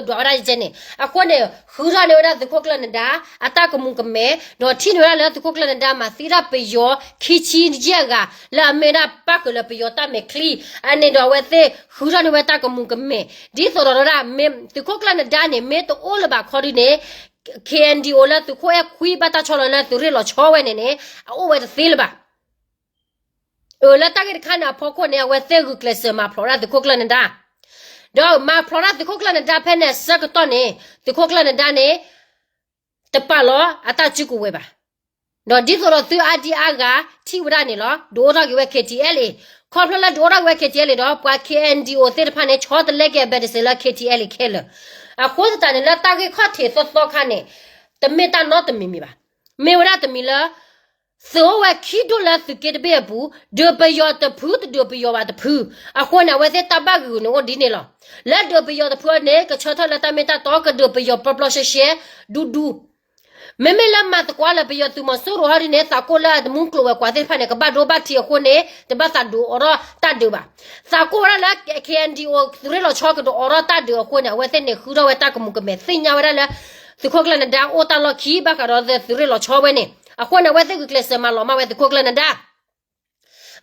ဒွးဝဲဒၣ်ယကဲန့ၣ် အဃိန့ၣ် ဃုထီၣ်န့ၢ်ဝဲဒၣ်သုးခိၣ်ကျၢၢ်နဒါ အတၢ်ကမူၤကမဲ ဒီးထံၣ်န့ၢ်ဝဲဒၣ်လၢသုးခိၣ်ကျၢၢ်နဒါမၤသံဒၣ်ပယီၤ ခံဆံယဲၢ်ဂၤ လၢအမ့ၢ်ဒၣ်ပၣ်ဃုာ်လၢပယီၤတၢ်မဲာ်ချံ အန့ၣ်ဒီးအဝဲသ့ၣ် ဃုထီၣ်န့ၢ်ဝဲတၢ်ကမူၤကမဲ ဒ်သိးဒီးဝဲဒၣ် မ့ၢ်သုးခိၣ်ကျၢၢ်နဒါန့ၣ် မ့ၢ်တအိၣ်လၢၤဘၣ်ခီဒုန့ၣ် K N D O လၢသုးခိၣ်အဲၣ်ခွံဘၣ်တၢ်ဆီလီၤလၢသုးရ့ၣ်လီၤဆီဝဲန့ၣ်န့ၣ် အအိၣ်ဝဲတသ့လၢၤဘၣ် အၢ လၢတၢ်ဂ့ၢ်တခါန့ၣ်အဖီခိၣ်န့ၣ် အဝဲသ့ၣ်ဂုာ်ကျဲးစၢးမၤဖျိးဒၣ်သုးခိၣ်ကျၢၢ်နဒါ ဒီးမၤဖျိးဒၣ်သုးခိၣ်ကျၢၢ်နဒါဖဲန့ၣ်အဆၢကတီၢ်န့ၣ် သုးခိၣ်ကျၢၢ်နဒါန့ၣ် တပာ်လီၤအတၢ်စုကဝဲၤဘၣ်. ဒီးဒ်သိးဒီးသုအါဒံအါဂၤထံၣ်ဝဲဒၣ်န့ၣ်လီၤ ဒုးအိၣ်ထီၣ်က့ၤဝဲ K T L A ခီဖျိလၢဒုးအိၣ်ထီၣ်က့ၤဝဲ K T L A ဒီး ပှၤ K N D O သ့ၣ်တဖၣ်န့ၣ် ဆီတလဲက့ၤအဘဲတစ့းလၢ K T L A ခဲလၢာ် အဃိသတးန့ၣ် လၢတၢ်ဂ့ၢ်ခီၣ်ထံးသီသီခါန့ၣ် တမ့ၢ်တၢ်နီတမံၤမံၤဘၣ်. မ့ၢ်ဝဲဒၣ်တမံၤလၢ သုးအိၣ်ဝဲခံဒိၣ်လၢသုးက့တဘ့ၣ်အပူၤ ဒုးပယီၤတဖု တဒုးပယီၤဘၣ်တဖု အဃိန့ၣ် အဝဲသ့ၣ်တၢ်ဘၣ်ဂုာ်န့ၣ်အိၣ်ဒ်န့ၣ်လီၤ. လၢဒုးပယီၤတဖုန့ၣ် ကဆၢထၢၣ်လၢတၢ်မ့ၢ်တၢ်တီ ကဒုးပယီၤပျီပျီရှဲရှဲ ဒူဒူ မ့မ့ၢ်လၢမၤသကိးလၢပယီၤသုးမီၤစိရိၤဟီဒ်န့ၣ် သးကိၢ်လၢအတမူကျိၤဝဲၤကွာ်သ့ၣ်တဖၣ်န့ၣ် ကဘၣ်ဒိဘၣ်ထံးအဃိန့ၣ် တဘၣ်သးဒုးအိးထီၣ်တၢ်ဒုးဘၣ်. သးကိၢ်ဝဲဒၣ်လၢ K N D O သုးရ့ၣ်လီၤဆီကဒုးအိးထီၣ်တၢ်ဒုးအဃိန့ၣ် အဝဲသ့ၣ်န့ၣ် ဃုထီၣ်ဝဲတၢ်ကမူၤကမဲ သ့ၣ်ညါဝဲဒၣ်လၢ သုးခိၣ်ကျၢၢ်နဒါအိၣ်တၢ်လီၢ်ခံ ဘၣ်ဃးဒီးသုးရ့ၣ်လီၤဆီဝဲန့ၣ် အဃိန့ၣ် အဝဲသ့ၣ်ဂုာ်ကျဲးစၢးမၤလီၤမၢ်ဝဲသုးခိၣ်ကျၢၢ်နဒါ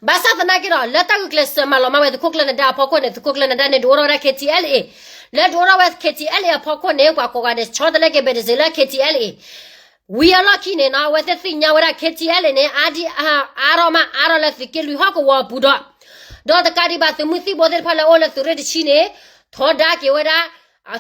ဘၣ်ဆၣ်သနာ်က့ဒီး လၢတၢ်ဂုာ်ကျဲးစၢးမၤလီၤမၢ်ဝဲသုးခိၣ်ကျၢၢ်နဒါအဖီခိၣ်န့ၣ် သုးခိၣ်ကျၢၢ်နဒါန့ၣ် ဒုးအိၣ်ထီၣ်ဝဲဒၣ် K T L A လၢဒုးအိၣ်ထီၣ်ဝဲ K T L A အဖီခိၣ်န့ၣ် ပှၤကိးဂၤဒဲး ဆီတလဲက့ၤဘဲတစ့းလၢ K T L A ဝံၤအလီၢ်ခံန့ၣ်နီၤ အဝဲသ့ၣ်သ့ၣ်ညါဝဲဒၣ် K T L A န့ၣ် အါဒံအါထီၣ်မးအါထီၣ်လၢသုးက့လွံၢ်ဟီၣ်ကဝီၤအပူၤဒီး ဒီးတကးဒံးဘၣ် သုးမုၢ်သံၣ်ဘိသ့ၣ်တဖၣ်လၢအအိၣ်လၢသုးရ့ၣ်တဆံန့ၣ် ထီဒါက့ၤဝဲဒၣ်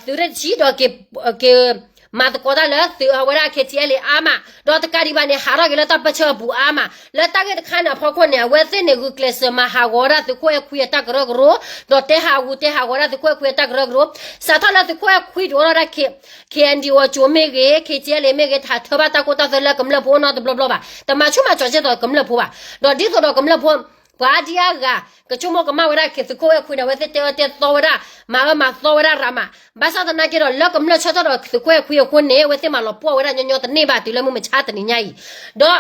သုးရ့ၣ်တဆံဒီးက့ၤ က့ၤမၤသကိးတၢ်လၢသုးအဝဲဒၣ် KTLA အါမး, ဒီးတကးဒံးဘၣ်န့ၣ် ဟးထီၣ်က့ၤလၢတၢ်ပၢဆှၢအပူၤအါမး, လၢတၢ်ဂ့ၢ်တခါန့ၣ်အဖီခိၣ်န့ၣ် အဝဲသ့ၣ်န့ၣ် ဂုာ်ကျဲးစၢးမၤဟးဂီၤဝဲဒၣ်သုးခိၣ်အဲၣ်ခွံအတၢ်ကရၢကရိ, ဒီးတဲဟးဂူာ်တဲဟးဂီၤဝဲဒၣ်သုးခိၣ်အဲၣ်ခွံအတၢ်ကရၢကရိ, စးထီၣ်လၢသုးခိၣ်အဲၣ်ခွံတအိၣ်ထီၣ်ဒၣ် KNDO အကၠိမ့ၢ်ဂ့ၤ, KTLA မ့ၢ်ဂ့ၤ, တဟးထၢဘၣ်တၢ်ကိၢ်တၢ်ဂီၤလၢကမျၢၢ်ဖိနီတဘျီဘျီဘၣ်, တမၤဆူၣ်မၤစီၤကဲသိးကမျၢၢ်ဖိဘၣ်, ဒီးဒ်သိးဒီးကမျၢၢ်ဖိ ပှၤဒ်အါဂၤ ကဆိကမိၣ်ကမၣ်ဝဲဒၣ်သုးခိၣ်အဲၣ်ခွံဒီး အဝဲသ့ၣ်တဲအၢတဲသီဝဲဒၣ်, မၤအၢမၤသီဝဲဒၣ်ရၤမး, ဘၣ်ဆၣ်သနာ်က့ဒီး လၢကမျၢၢ်ဆၢထၢၣ်ဒီးသုးခိၣ်အဲၣ်ခွံအဃိန့ၣ် အဝဲသ့ၣ်မၤလီၤပှီၢ်ဝဲဒၣ်ညီညီတန့ၢ်ဘၣ် တုၤလၢမုၢ်မဆါတနံၤညါအံၤ, ဒီး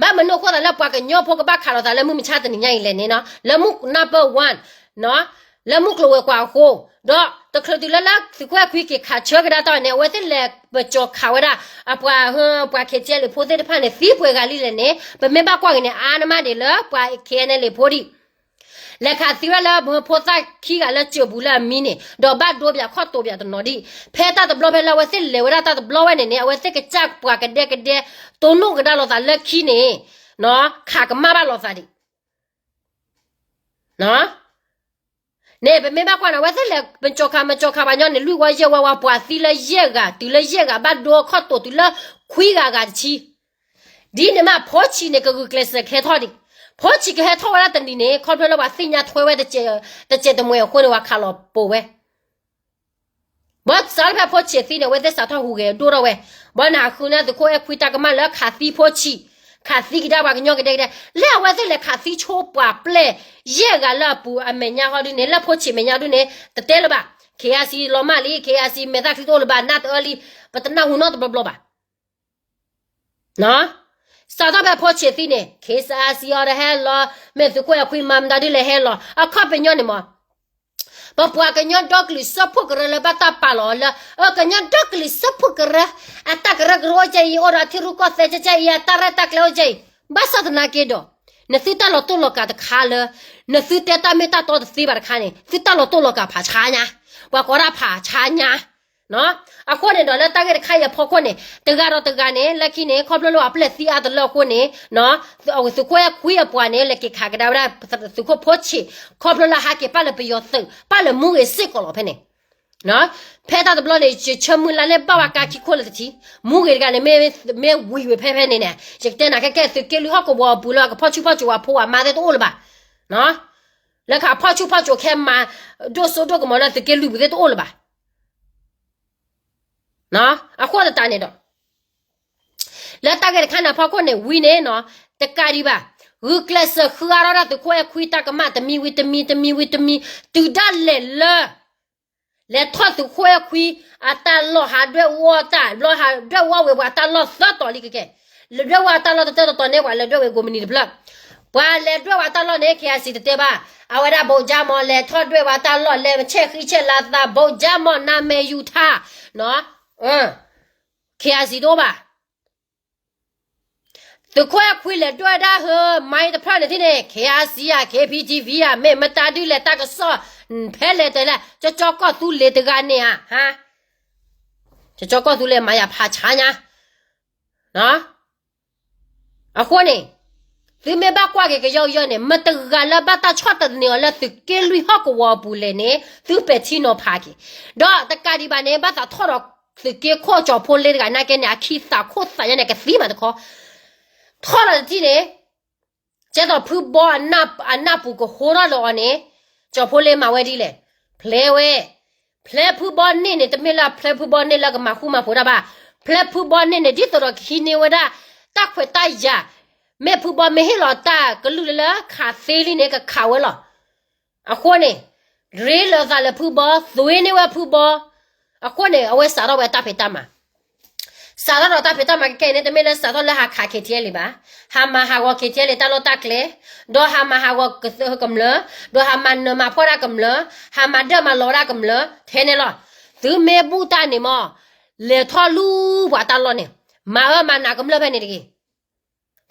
ဘၣ်မနုၤအဃိသးလၢပှၤကညီဖိကဘၣ်ခးလိာ်သးလၢမုၢ်မဆါတနံၤညါအံၤလဲၣ်န့ၣ်, လၢမုၢ် number one လၢမုၢ်ကျိၤဝဲၤကွာ်အဃိ, ဒီးတချုးတုၤလၢလၢသုးခိၣ်အဲၣ်ခွံက့ၤခးဆၢကဒါတၢ်န့ၣ် အဝဲသ့ၣ်လဲၤပကၠီၤခးဝဲဒၣ် အပှၤ ပှၤ KTLA ဖိသ့ၣ်တဖၣ်န့ၣ် သံပှဲၤဂၤလံလဲၣ်န့ၣ်, ပမ့ၢ်ဘၣ်ကွၢ်က့ၤန့ၣ် အါန့ၢ်မးဒံးလၢပှၤ KNLA ဖိဒံး လဲၤခးသံဝဲလၢဖိသၣ်ခံဂၤလၢစၢၤပူၤလၢအမံန့ၣ် ဒီးဘၣ်ဒိပၠးခီၣ်တိာ်ပၠးတနီၤဒံး, ဖဲတၢ်တဘျီဖဲလၢအဝဲသ့ၣ်လဲၤဝဲဒၣ်တၢ်တဘျီဝဲန့ၣ်န့ၣ် အဝဲသ့ၣ်ကစၢ်ပှၤကဒဲကဒဲ တိၢ်နီၣ်ကဒါလိာ်သးလၢခံန့ၣ်, ခးကမၣ်ဘၣ်လိာ်သးဒံး န့ၣ် ပမ့ၢ်ဘၣ်ကွၢ်န့ၣ် အဝဲသ့ၣ်လဲၤပကၠီၤခးမကၠီၤခးပှၤညီန့ၣ် လွံၢ်ဝီယဲၢ်ဝီဝီ ပှၤသံလၢယဲၢ်ဂၤ တုၤလၢယဲၢ်ဂၤ ဘၣ်ဒိခီၣ်တိာ်တုၤလၢခွံဂၤဂၤတဆံ, ဒ်န့ၣ်မး ဖိဆံးန့ၣ် ကဂုာ်ကျဲးစၢးကဟဲထီၣ်ဒံး, ဖိဆံးကဟဲထီၣ်ဝဲဒၣ်တနံၤန့ၣ် ခီဖျိလၢပှၤသ့ၣ်ညါထွဲဝဲ တစဲးတမှဲၤအဃိန့ၣ် ပှၤခးလီၤပိာ်ဝဲ ဘၣ်ဆၣ်ဖဲဖိဆံးသံန့ၣ် အဝဲသ့ၣ်စးထီၣ်ဟူးဂဲၤဒိၣ်ထီၣ်ဝဲ, ဘၣ်နဃုန့ၢ်သုးခိၣ်အဲၣ်ခွံတၢ်ကမၣ်လၢခးသံဖိဆံး, ခးသံကဒါပှၤကညီကဒဲကဒဲ, လၢအဝဲသ့ၣ်လဲၤခးသံဆိပှၤပျဲၢ်ယဲၢ်ဂၤလၢအပူၤအမဲာ်ညါဃီဒုန့ၣ် လၢဖိဆံးမဲာ်ညါဒုန့ၣ် တတဲလၢၤဘၣ်, KIC လီၤမၢ်လံ, KIC မဲာ်သၣ်ချံတအိၣ်လၢၤဘၣ် နၢ်တအၢလံ, ပတနၢ်ဟူနီတဘျီဘျီဘၣ် စးထီၣ်ဖဲဖိဆံးသံန့ၣ် KIC အီၤတဟဲလီၤ, မ့ၢ်သုးခိၣ်အဲၣ်ခွံမၤမတၤဒုလဲၤဟဲလီၤ, အခီပညီန့ၣ်မး ပပှၤကညီဒီကလုာ်စၢဖှိၣ်ကရၢလၢဘၣ်တၢ်ပာ်လီၤအီၤလၢ အကညီဒီကလုာ်စၢဖှိၣ်ကရၢ အတၢ်ကရၢကရိအိၣ်ကဲအံၤ အိၣ်ဒီးထံရူၢ်ကီၢ်သဲးကဲကဲအံၤ အတၢ်ရဲၣ်တၢ်ကျဲၤအိၣ်ကဲအံၤ, ဘၣ်ဆၣ်သနာ်က့ဒီး နသုတၢ်လီၤတိၢ်လီၤကးတခါလၢ နသုတဲတၢ်မ့ၢ်တၢ်တီတသ့ဘၣ်တခါန့ၣ် သုတၢ်လီၤတိၢ်လီၤကးဖးဆါညါ, ပှၤကိးဒၣ်ဖးဆါညါ အဃိန့ၣ်ဒီး လၢတၢ်ဂ့ၢ်တခါအံၤအဖီခိၣ်န့ၣ် တဂၤဒီးတဂၤန့ၣ် လၢခံန့ၣ် ခီဖျိလၢအပျဲၢ်သံအါတလၢအဃိန့ၣ် သုးခိၣ်အဲၣ်ခွံအပှၤန့ၣ် လဲၤက့ၤခးကဒါဝဲဒၣ် သုးခိၣ်ဖိဆံး ခီဖျိလၢဟးက့ၤပၣ်လၢပယီၤသုး ပၣ်လၢမူဂ့ၤစ့ၢ်ကီးလီၤဖဲန့ၣ်, ဖဲတၢ်တဘျီန့ၣ် ယဆၢမုၢ်လၢ်လၢဘၣ်ဝဲကါခံခိၣ်လၢတထံ, မူဂ့ၤတဂၤန့ၣ် မ့ၢ်ဝံၤဝဲဖဲဖဲန့ၣ်န့ၣ် ယကတဲနၤခဲကဲ သုးက့လွံၢ်ဟီၣ်ကဝီၤအပူၤလၢကဖီၣ်ဆူၣ်ဖီၣ်စိးဝဲဖိဝဲမါသ့ၣ်တအိၣ်လၢၤဘၣ်, လၢကဖီၣ်ဆူၣ်ဖီၣ်စိးခဲမၤ ဒိၣ်စိဒိၣ်ကမီၤလၢသုးက့လွံၢ်ပူၤသ့ၣ်တအိၣ်လၢၤဘၣ် အဃိသတးန့ၣ်ဒီး လၢတၢ်ဂ့ၢ်တခါန့ၣ်အဖီခိၣ်န့ၣ် ဝံၤန့ၣ်နီၤ တကးဒံးဘၣ် ဂုာ်ကျဲးစၢးဃုအါထီၣ်ဒၣ်သုးခိၣ်အဲၣ်ခွံတၢ်ကမၣ် တမံၤဝံၤတမံၤ တမံၤဝံၤတမံၤ တုၤဒၣ်လဲာ်လၢ လဲၤထီၣ်သုးခိၣ်အဲၣ်ခွံ အတၢ်လီၢ်ဟးဒွဲၣ်အူအီၣ်တၢ် ဘျီဟးဒွဲၣ်အူအီၣ်ဝဲပှၤတၢ်လီၢ်သၢတီၤလံကကဲ လဲၤဒွဲၣ်ဝဲတၢ်လီၢ်တတီၤတီၤန့ၣ် ပှၤလဲၤဒွဲၣ်ဝဲကိးမုၢ်နံၤတဖျၢၣ် ပှၤလဲၤဒွဲၣ်ဝဲတၢ်လီၢ်န့ၣ် KIC တတဲဘၣ် အဝဲဒၣ် ဗိုလ်ချုပ်မောင် လဲၤထီၣ်ဒွဲၣ်ဝဲတၢ်လီၢ် လဲၤဆဲးဃံဆဲးလၤသး ဗိုလ်ချုပ်မောင် နာမည်ယူထား KIC တအိၣ်ဘၣ် သုးခိၣ်အဲၣ်ခွံလဲၤဒွဲၣ်ဒၣ်ဟၢ မိုင်းတဖျၢၣ်န့ၣ်ထံၣ်န့ၣ် KIC ဧါ KPTV ဧါ မ့ၢ်မတၤဒုလဲၣ်တၢ်ကစီၣ် ဖဲလဲၣ်တဲလဲၣ် ကၠီကၠီကီၢ်သူလ့ၤတဂၤန့ၣ်ဧါ ဟါ ကၠီကၠီကီၢ်သူလ့ၤမၤယၤဖးဆါညါ အဃိန့ၣ် သုမ့ၢ်ဘၣ်ကွၢ်က့ၤကယီကယီန့ၣ် မတၤတဂၤလၢဘၣ်တၢ်ဆီၣ်သနံးအီၤလၢသုးက့လွံၢ်ဟီၣ်ကဝီၤအပူၤလဲၣ်န့ၣ် သုပဲာ်ထံနီၤဖးက့ၤ ဒီးတကးဒံးဘၣ်န့ၣ် ဘၣ်သးထီၣ်ဒီးသုးက့ခိၣ်ကၠီၤဖိလ့တဂၤနာ်က့န့ၣ် အခံသးခိၣ်သးညါန့ၣ် ကသံမးတခီ ထီၣ်လီၤတထံၣ်န့ၣ် ကဲသိးဖုဘီအနၢ်ပူၤကဟိထီၣ်ဒီးအီၤန့ၣ် ကၠီၤဖိလ့မၤဝဲဒ်လဲၣ် ဖျဲဝဲ ဖျဲဖုဘီန့ၣ်န့ၣ် တမ့ၢ်လၢဖျဲဖုဘီန့ၣ်လၢကမၤဃူမၤဖိးတၢ်ဘၣ် ဖျဲဖုဘီန့ၣ်န့ၣ် ဒ်သိးဒီးကဟံးန့ၢ်ဝဲဒၣ် တၢ်ခွဲးတၢ်ယာ် မ့ၢ်ဖုဘီမ့ၢ်ဟ့ၣ်လီၤတၢ်ကလုၢ်လၢလၢခးသ့လံန့ၣ် ကခးဝဲလီၤ အဃိန့ၣ် ရ့လိာ်သးလၢဖုဘီ သွ့န့ၢ်ဝဲဖုဘီ အဃိန့ၣ် အဝဲစးထီၣ်ဝဲတၢ်ဖံးတၢ်မၤ စးထီၣ်ဒီးတၢ်ဖံးတၢ်မၤကကဲအံၤန့ၣ် တမ့ၢ်လၢစးထီၣ်လၢဟးခး KTLA ဘၣ် ဟးမၤဟးဂီၤ KTLA တၢ်လီၢ်တၢ်ကျဲ ဒီးဟးမၤဟးဂီၤကမျၢၢ် ဒီးဟးမၤနၢၤမၤဖှီၣ်ဒၣ်ကမျၢၢ် ဟးမၤဒၢၣ်မၤလီၤဒၣ်ကမျၢၢ် ထဲန့ၣ်လီၤ သုမ့ၢ်ဘူၣ်တၢ်န့ၣ်မး လဲၤထီၣ်လူၤပှၤတၢ်လီၢ်န့ၣ် မၤအၢမၤနးကမျၢၢ်ဖဲန့ၣ်တဂ့ၤ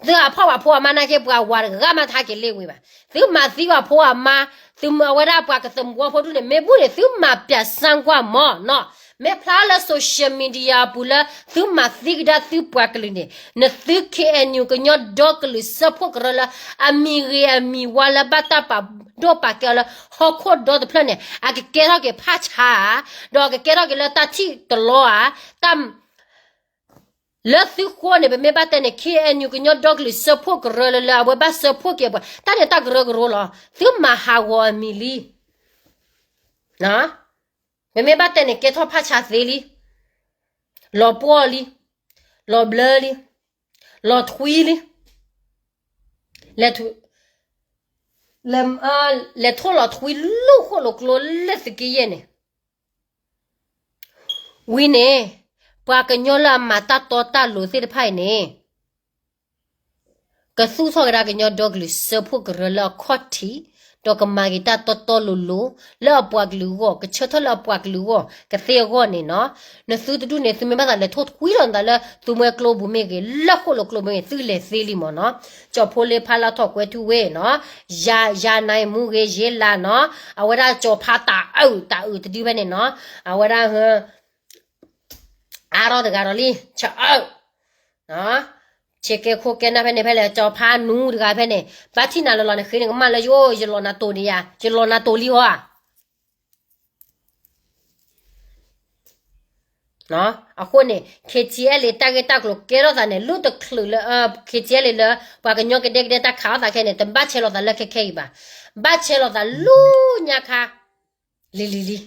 သုဟးဖီၣ်ပှၤဖိအမါနာ်က့ ပှၤဝၤတဂၤမးတဟဲက့ၤလ့ဝ့ၤဘၣ်. သုမၤသံပှၤဖိအမါ, သုမၤဝဲဒၣ်ပှၤကသမူဝီဖိဒူၣ်န့ၣ် မ့ၢ်ဘူၣ်န့ၣ်သုမၤပျးစၢ်ကွၢ်မးနီၤ. မ့ၢ်ဖျါလၢ social media အပူၤလၢ သုမၤသံကဒါသုပှၤကလုာ်န့ၣ် နသု K N U ကညီဒီကလုာ်စၢဖှိၣ်ကရၢလၢ အမံၤဂ့ၤအမံၤဝါလၢဘၣ်တၢ်ပာ်ဒိၣ်ပာ်ကဲအီၤလၢ ဟီၣ်ခိၣ်ဒီတဖျၢၣ်န့ၣ် အကကဲထီၣ်က့ၤဖၣ်ဆါဧါ, ဒီးအကကဲထီၣ်က့ၤလၢတၢ်ထံၣ်တလီဧါ, တၢ် လၢသုဃိန့ၣ် ပမ့ၢ်ဘၣ်တဲန့ၣ် K N U ကညီဒီကလုာ်စၢဖှိၣ်ကရၢလၢလၢ အဝဲဘၣ်စၢဖှိၣ်က့ၤအပှၤ တၢ်န့ၣ်တၢ်ကရၢကရိလီၤ. သုမၤဟးဂီၤအမံၤလံ. ပမ့ၢ်ဘၣ်တဲန့ၣ် ကဲထီၣ်ဖၣ်ဆါသ့လံ, လီၤပှီၢ်လံ, လီၤဘျၢလံ, လီၤထွံလံ, လဲၤ လဲၤထိၣ်လီၤထွံလိာ်ဃိၣ်လိာ်ကျိလၢသုးက့ယဲၢ်န့ၣ် ဝံၤန့ၣ် ပှၤကညီလၢအမၤတၢ်တီတၢ်လိၤသ့ၣ်တဖၣ်အံၤန့ၣ် ကသူၣ်ထီၣ်ကဒါကညီဒီကလုာ်စၢဖှိၣ်ကရၢလၢအခီၣ်ထံး, ဒီးကမၤက့ၤတၢ်တီတီလိၤလိၤ လၢအပှၤကလုာ်အဂီၢ်, ကဆၢထၢၣ်လၢအပှၤကလုာ်အဂီၢ် ကသ့အဂီၢ်န့ၣ်နီၤ. နသုတဒူၣ်န့ၣ် သုမ့ၢ်ဘၣ်သးလဲၤထိၣ်ထွံလီၤနသးလၢ သုးမွဲကျိပူၤမ့ၢ်ဂ့ၤ, လၢဃိၣ်လိာ်ကျိပူၤမ့ၢ်ဂ့ၤ, သုလဲၤသ့လံမ့ၢ်နီၤ. ကၠီၣ်ဖိလ့ဖါလၢထီၣ်ကွဲထူဝ့ၣ်နီၤ, ယၤ ယၤနၤမူဂ့ၤ ယ့လးနီၤ, အဝဲဒၣ်ကၠီၣ်ဖါတၤအုး တၤအုးတဒုဖဲန့ၣ်နီၤ, အဝဲဒၣ် အါထီၣ်တဂၤဒီးလံ ဆၢအၢ, ဆ့ကဲခိၣ်ကဲနၢ်ဖဲန့ၣ် ဖဲလဲၣ် ကၠီၣ်ဖါနူတဂၤဖဲန့ၣ် ဘၣ်ထံၣ်နၤလီၤလီၤန့ၣ် ဃ့န့ၣ်ကမၣ်လၢယအိၣ် ယလီၤနၤတိၤဒံးယၤ ယလီၤနၤတိၤလံဟီဧါ. အဃိန့ၣ် K T L A တၢ်ဂ့ၢ်တၢ်ကျိၤကဲထီၣ်သးန့ၣ် လၢတချုးလၢ K T L A လၢ ပှၤကညီကဒဲကဒဲတၢ်ခးအီၣ်သးခဲန့ၣ် တဘၣ်ဆဲးလီၤသးလၢခဲခဲအံၤဘၣ်. ဘၣ်ဆဲးလီၤသးလၢညါခါ လံၤလံၤ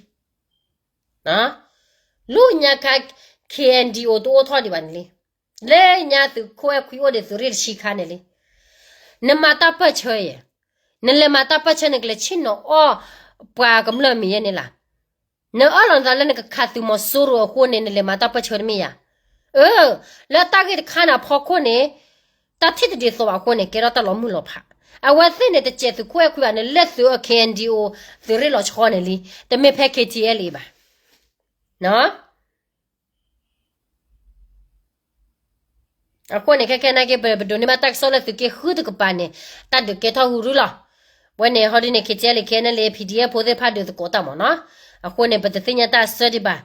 လံၤ လၢညါခါ K N D O တအိၣ်ထီၣ်ဒံးဘၣ်န့ၣ်လံ. လၢညါသုးခိၣ်အဲၣ်ခွံအိၣ်ဒီးသုးရ့ၣ်တဆံခါန့ၣ်လံ. နမၤတၢ်ပၢၢ်ဆၢယဲၢ်, နလဲၤမၤတၢ်ပၢၢ်ဆၢန့ၣ် ကလဲၤဆ့ၣ်နီၤအီၣ်ပှၤကမျၢၢ်မံၤယဲၢ်န့ၣ်လီၤ. နအၢၣ်လီၤနသးလၢနကခးသုးမီၤစိရိၤအဃိန့ၣ် နလဲၤမၤတၢ်ပၢၢ်ဆၢတမ့ၢ်ယၤ. အၢ, လၢတၢ်ဂ့ၢ်တခါန့ၣ်အဖီခိၣ်န့ၣ် တၢ်ထံၣ်တဒ်သိးဘၣ်အဃိန့ၣ် ကဲထီၣ်တၢ်လီၤမုၢ်လီၤဖး. အဝဲသ့ၣ်န့ၣ် တစဲးသုးခိၣ်အဲၣ်ခွံဘၣ်, နလဲၤသုးအ K N D O သုးရ့ၣ်လီၤဆီန့ၣ်လံ, တမ့ၢ်ဖဲ K T L A ဘၣ်. အဃိန့ၣ် ခဲခဲနာ်က့ ပဒိးန့ၢ်ဘၣ်တၢ်ကစီၣ်လၢသုးက့ဃုတကပၤန့ၣ် တၢ်ဒုးကဲထီၣ်ဂုာ်ရုၢ်လီၤ. ဝဲန့ၣ် ဟီဒ်န့ၣ် K T L A K N L A P D F ဖိသ့ၣ်တဖၣ်ဒုးသကိးတၢ်မ့ၢ်နီၤ. အဃိန့ၣ် ပတသ့ၣ်ညါတၢ်အဆၢဒံးဘၣ်.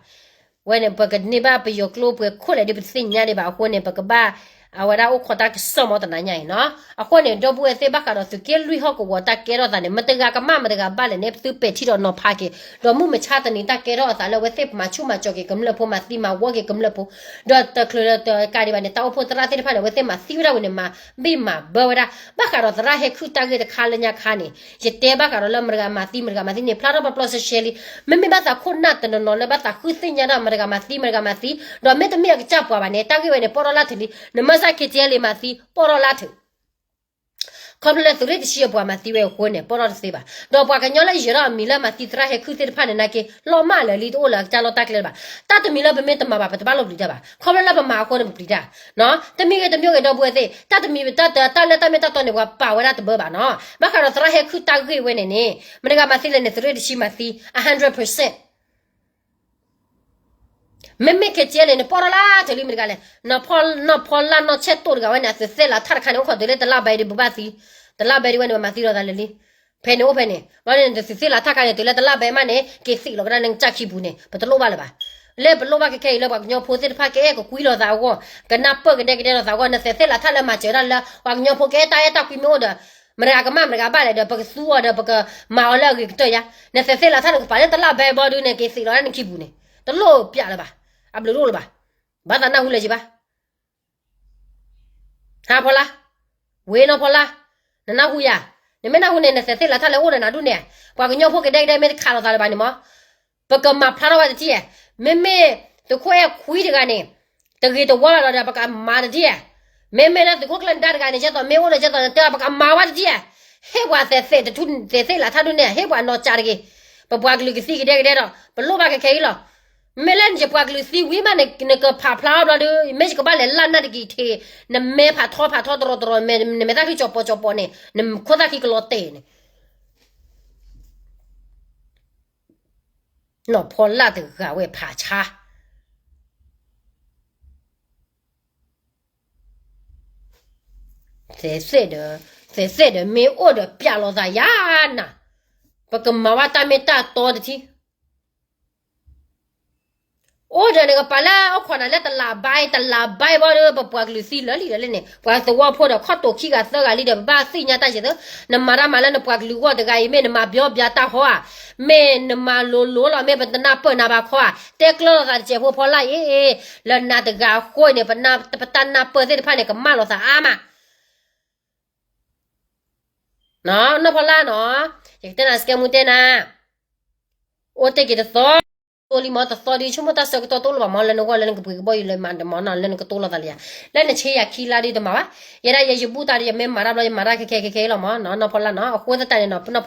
ဝဲန့ၣ် ပကန့ၢ်ဘၣ်ပယီၤကျိပှဲၤခိၣ်လဲၣ်ဒ်ပတသ့ၣ်ညါဒံးဘၣ်အဃိန့ၣ် ပကဘၣ် အဝဲဒၣ်အိၣ်ခိးတၢ်ကစီၣ်မ့ၢ်တနၤညါအံၤနီၤ. အဃိန့ၣ် ဒီပုၢ်ဝဲၢ်သ့ၣ်ဘၣ်ဃးဒီးသုးက့လွံၢ်ဟီၣ်ကဝီၤတၢ်ကဲထီၣ်သးန့ၣ် မတဂၤကမၣ်မတဂၤဘၣ်လဲၣ်န့ၣ် ပသုပဲာ်ထံဒီးနီၤဖးက့ၤ, ဒီးမုၢ်မဆါတနံၤတၢ်ကဲထီၣ်အသးလၢအဝဲသ့ၣ်မၤဆူၣ်မၤစီၤက့ၤကမျၢၢ်ဖိ မၤသံမၤဝီက့ၤကမျၢၢ်ဖိ, ဒီးတချုးလၢတကးဒံးဘၣ်န့ၣ် တၢ်အိၣ်ဖှိၣ်သရၣ်သ့ၣ်တဖၣ်န့ၣ် အဝဲသ့ၣ်မၤသံဝဲဒၣ်ဝံၤန့ၣ် မၤဘံၣ်မၤဘၢဝဲဒၣ် ဘၣ်ဃးဒီးသရၣ်ဟဲခုၣ်တၢ်ဂ့ၢ်တခါလၢညါခါန့ၣ် ယတဲဘၣ်ဃးဒီးလၢမတဂၤမၤသံမတဂၤမၤသံန့ၣ် ဖျါထီၣ်ပျီပျီရှဲရှဲလံ. မ့မ့ၢ်ဘၣ်သးခိၣ်နၢ်တနီၤနီၤလၢဘၣ်သးဃုသ့ၣ်ညါဒီးမတဂၤမၤသံမတဂၤမၤသံ, ဒီးမ့တမ့ၢ်အကစၢ်ပှၤဘၣ်န့ၣ် တၢ်ဂ့ၢ်ဝဲန့ၣ် ပီၣ်ထီၣ်လၢ်ထုးလံ. နမ့ၢ်စၢ် K T L A မၤသံ ပီၣ်ထီၣ်လၢ်ထုး ခီဖျိလၢသုးရ့ၣ်တဆံအပှၤမၤသံဝဲအဃိန့ၣ် ပီၣ်ထီၣ်တသ့ဘၣ်. ဒီးပှၤကညီလၢယဲၤထီၣ်အမံၤလၢမၤသံသရၣ်ဟဲခုၣ်သ့ၣ်တဖၣ်န့ၣ်နာ်က့ လီၤမၢ်လၢာ်လံ တအိၣ်လၢအကစၢ်လီၢ်တၢ်ကျဲလၢၤဘၣ်. တၢ်တမံၤလၢပမ့ၢ်တမၤဘၣ် ပတဘၣ်လိၣ်ပျံၤတၢ်ဘၣ်. ခီဖျိလၢပမၤအဃိန့ၣ် ပပျံၤတၢ်. တမံၤဂ့ၤတမံၤဂ့ၤ ဒီပုၢ်ဝဲၢ်သ့ၣ် တၢ်တမံၤ တၢ်လၢတၢ်မ့ၢ်တၢ်တီန့ၣ် ပှၤပာ်ဝဲဒၣ်တဘၢဘၣ်နီၤ. ဘၣ်ဃးဒီးသရၣ်ဟဲခုၣ်တၢ်ဂ့ၢ်ဝဲန့ၣ်န့ၣ် မတဂၤမၤသံလဲၣ်န့ၣ် သုးရ့ၣ်တဆံမၤသံ အ hundred percent မ့မ့ၢ် K T L A န့ၣ် ပီၣ်ထီၣ်လၢ်ထုးလံ မတဂၤလဲၣ်. နီၢ်ဖီလၢ်နီၢ်ဖီလၢ်နီၢ်ဆဲးတိၣ်တဂၤဝဲန့ၣ် အသုးသ့ၣ်လးထၣ်တခါန့ၣ် အိၣ်ခိးတုၤလၢတလါဘဲဒံး ပဘၣ်သံ, တလါဘဲဒံးဝဲန့ၣ် ပမၤသံလိာ်သးလၢာ်လံ. ဖဲန့ၣ်အိၣ်ဖဲန့ၣ် ဘျီန့ၣ် သုးသ့ၣ်လးထၣ်ခါန့ၣ် တုၤလၢတလါဘဲမးန့ၣ် က့ၤသံးလီၤကဒါနကစၢ်ခံပူၤန့ၣ် ပတလိၣ်ဘၣ်လၢၤဘၣ်. လၢပလိၣ်ဘၣ်ခဲခဲအံၤလၢပှၤကညီဖိသ့ၣ်တဖၣ်ကအဲၣ်ကကွံလိာ်သးအဂီၢ်, ကနၢ်ပၢၢ်ကဒဲကဒဲလိာ်သးအဂီၢ်, နသုးသ့ၣ်လးထၣ်လၢမၤစၢၤဒၣ်လၢ ပှၤကညီဖိကအဲၣ်တၢ်အဲၣ်တၢ်ကွံမ့ၢ်အိၣ်ဒီး မတဂၤကမၣ်မတဂၤဘၣ်လဲၣ်ဒီး ပကသူအီၤဒီး ပကမၤအီၤလၢအဂ့ၤကတၢၢ်ယါ. နသုးသ့ၣ်လးထၣ်န့ၣ် ကပာ်လၢတလါဘဲဘျီဒုန့ၣ် က့ၤသံးလီၤဒၣ်နခံပူၤန့ၣ် တလိၣ်ပျဲလၢၤဘၣ်, အဘျုးတအိၣ်လၢၤဘၣ်. ဘၣ်သးနၢ်ဟူလၢၤယံၤဘၣ် ဟါဖီလာ်, ဝ့ၢ်နီၢ်ဖီလာ်, နနၢ်ဟူယၤ, နမ့ၢ်နၢ်ဟူန့ၣ် နသုးသ့ၣ်လးထၣ်လၢအိၣ်ဒီးနၤဒူၣ်န့ၣ်, ပှၤကညီဖိကဒဲကဒဲမ့ၢ်တခးလိာ်သးလၢၤဘၣ်န့ၣ်မး, ပကမၤဖျါထီၣ်ဝဲတထံၣ်ဧါ. မ့မ့ၢ်သုးခိၣ်အဲၣ်ခွံတဂၤန့ၣ် တဂ့ၤတဝါဘၣ်လီၤဒီး ပကမၤတထံၣ်ဧါ. မ့မ့ၢ်လၢသုးခိၣ်ကျၢၢ်နဒါတဂၤန့ၣ် ကဲသိးမ့ၢ်အိၣ်ဒီးကဲသိးနတဲအီၤ ပကမၤဝဲတထံၣ်ဧါ. ဟ့ၣ်ပှၤသဲးသဲးတထူၣ်သဲးသ့ၣ်လးထၣ်ဒူၣ်န့ၣ် ဟ့ၣ်ပှၤနီၢ်ကၠးတဂ့ၤ. ပပှၤကလုာ်ကသံကဒဲကဒဲဒီး ပလိၣ်ဘၣ်ခဲခဲအံၤလီၤ. မ့ၢ်လၢနယပှၤကလုာ်သံဝံၤမး နကဖးဖျါအီၤဘျီဒီး မ့ၢ်ယကဘၣ်လဲၤလၢ်နၢ်တကံၤထံး, နမဲဖးထီဖးထီတရီတရီ နမဲာ်သၣ်ခံကၠီၤပီၤကၠီၤပီၤန့ၣ် နခိၣ်သၣ်ခံကလီၤတဲာ်န့ၣ် နီၢ်ဖီလာ်တဂၤဝဲဖးဆါ သဲးသ့ၣ်ဒီး သဲးသ့ၣ်ဒီးမ့ၢ်အိၣ်ဒီးပျးလိာ်သးယါနၤ, ပကမၤဝဲတၢ်မ့ၢ်တၢ်တီတထံၣ်. အိၣ်ဒီးန့ၣ်ကပာ်လၢအိၣ်ခိးနၤလၢတလးဘါ တလးဘါဘီဒီး ပပှၤကလုာ်သံလၢာ်လံဒီးလၢန့ၣ် ပှၤသဝီဖိဒီးခီၣ်တိာ်ခံဂၤသၢဂၤလံဒီး ပဘၣ်သ့ၣ်ညါတၢ်ယဲၢ်သၢ, နမၤတၢ်မၤလၢနပှၤကလုာ်ဂီၢ်တဂၤအံၤ မ့ၢ်နမၤဘျီဘျါတၢ်ဟီဧါ, မ့ၢ်နမၤလိၤလိၤလီၤ မ့ၢ်ပတနၢ်ပၢၢ်နၤဘၣ်ခီဧါ, တဲကျၢၤလိာ်သးတစဲးဖိဖီလာ်အံၤ, လၢနၤတဂၤအဃိန့ၣ် ပတၢ်နၢ်ပၢၢ်သ့ၣ်တဖၣ်န့ၣ် ကမၣ်လိာ်သးအါမး နီၢ်ဖီလာ်နီၤ, ယကတဲနၤစကဲမူတဲနၤ, အိၣ်တ့ၢ်က့ၤတသီ, သိလံမ့ၢ်တသီဒီး ဆိကမိၣ်တၢ်ဆၢကတီၢ်တအိၣ်လၢၤဘၣ်မ့ၢ် လၢနဂီၢ်လၢနကပှ့ၤကဘီယူၤလၢမၤတမ့ၢ်နီၤ လၢနကတိၤလိာ်သးလၢယၤ, လၢနဆ့ယၤခံလါဒီးတမၤဘၣ်, ယဲဒၣ်ယဲယဘူၣ်တၢ်ဒီးယမ့ၢ်မၤတၢ်ဘျီယမၤတၢ်ခဲခဲခဲခဲလီၤမ့ၢ်နီၢ် နီၢ်ဖီလာ်နီၤ, အဃိသတးန့ၣ်နီၤ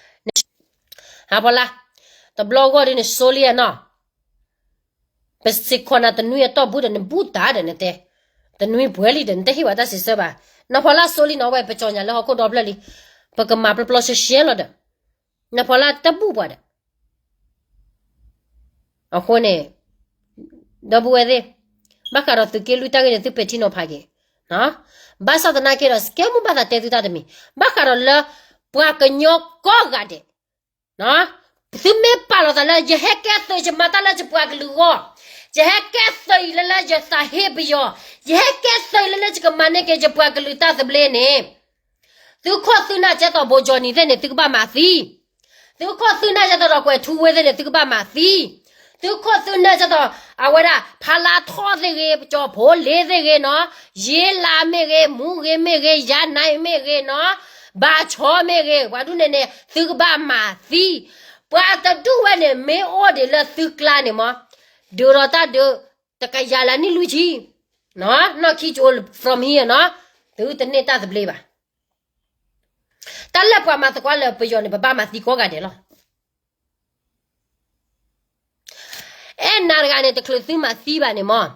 နီၢ်ဖီလာ် နီၢ်ဖီလာ်, တဘျီဂီၢ်ဒီးနဆိလံဧါနီၤ, ပစ့းခိးနၤတနွံအတီၢ်ဘူးဒီးနဘူၣ်တၢ်ဒီးနတဲ, တနွံပှဲၤလံဒီးနတဟ့ၣ်ဝဲတၢ်စံးဆၢဘၣ်, နီၢ်ဖီလာ်ဆိလံနီၤ ဝဲပကၠီညါလၢဟီၣ်ခိၣ်ဒီဖျၢၣ်လံ, ပကမၤပျီပျီရှဲရှဲလီၤဒီး, နီၢ်ဖီလာ်တဘူၣ်ပှၤဒီး အဃိန့ၣ် ဒီပုၢ်ဝဲၢ်သ့ၣ်, ဘၣ်ဃးဒီးသုးက့လွံၢ်တၢ်ဂ့ၢ်န့ၣ် သုပဲာ်ထံနီၤဖးက့ၤ, ဘၣ်ဆၣ်သနာ်က့ဒီး စကဲမူဘၣ်သးတဲသုတၢ်တမံၤ, ဘၣ်ဃးဒီးလၢ ပှၤကညီကိးဂၤဒဲး, သုမ့ၢ်ပာ်လီၤသးလၢ ယဟဲကဲသုးယမၤတၢ်လၢယပှၤကလုာ်အဂီၢ်, ယဟဲကဲသုးအံၤလၢလၢယသးဟ့ပယီၤ, ယဟဲကဲသုးအံၤလၢလၢယကမၤန့ၢ်က့ၤယပှၤကလုာ်တၢ်သဘျ့န့ၣ် သုခိၣ်သုနၢ်ကဲသိးဘိကၠီနံၤသ့ၣ်န့ၣ် သုကဘၣ်မၤသံ, သုခိၣ်သုနၢ်ကဲသိးဒီးကွဲးထူဝ့သ့ၣ်န့ၣ် သုကဘၣ်မၤသံ, သုခိၣ်သုနၢ်ကဲသိး အဝဲဒၣ် ဖါလါထီၣ်သ့ၣ်ဂ့ၤ, ပကၠီဖိလ့သ့ၣ်ဂ့ၤနီၤ, ယ့လါမ့ၢ်ဂ့ၤ, မူဂ့ၤမ့ၢ်ဂ့ၤ, ယါနါမ့ၢ်ဂ့ၤနီၤ, ဘါဆီမ့ၢ်ဂ့ၤ, ပှၤဒ်န့ၣ်န့ၣ် သုကဘၣ်မၤသံ, ပှၤတဒူၣ်ဝဲန့ၣ် မ့ၢ်အိၣ်ဒံးလၢသုကျါန့ၣ်မ့ၢ်, ဒုးဒီးတၢ်ဒုး တကယၤလၢနံၣ်လွံၢ်ဆံ, နီၢ်ခံကၠိ from here နီၤ, သုတန့ၢ်တၢ်သဘျ့ဘၣ်. တၢ်လၢပှၤမၤသကိးလၢပယီၤန့ၣ် ပဘၣ်မၤသံကိးဂၤဒဲးလီၤ. အဲၣ်နၤတဂၤန့ၣ် တချုးသုမၤသံဘၣ်န့ၣ်မ့ၢ်,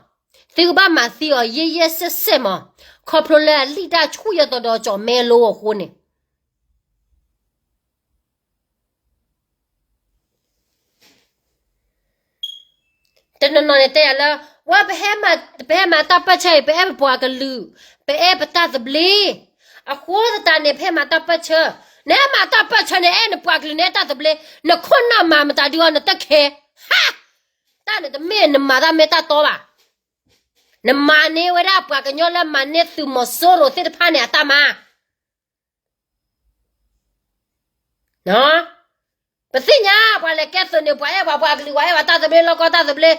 သုကဘၣ်မၤသံအီၤယဲၢ်ယဲၢ်စဲးစဲးမ့ၢ်, ခီဖျိလၢအလံၣ်တၢ်ဆူၣ်ယဲသိးဒီးကၠီၤမဲလိအဃိန့ၣ် တနီၤနီၤန့ၣ်တဲယၤလၢ ဝဲ ပဟဲမၤတၢ်ပၢၢ်ဆၢအံၤ ပအဲၣ်ပပှၤကလုာ်, ပအဲၣ်ပတၢ်သဘျ့, အဃိသတးန့ၣ် ပဟဲမၤတၢ်ပၢၢ်ဆၢ, နဟဲမၤတၢ်ပၢၢ်ဆၢန့ၣ် အဲၣ်နပှၤကလုာ်န့ၣ် အဲၣ်တၢ်သဘျ့, နခိၣ်နၢ်မၤမတၤဒုအီၤ နတခဲ, ဟါ, တၢ်န့ၣ်တမ့ၢ်နမၤတၢ်မ့ၢ်တၢ်တီဘၣ်, နမၤန့ၢ်ဝဲဒၣ်ပှၤကညီလၢမၤန့ၢ်သုးမီၤစိရိၤသ့ၣ်တဖၣ်န့ၣ်အတၢ်မၤ ပသ့ၣ်ညါ ပှၤလဲၤကဲသုးန့ၣ် ပှၤအဲၣ်ပှၤပှၤကလုာ် ပှၤအဲၣ်ပှၤတၢ်သဘျ့ လီၢ်ကီတၢ်သဘျ့,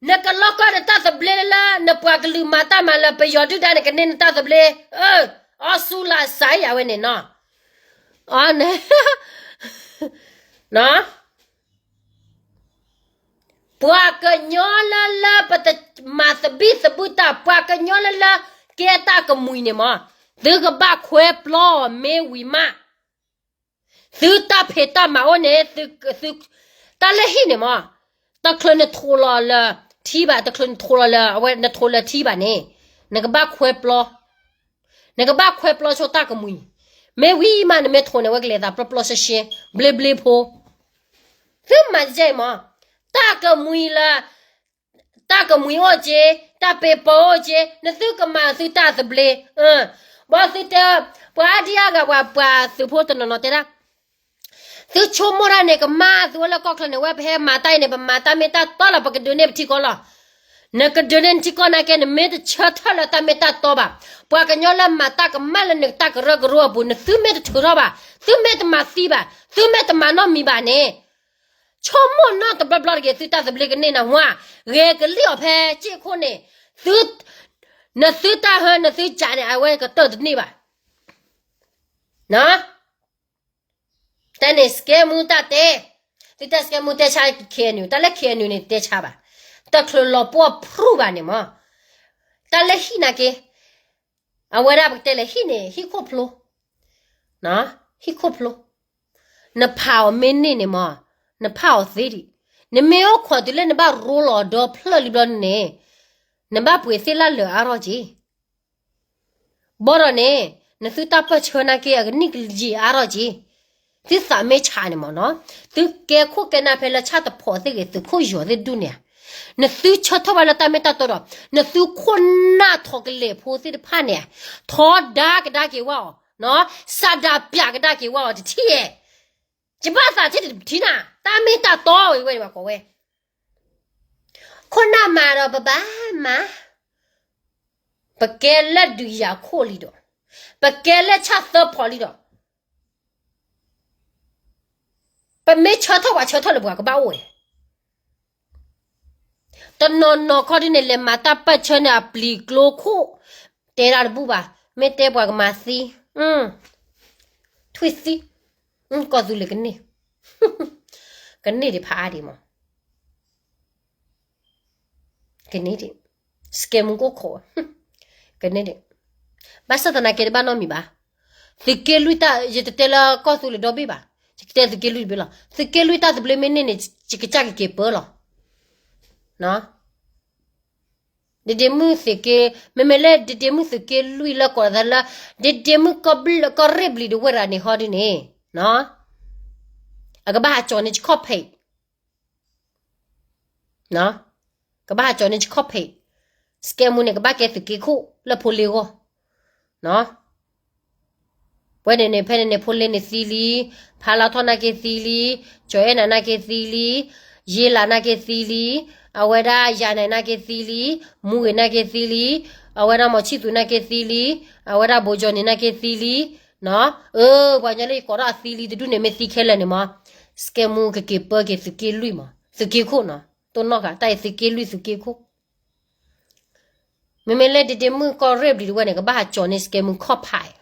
နကလီၢ်ကီနတၢ်သဘျ့လၢ နပှၤကလုာ်မၤတၢ်မၤလၢပယီၤဒုၣ်ဒါန့ၣ် ကန့ၢ်နတၢ်သဘျ့, အီစူလးစးယၤဝဲန့ၣ်နီၤ, အီန့ၣ် ပှၤကညီလၢလၢပတမၤသဘံၣ်သဘုၣ်တၢ် ပှၤကညီလၢလၢကဲတၢ်ကမှံၤန့ၣ်မ့ၢ်, သုကဘၣ်ခွဲပျီအီၤမ့ၢ်ဝံၤမး, သုတၢ်ဖံးတၢ်မၤအိၣ်န့ၣ်, တၢ်လၢဟံၣ်န့ၣ်မ့ၢ်, တချုးနထိးလီၤလၢထံဘၣ်, တချုးနထိးလီၤလၢအဝဲနထိးလၢထံဘၣ်န့ၣ်, နကဘၣ်ခွဲပျီ နကဘၣ်ခွဲပျီဆိတၢ်ကမှံၤ, မ့ၢ်ဝံၤမးနမ့ၢ်ထိးန့ၣ် အဝဲကလဲၤသးပျီပျီရှဲရှဲ, ဘျ့ဘျ့ဖိ, သုမၤကဲအံၤမ့ၢ်, တၢ်ကမှံၤလၢ, တၢ်ကမှံၤအိၣ်က့, တၢ်ပ့ၤပီၤအိၣ်က့, နသုကမၤသုတၢ်သဘျ့, ဘီသုတဲ, ပှၤအါဒံအါဂၤ ပှၤပှၤသုးဖိတနီၤနီၤတဲဒၣ် သုဆိကမိၣ်တၢ်န့ၣ် ကမၣ်သုဝဲလၢကီၢ်ချၢန့ၣ် ဝဲပဟဲမၤတၢ်အံၤန့ၣ် ပမၤတၢ်မ့ၢ်တၢ်တီလီၤ ပကဒုးန့ၢ်ပထံကီၢ်လီၤ. နကဒုးန့ၢ်နထံကီၢ်နာ်က့ နမ့ၢ်တဆၢထၢၣ်လၢတၢ်မ့ၢ်တၢ်တီဘၣ်. ပှၤကညီလၢမၤတၢ်ကမၣ်လၢနတၢ်ကရၢကရိအပူၤ နသုမ့ၢ်တထုးထီၣ်ဘၣ်, သုမ့ၢ်တမၤသံဘၣ်, သုမ့ၢ်တမၤနီတမံၤဘၣ်န့ၣ် ဆိကမိၣ်နီတဘျီဘျီတဂ့ၤ သုတၢ်သဘျ့ကန့ၢ်နၤဝါ, ဂဲၤကလံၣ်အီၤဖဲစ့ၢ်ခိၣ်န့ၣ်, သု, နသုတၢ်ဟၢနသုကးန့ၣ် အဝဲကတၢၢ်တန့ၢ်ဘၣ်. တၢ်န့ၣ်စကဲမူတၢ်တဲ, သုတၢ်စကဲမူတဲဆါ ခ့ၣ်အဲၣ်ယူၣ်, တၢ်လၢ ခ့ၣ်အဲၣ်ယူၣ် န့ၣ်တဲဆါဘၣ်. တချုးလီၤပှီၢ်ဖရူၣ်ဘၣ်န့ၣ်မ့ၢ်, တၢ်လၢဟံၣ်နာ်က့, အဝဲဒၣ်ပကတဲလဲၣ် ဟံၣ်န့ၣ် ဟံၣ်ခိၣ်ဖျိ, ဟံၣ်ခိၣ်ဖျိ, နဖးအီၤမ့ၢ်န့ၢ်န့ၣ်မ့ၢ်, နဖးအီၤသ့ဒံး, နမ့ၢ်အိၣ်ခိးတုၤလၢနဘၣ်ရိလီၤဒီဖျၢၣ်လံဘျီန့ၣ်, နဘၣ်ပှ့ၤသ့ၣ်လၣ်လၢာ်အါထီၣ်က့ၤ ဘၣ်ဒီးန့ၣ်, နသုတၢ်ပၢၢ်ဆၢနာ်က့ အကနံၣ်ကယံာ်အါထီၣ်က့ၤ, သုသးမ့ၢ်ဆးန့ၣ်မ့ၢ်နီၤ, သုကဲခိၣ်ကဲနၢ်ဖဲလၢဆၣ်တဖီးသ့ၣ်ဂ့ၤ သုးခိၣ်ယီၤသ့ၣ်ဒူၣ်န့ၣ်ဧါ, နသုဆၢထၢၣ်ဘၣ်လၢတၢ်မ့ၢ်တၢ်တီဒီး နသုခိၣ်နၢ်ထီၣ်ကလဲာ်ဖိသ့ၣ်တဖၣ်န့ၣ်ဧါ, ထီဒါကဒါက့ၤဝဲအီၤ, စးဒၤပၠးကဒါက့ၤဝဲအီၤတထံၣ်ဧါ, ယဘၣ်သးထံၣ်တထံၣ်နၤ, တၢ်မ့ၢ်တၢ်တီဝဲဝဲန့ၣ်ဘၣ်ကိးဝဲ, ခိၣ်နၢ်မၤဒီးပဘၣ်မၤ, ပကဲလၢဒုးယၤခိၣ်လံဒီး, ပကဲလၢဆၣ်သၢဖီလံဒီး, ပမ့ၢ်ဆၢထၢၣ်ပှၤဆၢထၢၣ်လၢပှၤကဘၣ်အိၣ်ဝဲ တနီၤနီၤခီဒ်န့ၣ် လဲၤမၤတၢ်ပၢၢ်ဆၢန့ၣ် အပျံၤကျိခိၣ်, တဲဒၣ်တဘူၣ်ဘၣ်, မ့ၢ်တဲပှၤကမၤသံ, ထွံၣ်သံ, ကီၢ်သူလ့ၤကန့ၢ်, ကန့ၢ်ဒံးဖးအါဒံးမး, ကန့ၢ်ဒံး, စကဲမူကအိၣ်ခိး, ကန့ၢ်ဒံး, ဘၣ်ဆၣ်သနာ်က့တဘၣ်နီတမံၤဘၣ်, သုးက့လွံၢ်တၢ် ယတတဲလၢကီၢ်သူလ့ၤဒီဘ့ၣ်ဘၣ်, ယကတဲသုးက့လွံၢ်တဘ့ၣ်လီၤ. သုးက့လွံၢ်တၢ်သဘျ့မ့ၢ်န့ၢ်န့ၣ် ယကစၢ်ကက့ၤပၢလီၤ. ဒ့ဒ့မုၣ်သုးက့, မ့မ့ၢ်လၢဒ့ဒ့မုၣ်သုးက့လွံၢ်လၢကိးသးလၢ ဒ့ဒ့မုၣ်ကီၢ်ရ့ၣ်ဘျံၤတဝဲၢ်ရၤန့ၣ်ဟီဒ်န့ၣ်, အကဘၣ်ဟးကၠီၤန့ၢ်ခီၣ်ဖံး, ကဘၣ်ဟးကၠီၤန့ၢ်ခီၣ်ဖံး, စကဲမူန့ၣ် ကဘၣ်ကဲသုးက့ခိၣ်လၢဖိလ့ၤဂီၢ်, ပဝဲန့ၣ်န့ၣ် ဖဲန့ၣ်န့ၣ် ဖိလ့ၤန့ၣ်သံလံ, ဖါလါထီၣ်နာ်က့သံလံ, ကၠီၤအဲၣ်နၤနာ်က့သံလံ, ယ့လးနာ်က့သံလံ, အဝဲဒၣ်ယၤနဲၣ်နာ်က့သံလံ, မူဂ့ၤနာ်က့သံလံ, အဝဲဒၣ်မီၤဆံၣ်သူနာ်က့သံလံ, အဝဲဒၣ်ဘိကၠီၤန့ၣ်နာ်က့သံလံ, အၢ ပှၤညီလၢယကိးထီၣ်အသံလံတဒူၣ်န့ၣ် မ့ၢ်သံခဲလၢာ်န့ၣ်မး, စကဲမူကက့ၤပၢက့ၤသုးက့လွံၢ်မး, သုးက့ခိၣ်နီၤ, တိၢ်နီၣ်ဃာ် တၢ်အံၤသုးက့လွံၢ်သုးက့ခိၣ် မ့မ့ၢ်လၢဒ့ဒ့မုၣ်ကီၢ်ရ့ၣ်ဘျံၤတဝဲၢ်န့ၣ် ကဘၣ်ဟးကၠီၤန့ၢ်စကဲမူခီၣ်ဖံး.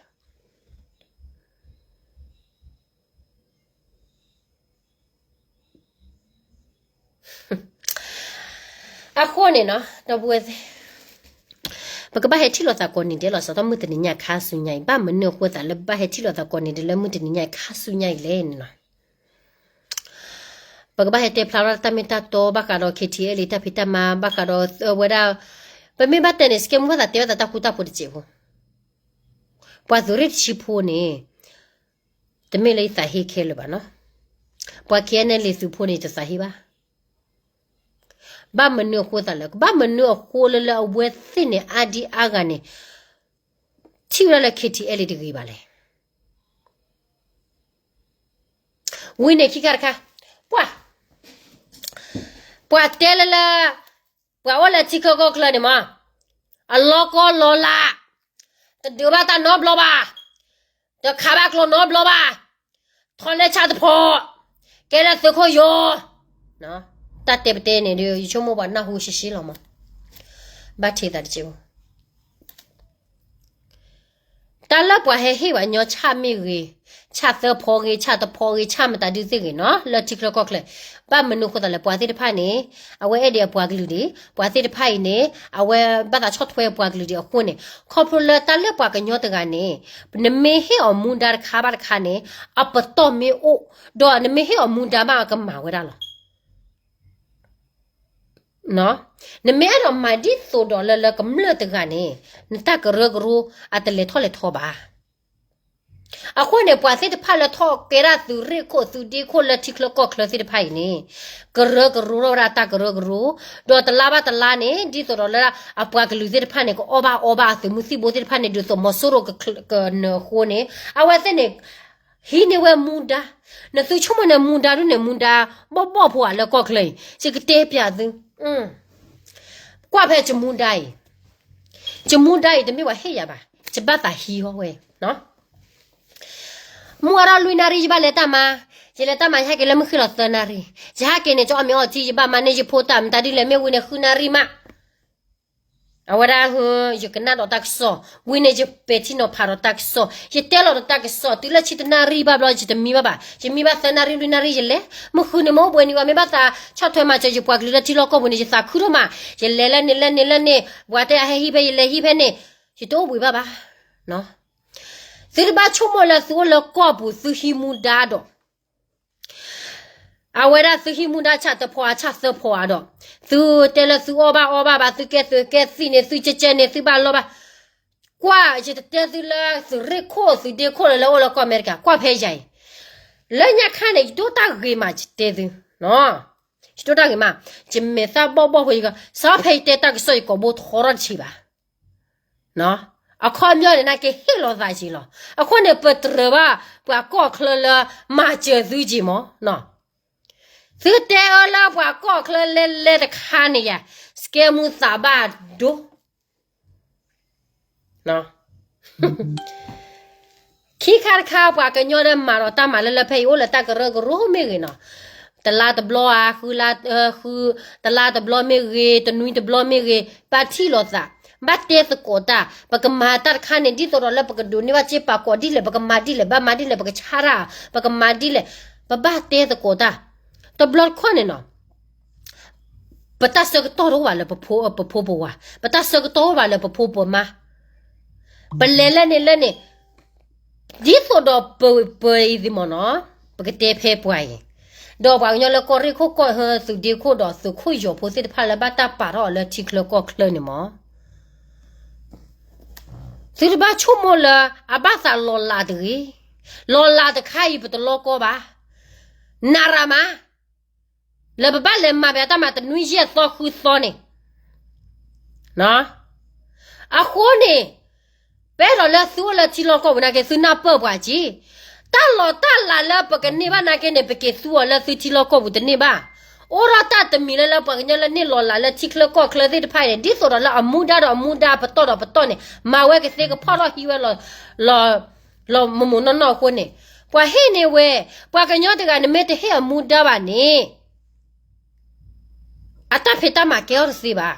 အဃိန့ၣ်နီၤ ဒီပုၢ်ဝဲၢ်သ့ၣ်, ပကဘၣ်ဟဲထံၣ်လိာ်သးကိးနံၤဒဲးလီၤ. စးထီၣ်မုၢ်တနံၤညါခါဆူညါအံၤ ဘၣ်မနုၤအဃိသးလၢပဘၣ်ဟဲထံၣ်လိာ်သးကိးနံၤဒဲးလၢမုၢ်တနံၤညါခါဆူညါအံၤလဲၣ်န့ၣ်နီၤ. ပကဘၣ်ဟဲတဲဖျါထီၣ်တၢ်မ့ၢ်တၢ်တီ ဘၣ်ဃးဒီး KTLA တၢ်ဖံးတၢ်မၤ ဘၣ်ဃးဒီးဝဲဒၣ်, ပမ့ၢ်ဘၣ်တဲန့ၣ် စကဲမူဘၣ်သးတဲဘၣ်သးတၢ်ဃူတၢ်ဖိးတစဲးဖိ, ပှၤသုးရ့ၣ်တဆံဖိန့ၣ် တမ့ၢ်လၢယသးဟ့ခဲလၢာ်ဘၣ်နီၤ, ပှၤ KNLA သုးဖိန့ၣ် ယတသးဟ့ဘၣ်. ဘၣ်မနုၤအဃိသးလဲၣ်, ကဘၣ်မနုၤအဃိလၢလၢအဝဲသ့ၣ်န့ၣ် အါဒံအါဂၤန့ၣ် ထံၣ်ဝဲဒၣ်လၢ KTLA တဂ့ၤဘၣ်လဲၣ်. ဝံၤန့ၣ်ခံခါတခါ, ပှၤ, ပှၤတဲလၢလၢ ပှၤအိၣ်လၢထံချၢကီၢ်ချၢန့ၣ်မး, အလီၢ်ကီၢ်လီၢ်လၢ်, တဒုးဘၣ်တၢ်နီတဘျီဘၣ်, တခးဘၣ်ကျိနီတဘျီဘၣ်, ထီၣ်လၢဆၣ်တဖီ, ကဲလၢသုးခိၣ်ယီၤ, တၢ်တဲပတဲန့ၣ်ဒီး ယဆိကမိၣ်ပှၤနၢ်ဟူရှဲရှဲလီၤမး, ဘၣ်ထံးသးတစဲးဖိ တၢ်လၢပှၤဟဲဟ့ၣ်ပှၤညီဆၣ်မ့ၢ်ဂ့ၤ, ဆၣ်သၢဖီဂ့ၤ, ဆၣ်တဖီဂ့ၤ, ဆၣ်မတၤဒုသ့ၣ်ဂ့ၤနီၤ, လၢထံချၢကီၢ်ချၢ, ဘၣ်မနုၤအဃိသးလဲၣ်, ပှၤသ့ၣ်တဖၣ်န့ၣ်, အဝဲအဲၣ်ဒံးအပှၤကလုာ်ဒံး, ပှၤသ့ၣ်တဖၣ်အံၤန့ၣ် အဝဲဘၣ်သးဆီၣ်ထွဲပှၤကလုာ်ဒံးအဃိန့ၣ်, ခီဖျိလၢတၢ်လၢပှၤကညီတဂၤန့ၣ်, နမ့ၢ်ဟ့ၣ်အီၤမူဒါတခါဘၣ်တခါန့ၣ်, အပတီၢ်မ့ၢ်အိၣ်, ဒီးနမ့ၢ်ဟ့ၣ်အီၤမူဒါမး အကမၤဝဲဒၣ်လီၤ. နမ့ၢ်အဲၣ်ဒိးမၤဒ်သိးဒီးလၢလၢကမျၢၢ်တဂၤန့ၣ်, နတၢ်ကရၢကရိအတလဲၤထီၣ်လဲၤထီဘၣ်. အဃိန့ၣ် ပှၤသ့ၣ်တဖၣ်လၢထီၣ်ကဲဒၣ်သုးရ့ၣ်ခိၣ်သုးဒ့ခိၣ်လၢထံချၢကီၢ်ချၢသ့ၣ်တဖၣ်အံၤန့ၣ်, ကရၢကရိထီၣ်ဝဲဒၣ်တၢ်ကရၢကရိ, ဒီးတလါဘၣ်တလါန့ၣ် ဒ်သိးဒီးလၢအပှၤကလုာ်သ့ၣ်တဖၣ်န့ၣ် ကအီၣ်ဘၣ်အီဘၣ်အသုးမုၢ်သံၣ်ဘိသ့ၣ်တဖၣ်န့ၣ် ဒ်သိးမီၤစိရိၤကနၢၤအဃိန့ၣ်, အဝဲသ့ၣ်န့ၣ် ဟံးန့ၢ်ဝဲမူဒါ, နသုဆိကမိၣ်န့ၣ်မူဒါဒ်န့ၣ် မူဒါဘီၣ်ဘီၣ်ဖိဧါလၢကီၢ်ချၢအံၤ, ယကတဲပျးသု, ကွၢ်ဖဲယမူဒါအံၤ, ယမူဒါအံၤတမ့ၢ်ပှၤဟ့ၣ်ယၤဘၣ်, ယဘၣ်သးဟံးအီၤဝဲ, မုၢ်အါထီၣ်လွံၢ်နၣ်ရံၣ် ယဘၣ်လဲၤတၢ်မၤ, ယလဲၤတၢ်မၤ ယဟဲက့ၤလၢမုၢ်ဃ့ၢ်လီၤသၢနၣ်ရံၣ်, ယဟဲက့ၤန့ၣ် ယအီၣ်မ့ၤအီထံ ယဘၣ်မၤန့ၢ်ယဖိတၢ် မတၤဒ်လဲၣ်မ့ၢ်ဝံၤန့ၣ် ဃုနၣ်ရံၣ်မး အဝဲဒၣ်, ယကနၣ်ဒီးတၢ်ကစီၣ်, ဝံၤန့ၣ် ယပဲာ်ထံနီၤဖးဒီးတၢ်ကစီၣ်, ယတဲလီၤဒီးတၢ်ကစီၣ်, တုၤလၢဆံတနၣ်ရံၣ်ဘၣ်ဘျီ ယတမံဘၣ်ဘၣ်, ယမံဘၣ်သၢနၣ်ရံၣ်လွံၢ်နၣ်ရံၣ်ယလဲၤ, မုၢ်ဃုန့ၣ်မ့ၢ်အိၣ်ဘှံးနံၤဘၣ် မ့ၢ်ဘၣ်သးဆီၣ်ထွဲမၤစၢၤယပှၤကလုာ်လၢထံလီၢ်ကီၢ်ပူၤန့ၣ် ယသးခုဒိၣ်မး, ယလဲၤလၢန့ၣ်လၢန့ၣ်လၢန့ၣ်, ပှၤတဲအဟဲဟံးဖဲ ယလဲၤဟံးဖဲန့ၣ်, ယတအိၣ်ဘှံးဘၣ်ဘၣ်. သုတဘၣ်ဆိကမိၣ်လၢသုအိၣ်လၢကီၢ်ပူၤ သုဟံးမူဒါဒီး အဝဲဒၣ်သုဟံးမူဒါဆၣ်တဖီဧါ ဆၣ်သၢဖီဧါဒီး, သုတဲလၢသုအီၣ်ဘၣ်အီဘၣ်ဘၣ်, သုကဲသုးကဲသံၣ်န့ၣ် သုကဲကဲန့ၣ် သုဘၣ်လီၢ်ဘၣ်, ကွၢ် ယတတဲသုလၢသုးရ့ၣ်ခိၣ်သုးဒ့ခိၣ်လၢလၢအိၣ်လၢကီၢ်အမဲရကၤ, ကွၢ်ဖဲယၤအံၤ, လၢညါခါန့ၣ် ယဒိၣ်တၢ်ဂ့ၤမး ယတဲသု, ယဒိၣ်တၢ်ဂ့ၤမး, ယမဲာ်သၣ်ဘီၣ်ဘီၣ်ဖိ, စးဖဲယတဲတၢ်ကစီၣ် ယကိာ်ဘိထီထီၣ်တဆံးဘၣ် အခီပညီန့ၣ် နာ်က့ဟ့ၣ်လီၤသးက့ၤလီၤ. အဃိန့ၣ် ပတကြၢးဘၣ် ပှၤကီၢ်ချၢလၢမၤစၢၤသုက့ၤမး, သုတဲအၢလၢပှၤကီၢ်ချၢလဲၤလဲၤတခါန့ၣ်ယၤ, စကဲမူသးဘၣ်ဒိ ခံခါတခါ ပှၤကညီဒီးမၤဒီးတၢ်မၤလၢလၢဖဲအံၤ အိၣ်လၢတၢ်ကရၢကရိမ့ၢ်ဂ့ၤနီၤ, တလါတဘျီဧါ, ဃုလါ, ဃု, တလါတဘျီမ့ၢ်ဂ့ၤ, တနွံတဘျီမ့ၢ်ဂ့ၤ, ဘၣ်ထံၣ်လိာ်သး, ဘၣ်တဲသကိးတၢ်, ပကမၤတၢ်တခါန့ၣ် ဒ်သိးဒီးလၢပကဒိးန့ၢ်ဘၣ်စ့ပာ်ကိးဒ်လဲၣ်, ပကမၤဒ်လဲၣ်, ဘၣ်မၤဒ်လဲၣ်, ပကဆါတၢ်, ပကမၤဒ်လဲၣ်, ပဘၣ်တဲသကိးတၢ်, တဘျီတခီၣ်န့ၣ်နီၤ ပတၢ်ဆၢကတီၢ်တအိၣ်ဘၣ်လၢပဖိပဝၤ, ပတၢ်ဆၢကတီၢ်အိၣ်ဘၣ်လၢပဖိပမါ, ပလဲၤလၢန့ၣ်လၢန့ၣ်, ဒ်သိးဒီးပပှၤအံၤသ့ၣ်မ့ၢ်နီၤ, ပကတဲဖဲပှၤအံၤ, ဒီးပှၤကညီလၢကီၢ်ရ့ၣ်ခိၣ်ကီၢ်ဟၢသုးဒ့ခိၣ်ဒီးသုးခိၣ်ယီၤဖိသ့ၣ်တဖၣ်လၢဘၣ်တၢ်ပာ်ထီၣ်အီၤလၢထံချၢကီၢ်ချၢန့ၣ်မ့ၢ်, သုတဘၣ်ဆိကမိၣ်လၢအဘၣ်သးလီၤလးတဂ့ၤ, လီၤလးတခါအံၤပတလီကီဘၣ်, နၤရၤမး လၢပဘၣ်လဲၤမၤပတၢ်မၤတနွံယဲၢ်သီဃုသီန့ၣ်, အဃိန့ၣ်, ပအဲၣ်ဒိးလၢသုအိၣ်လၢထံလီၢ်ကီၢ်ပူၤနာ်က့ သုနၢ်ပၢၢ်ပှၤက့ၤ, တၢ်လီၤတၢ်လးလၢပကန့ၢ်ဘၣ်နာ်က့န့ၣ် ပက့ၤသူအီၤလၢသုထံလီၢ်ကီၢ်ပူၤတန့ၢ်ဘၣ်, အိၣ်ထီၣ်တၢ်တမံၤလၢလၢပှၤကညီလၢန့ၢ်လီၤလးလၢထံချၢကီၢ်ချၢသ့ၣ်တဖၣ်အံၤန့ၣ် ဒ်သိးဒီးလၢအမူဒါဒီးအမူဒါပတီၢ်ဒီးပတီၢ်န့ၣ် မၤဝဲကသ့ကဖီၣ်ထီၣ်ဟံးဝဲ လီၤမုၢ်မုၢ်နီၢ်နီၢ်အဃိန့ၣ်, ပှၤဟ့ၣ်န့ၢ်ဝဲ, ပှၤကညီတဂၤနမ့ၢ်တဟ့ၣ်အမူဒါဘၣ်န့ၣ် အတၢ်ဖံးတၢ်မၤကဲထီၣ်တသ့ဘၣ်.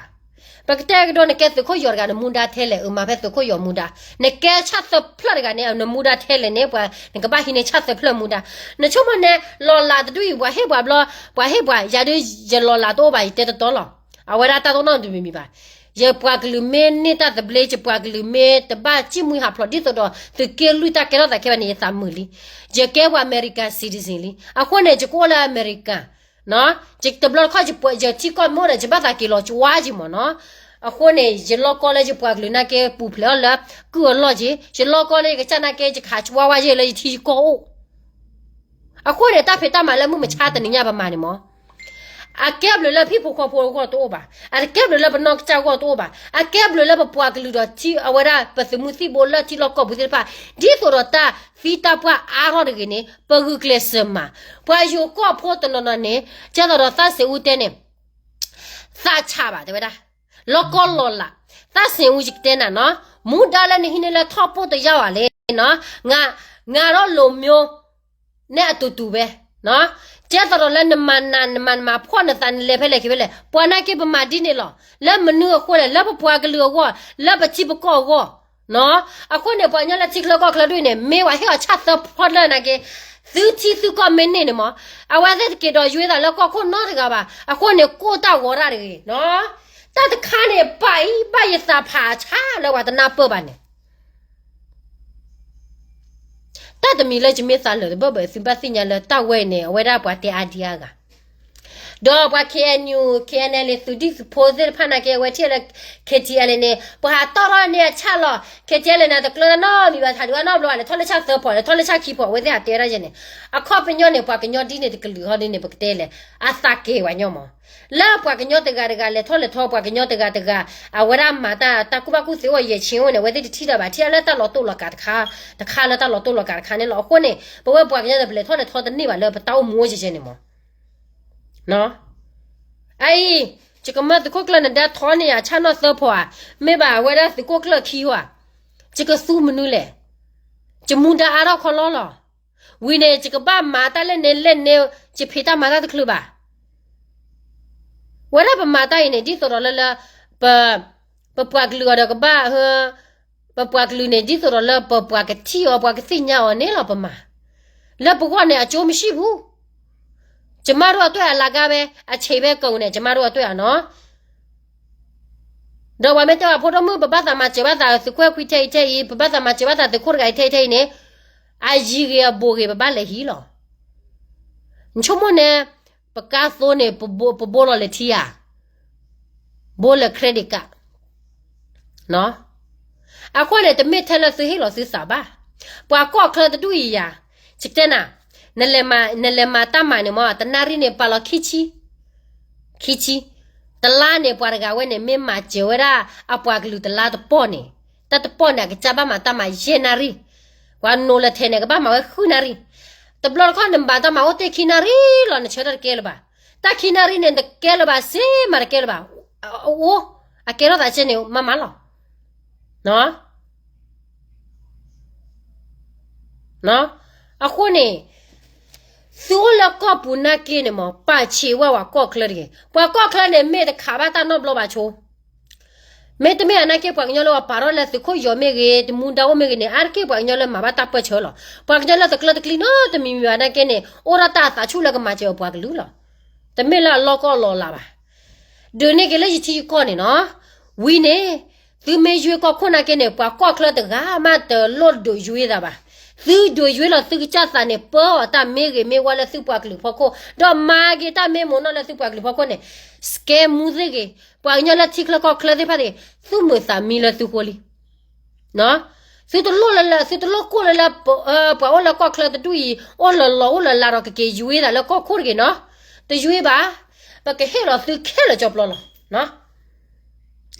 ပကတဲကဒီး နကဲသုးခိၣ်ယီၤတဂၤ နမူဒါထဲလဲၣ်, အမၤဖဲသုးခိၣ်ယီၤမူဒါ, နကဲဆၣ်သၢဖျၢၣ်တဂၤန့ၣ် နမူဒါထဲလဲၣ်န့ၣ် ပှၤနကဘၣ်ဟံးန့ၢ်ဆၣ်သၢဖျၢၣ်မူဒါ, နဆိကမိၣ်န့ၣ် လီၤလးတဒူၣ်အံၤ ပှၤဟ့ၣ်ပှၤဘျီ, ပှၤဟ့ၣ်ပှၤ, ယၤဒုးယလီၤလးတအိၣ်ဘၣ် ယတဲတတီလီၤ, အဝဲဒၣ်တၢ်တအိၣ်နီတမံၤမံၤဘၣ်, ယပှၤကလုာ်မ့ၢ်န့ၢ်တၢ်သဘျ့ ယပှၤကလုာ်မ့ၢ်တဘၣ်စံၣ်မှံဟးဖျိးဒ်သိးဒီး သုးက့လွံၢ်တၢ်ကဲထီၣ်သးခဲဘၣ်န့ၣ် ယသးမုာ်လံ, ယကဲပှၤအမဲရကၤ citizen လံ, အဃိန့ၣ် ယကအိၣ်လၢအမဲရကၤ တဘျီတခီၣ် ယထံကီၢ်မ့ၢ်အိၣ်ဒီး ယဘၣ်သးက့ၤလီၤကဝါက့ၤမ့ၢ်နီၤ, အဃိန့ၣ် ယလီၢ်ကီလၢယပှၤကလုာ်နာ်က့ ပူၤဖျဲးအီၤလၢကုၢ်အလီၢ်က့ၤ, ယလီၢ်ကီလၢယကစၢ်နာ်က့ ယကဟးကဝါဝါယဲၢ်လၢယထံယကီၢ်အိၣ်, အဃိန့ၣ် တၢ်ဖံးတၢ်မၤလၢမုၢ်မဆါတနံၤညါပမၤန့ၣ်မ့ၢ် အကဲဘျုးလၢဟံၣ်ဖိဃီဖိအဂီၢ်တအိၣ်ဘၣ်, အတကဲဘျုးလၢပနီၢ်ကစၢ်အဂီၢ်တအိၣ်ဘၣ်, အကဲဘျုးလၢပပှၤကလုာ်ဒီးထံ အဝဲဒၣ်ပသုးမုၢ်သံၣ်ဘိလၢထံလီၢ်ကီၢ်ပူၤသ့ၣ်တဖၣ်, ဒ်သိးဒီးတၢ်သံတၢ်ပှၢ်အါထီၣ်တဂ့ၤန့ၣ် ပဂုာ်ကျဲးစၢးမၤ, ပှၤယိၤကီၢ်ဖိတနီၤနီၤန့ၣ် ကဲသိးဒီးသးစ့အူတဲန့ၣ် သးဆးဘၣ်တဲဝဲဒၣ်, လီၢ်ကီလီၤလး, သးစ့အူယကတဲနၤနီၤ, မူဒါလၢနဟံးန့ၢ်လၢထီၣ်ပိၢ်တယၢ်ဝဲလဲၣ်နီၤ, ငါ, ငါဒီးလိၤမျိုး နဲအတူတူပဲ, ကဲသိးဒီးလၢနမၤနၤ နမၤနမၤဖှီၣ်နသး နလဲၤဖဲလဲၣ်က့ၤဖဲလဲၣ်, ပှၤနာ်က့ပမၤဒ်န့ၣ်လီၤ, လၢမနုၤအဃိလဲၣ်, လၢပပှၤကလုာ်အဂီၢ်, လၢပထံပကီၢ်အဂီၢ်, အဃိန့ၣ် ပှၤကညီလၢထံချၢကီၢ်ချၢဒ်အံၤန့ၣ် မ့ၢ်ပှၤဟ့ၣ်အီၤဆၣ်သၢဖျၢၣ်နာ်က့, သုထံသုကီၢ်မ့ၢ်န့ၢ်န့ၣ်မ့ၢ်, အဝဲသ့ၣ်တက့ၤဒီးယွ့သးလၢကီၢ်ခိၣ်နီတဂၤဘၣ်, အဃိန့ၣ် ကိၢ်တၢ်ဂီၤတၢ်တဂ့ၤ, တၢ်တခါန့ၣ် ပာ်အံၤဘၣ်ယသးဖးဆါလၢပှၤတနၢ်ပၢၢ်ဘၣ်န့ၣ် တၢ်တမံၤလၢယမ့ၢ်သးလၢာ်တဘၢၣ်ဘၣ် သုဘၣ်သ့ၣ်ညါလၢတၢ်ဝဲအံၤန့ၣ် အဝဲဒၣ်ပှၤတဲအါဒံအါဂၤ, ဒီးပှၤ K N U, K N L A သုးဒံၣ်သုးဖိသ့ၣ်တဖၣ်နာ်က့ အဝဲထံၣ်လၢ K T L A န့ၣ် ပှၤဟးတီၢ်ထီၣ်န့ၢ်အဆၣ်လီၤ, K T L A န့ၣ် တကျၢတၢ်နီတမံၤဘၣ် ထးဒုးအနီတဘျီဘၣ် လဲၤထီၣ်လၢဆၣ်သၢဖီး လဲၤထီၣ်လၢဆၣ်ခံဖီး အဝဲသ့ၣ်ဟးတဲဒၣ်ယဲန့ၣ်, အခီပညီန့ၣ် ပှၤကညီဒ်န့ၣ်တကလုာ်ဟီဒ်န့ၣ် ပကတဲလဲၣ်, အသးကဲၤပှၤညီမး လၢပှၤကညီတဂၤတဂၤ လဲၤထီၣ်လဲၤထီ ပှၤကညီတဂၤတဂၤ အဝဲဒၣ်မၤတၢ် တၢ်ကူၣ်ဘၣ်ကူၣ်သ့အိၣ်ယဲၢ်ဆ့အိၣ်န့ၣ် အဝဲသ့ၣ်တထံၣ်တၢ်ဘၣ် ထံၣ်လၢတၢ်လီၤတိၢ်လီၤကးတခါ, တခါလၢတၢ်လီၤတိၢ်လီၤကးတခါန့ၣ်လီၤ. အဃိန့ၣ် ပဝဲပှၤကညီတပလဲၤထီၣ်လဲၤထီတန့ၢ်ဘၣ်လၢပတၢ်အိၣ်မူအိၣ်ယဲၢ်ယဲၢ်န့ၣ်မး. အအံၤ ယကမၢသုးခိၣ်ကျၢၢ်နဒါထီန့ၢ်ယၤ ဆၣ်နီၣ်သၢဖီဧါ, မ့ၢ်ဘၣ်အဝဲဒၣ်သုးခိၣ်ကျၢၢ်ခံဧါ, ယကသူမနုၤလဲၣ်. ယမူဒါအါထီၣ်ခီလီလီၤ. ဝံၤန့ၣ် ယကဘၣ်မၤတၢ်လဲၣ်န့ၣ်လဲၣ်န့ၣ် ယဖံးတၢ်မၤတၢ်တချုးဘၣ်. ဝဲဒၣ်ပမၤတၢ်အံၤန့ၣ် ဒ်သိးဒီးလၢလၢ ပ ပပှၤကလုာ်အီၤဒီးကဘၣ် ပပှၤကလုာ်န့ၣ် ဒ်သိးဒီးလၢပပှၤကထံၣ်အီၤ ပှၤကသ့ၣ်ညါအီၤန့ၣ်လီၤပမၤ. လၢပဂီၢ်န့ၣ် အကၠိမရှိဘူး. ယမါတို့အတွက် အလကားပဲ အချိန်ပဲကုန်တယ် ယမါတို့အတွက် နီၤ. ဒီးပှၤမ့ၢ်တဲအီၤ ဖိဒိၣ်မုၣ် ပဘၣ်သးမၤစၢၤဘၣ်သးသုးခိၣ်ခွံထဲအံၤထဲအံၤ ပဘၣ်သးမၤစၢၤဘၣ်သးသုးခိၣ်တဂၤအံၤထဲအံၤထဲအံၤန့ၣ် အယံၤဂ့ၤအဘူးဂ့ၤ ပဘၣ်လဲၤဟံးလီၤ. နဆိကမိၣ်န့ၣ် ပကါသိန့ၣ် ပဘိလီၤလဲၤထံဧါ, ဘိလၢ credit card အဃိန့ၣ် တမ့ၢ်ထဲလၢသုဟ့ၣ်လီၤသုသးဘၣ်. ပှၤကီၢ်ချၢတဒူၣ်အံၤယၤ, ယတဲနၤ, နလဲၤမၤတၢ်မၤန့ၣ်မ့ၢ် တနၣ်ရံၣ်န့ၣ် ပာ်လီၤခံဆံ, ခံဆံ, တလါန့ၣ် ပှၤတဂၤဝဲန့ၣ် မ့ၢ်မၤစၢၤဝဲဒၣ်အပှၤကလုာ်တလါတပီၢ်န့ၣ်, တၢ်တပီၢ်န့ၣ် အကစၢ်ဘၣ်မၤတၢ်မၤယဲၢ်နၣ်ရံၣ်, ပှၤနိးလၢထဲန့ၣ် ကဘၣ်မၤဝဲဃုနၣ်ရံၣ်, တဘျီတခီၣ်နမၤတၢ်မၤအိၣ်တ့ၢ်ခံနၣ်ရံၣ်လီၤ နဆၢထၢၣ်တကဲလၢၤဘၣ်. တၢ်ခံနၣ်ရံၣ်န့ၣ် တကဲလၢၤဘၣ်, စ့မးတကဲလၢၤဘၣ်. အအိၣ်, အကဲထီၣ်သးကဲန့ၣ် မၤမၤလီၤ. အဃိန့ၣ် သုအိၣ်လၢကီၢ်ပူၤနာ်က့န့ၣ်မ့ၢ် ပာ်ဆံးဝဲပှၤကီၢ်ချၢတဂ့ၤ. ပှၤကီၢ်ချၢန့ၣ် မ့ၢ်တခးဘၣ်တၢ်နီတဘျီဘၣ်ဆိ မ့တမ့ၢ်နာ်က့ ပှၤကညီလၢပှၤပာ်ထီၣ်လၢသုးခိၣ်ယီၤမ့ၢ်ဂ့ၤ, တမူဒါအိၣ်မ့ၢ်ဂ့ၤန့ၣ် အါတက့ၢ်ပှၤကညီလၢမၤဘၣ်တၢ်ပၢၢ်ဆၢလီၤ. ပှၤကညီလၢတကျၢတကျံနီတမံၤမံၤဘၣ်နာ်က့န့ၣ် အိၣ်ထီၣ်တၢ်အသးဆူၣ်လၢကမၤစၢၤပှၤကလုာ်လီၤ. တမ့ၢ်လၢအလီၢ်ကီၢ်လီၤလးဘၣ်. ဒုးန့ၢ်က့ၤလၢယထံယကီၢ်န့ၣ်နီၤ, ဝံၤန့ၣ် သုမ့ၢ်ယွ့ကီၢ်ခိၣ်နာ်က့န့ၣ် ပှၤကီၢ်ချၢတဂၤမးတလိၣ်ဒုးယွ့သးဘၣ်. သုဒုးယွ့လီၤသုကစၢ်သးန့ၣ် ပၢအီၤတၢ်မ့ၢ်ဂ့ၤမ့ၢ်ဝါလၢသုပှၤကလုာ်ဖီခိၣ်, ဒီးမၤက့ၤတၢ်မ့ၢ်မိၢ်နီၢ်လၢသုပှၤကလုာ်ဖီခိၣ်န့ၣ်, စကဲမူသ့ၣ်ဂ့ၤ, ပှၤကညီလၢထံချၢကီၢ်ချၢသ့ၣ်တဖၣ်သ့ၣ်ဂ့ၤ, သုမုာ်သးမံလၢသုဃိလံ. သုတလိၣ်လၢလၢ သုတလိၣ်ကိၢ်လၢလၢ ပှၤအိၣ်လၢကီၢ်ချၢတဒူၣ်အံၤ အိၣ်လၢလီၢ်အိၣ်လၢလးဒီးကက့ၤယွ့သးလၢကီၢ်ခိၣ်တဂ့ၤနီၤ. တယွ့ဘၣ်, ပကဟ့ၣ်လီၤသုခဲလၢာ်ကၠီပျီလီၤ.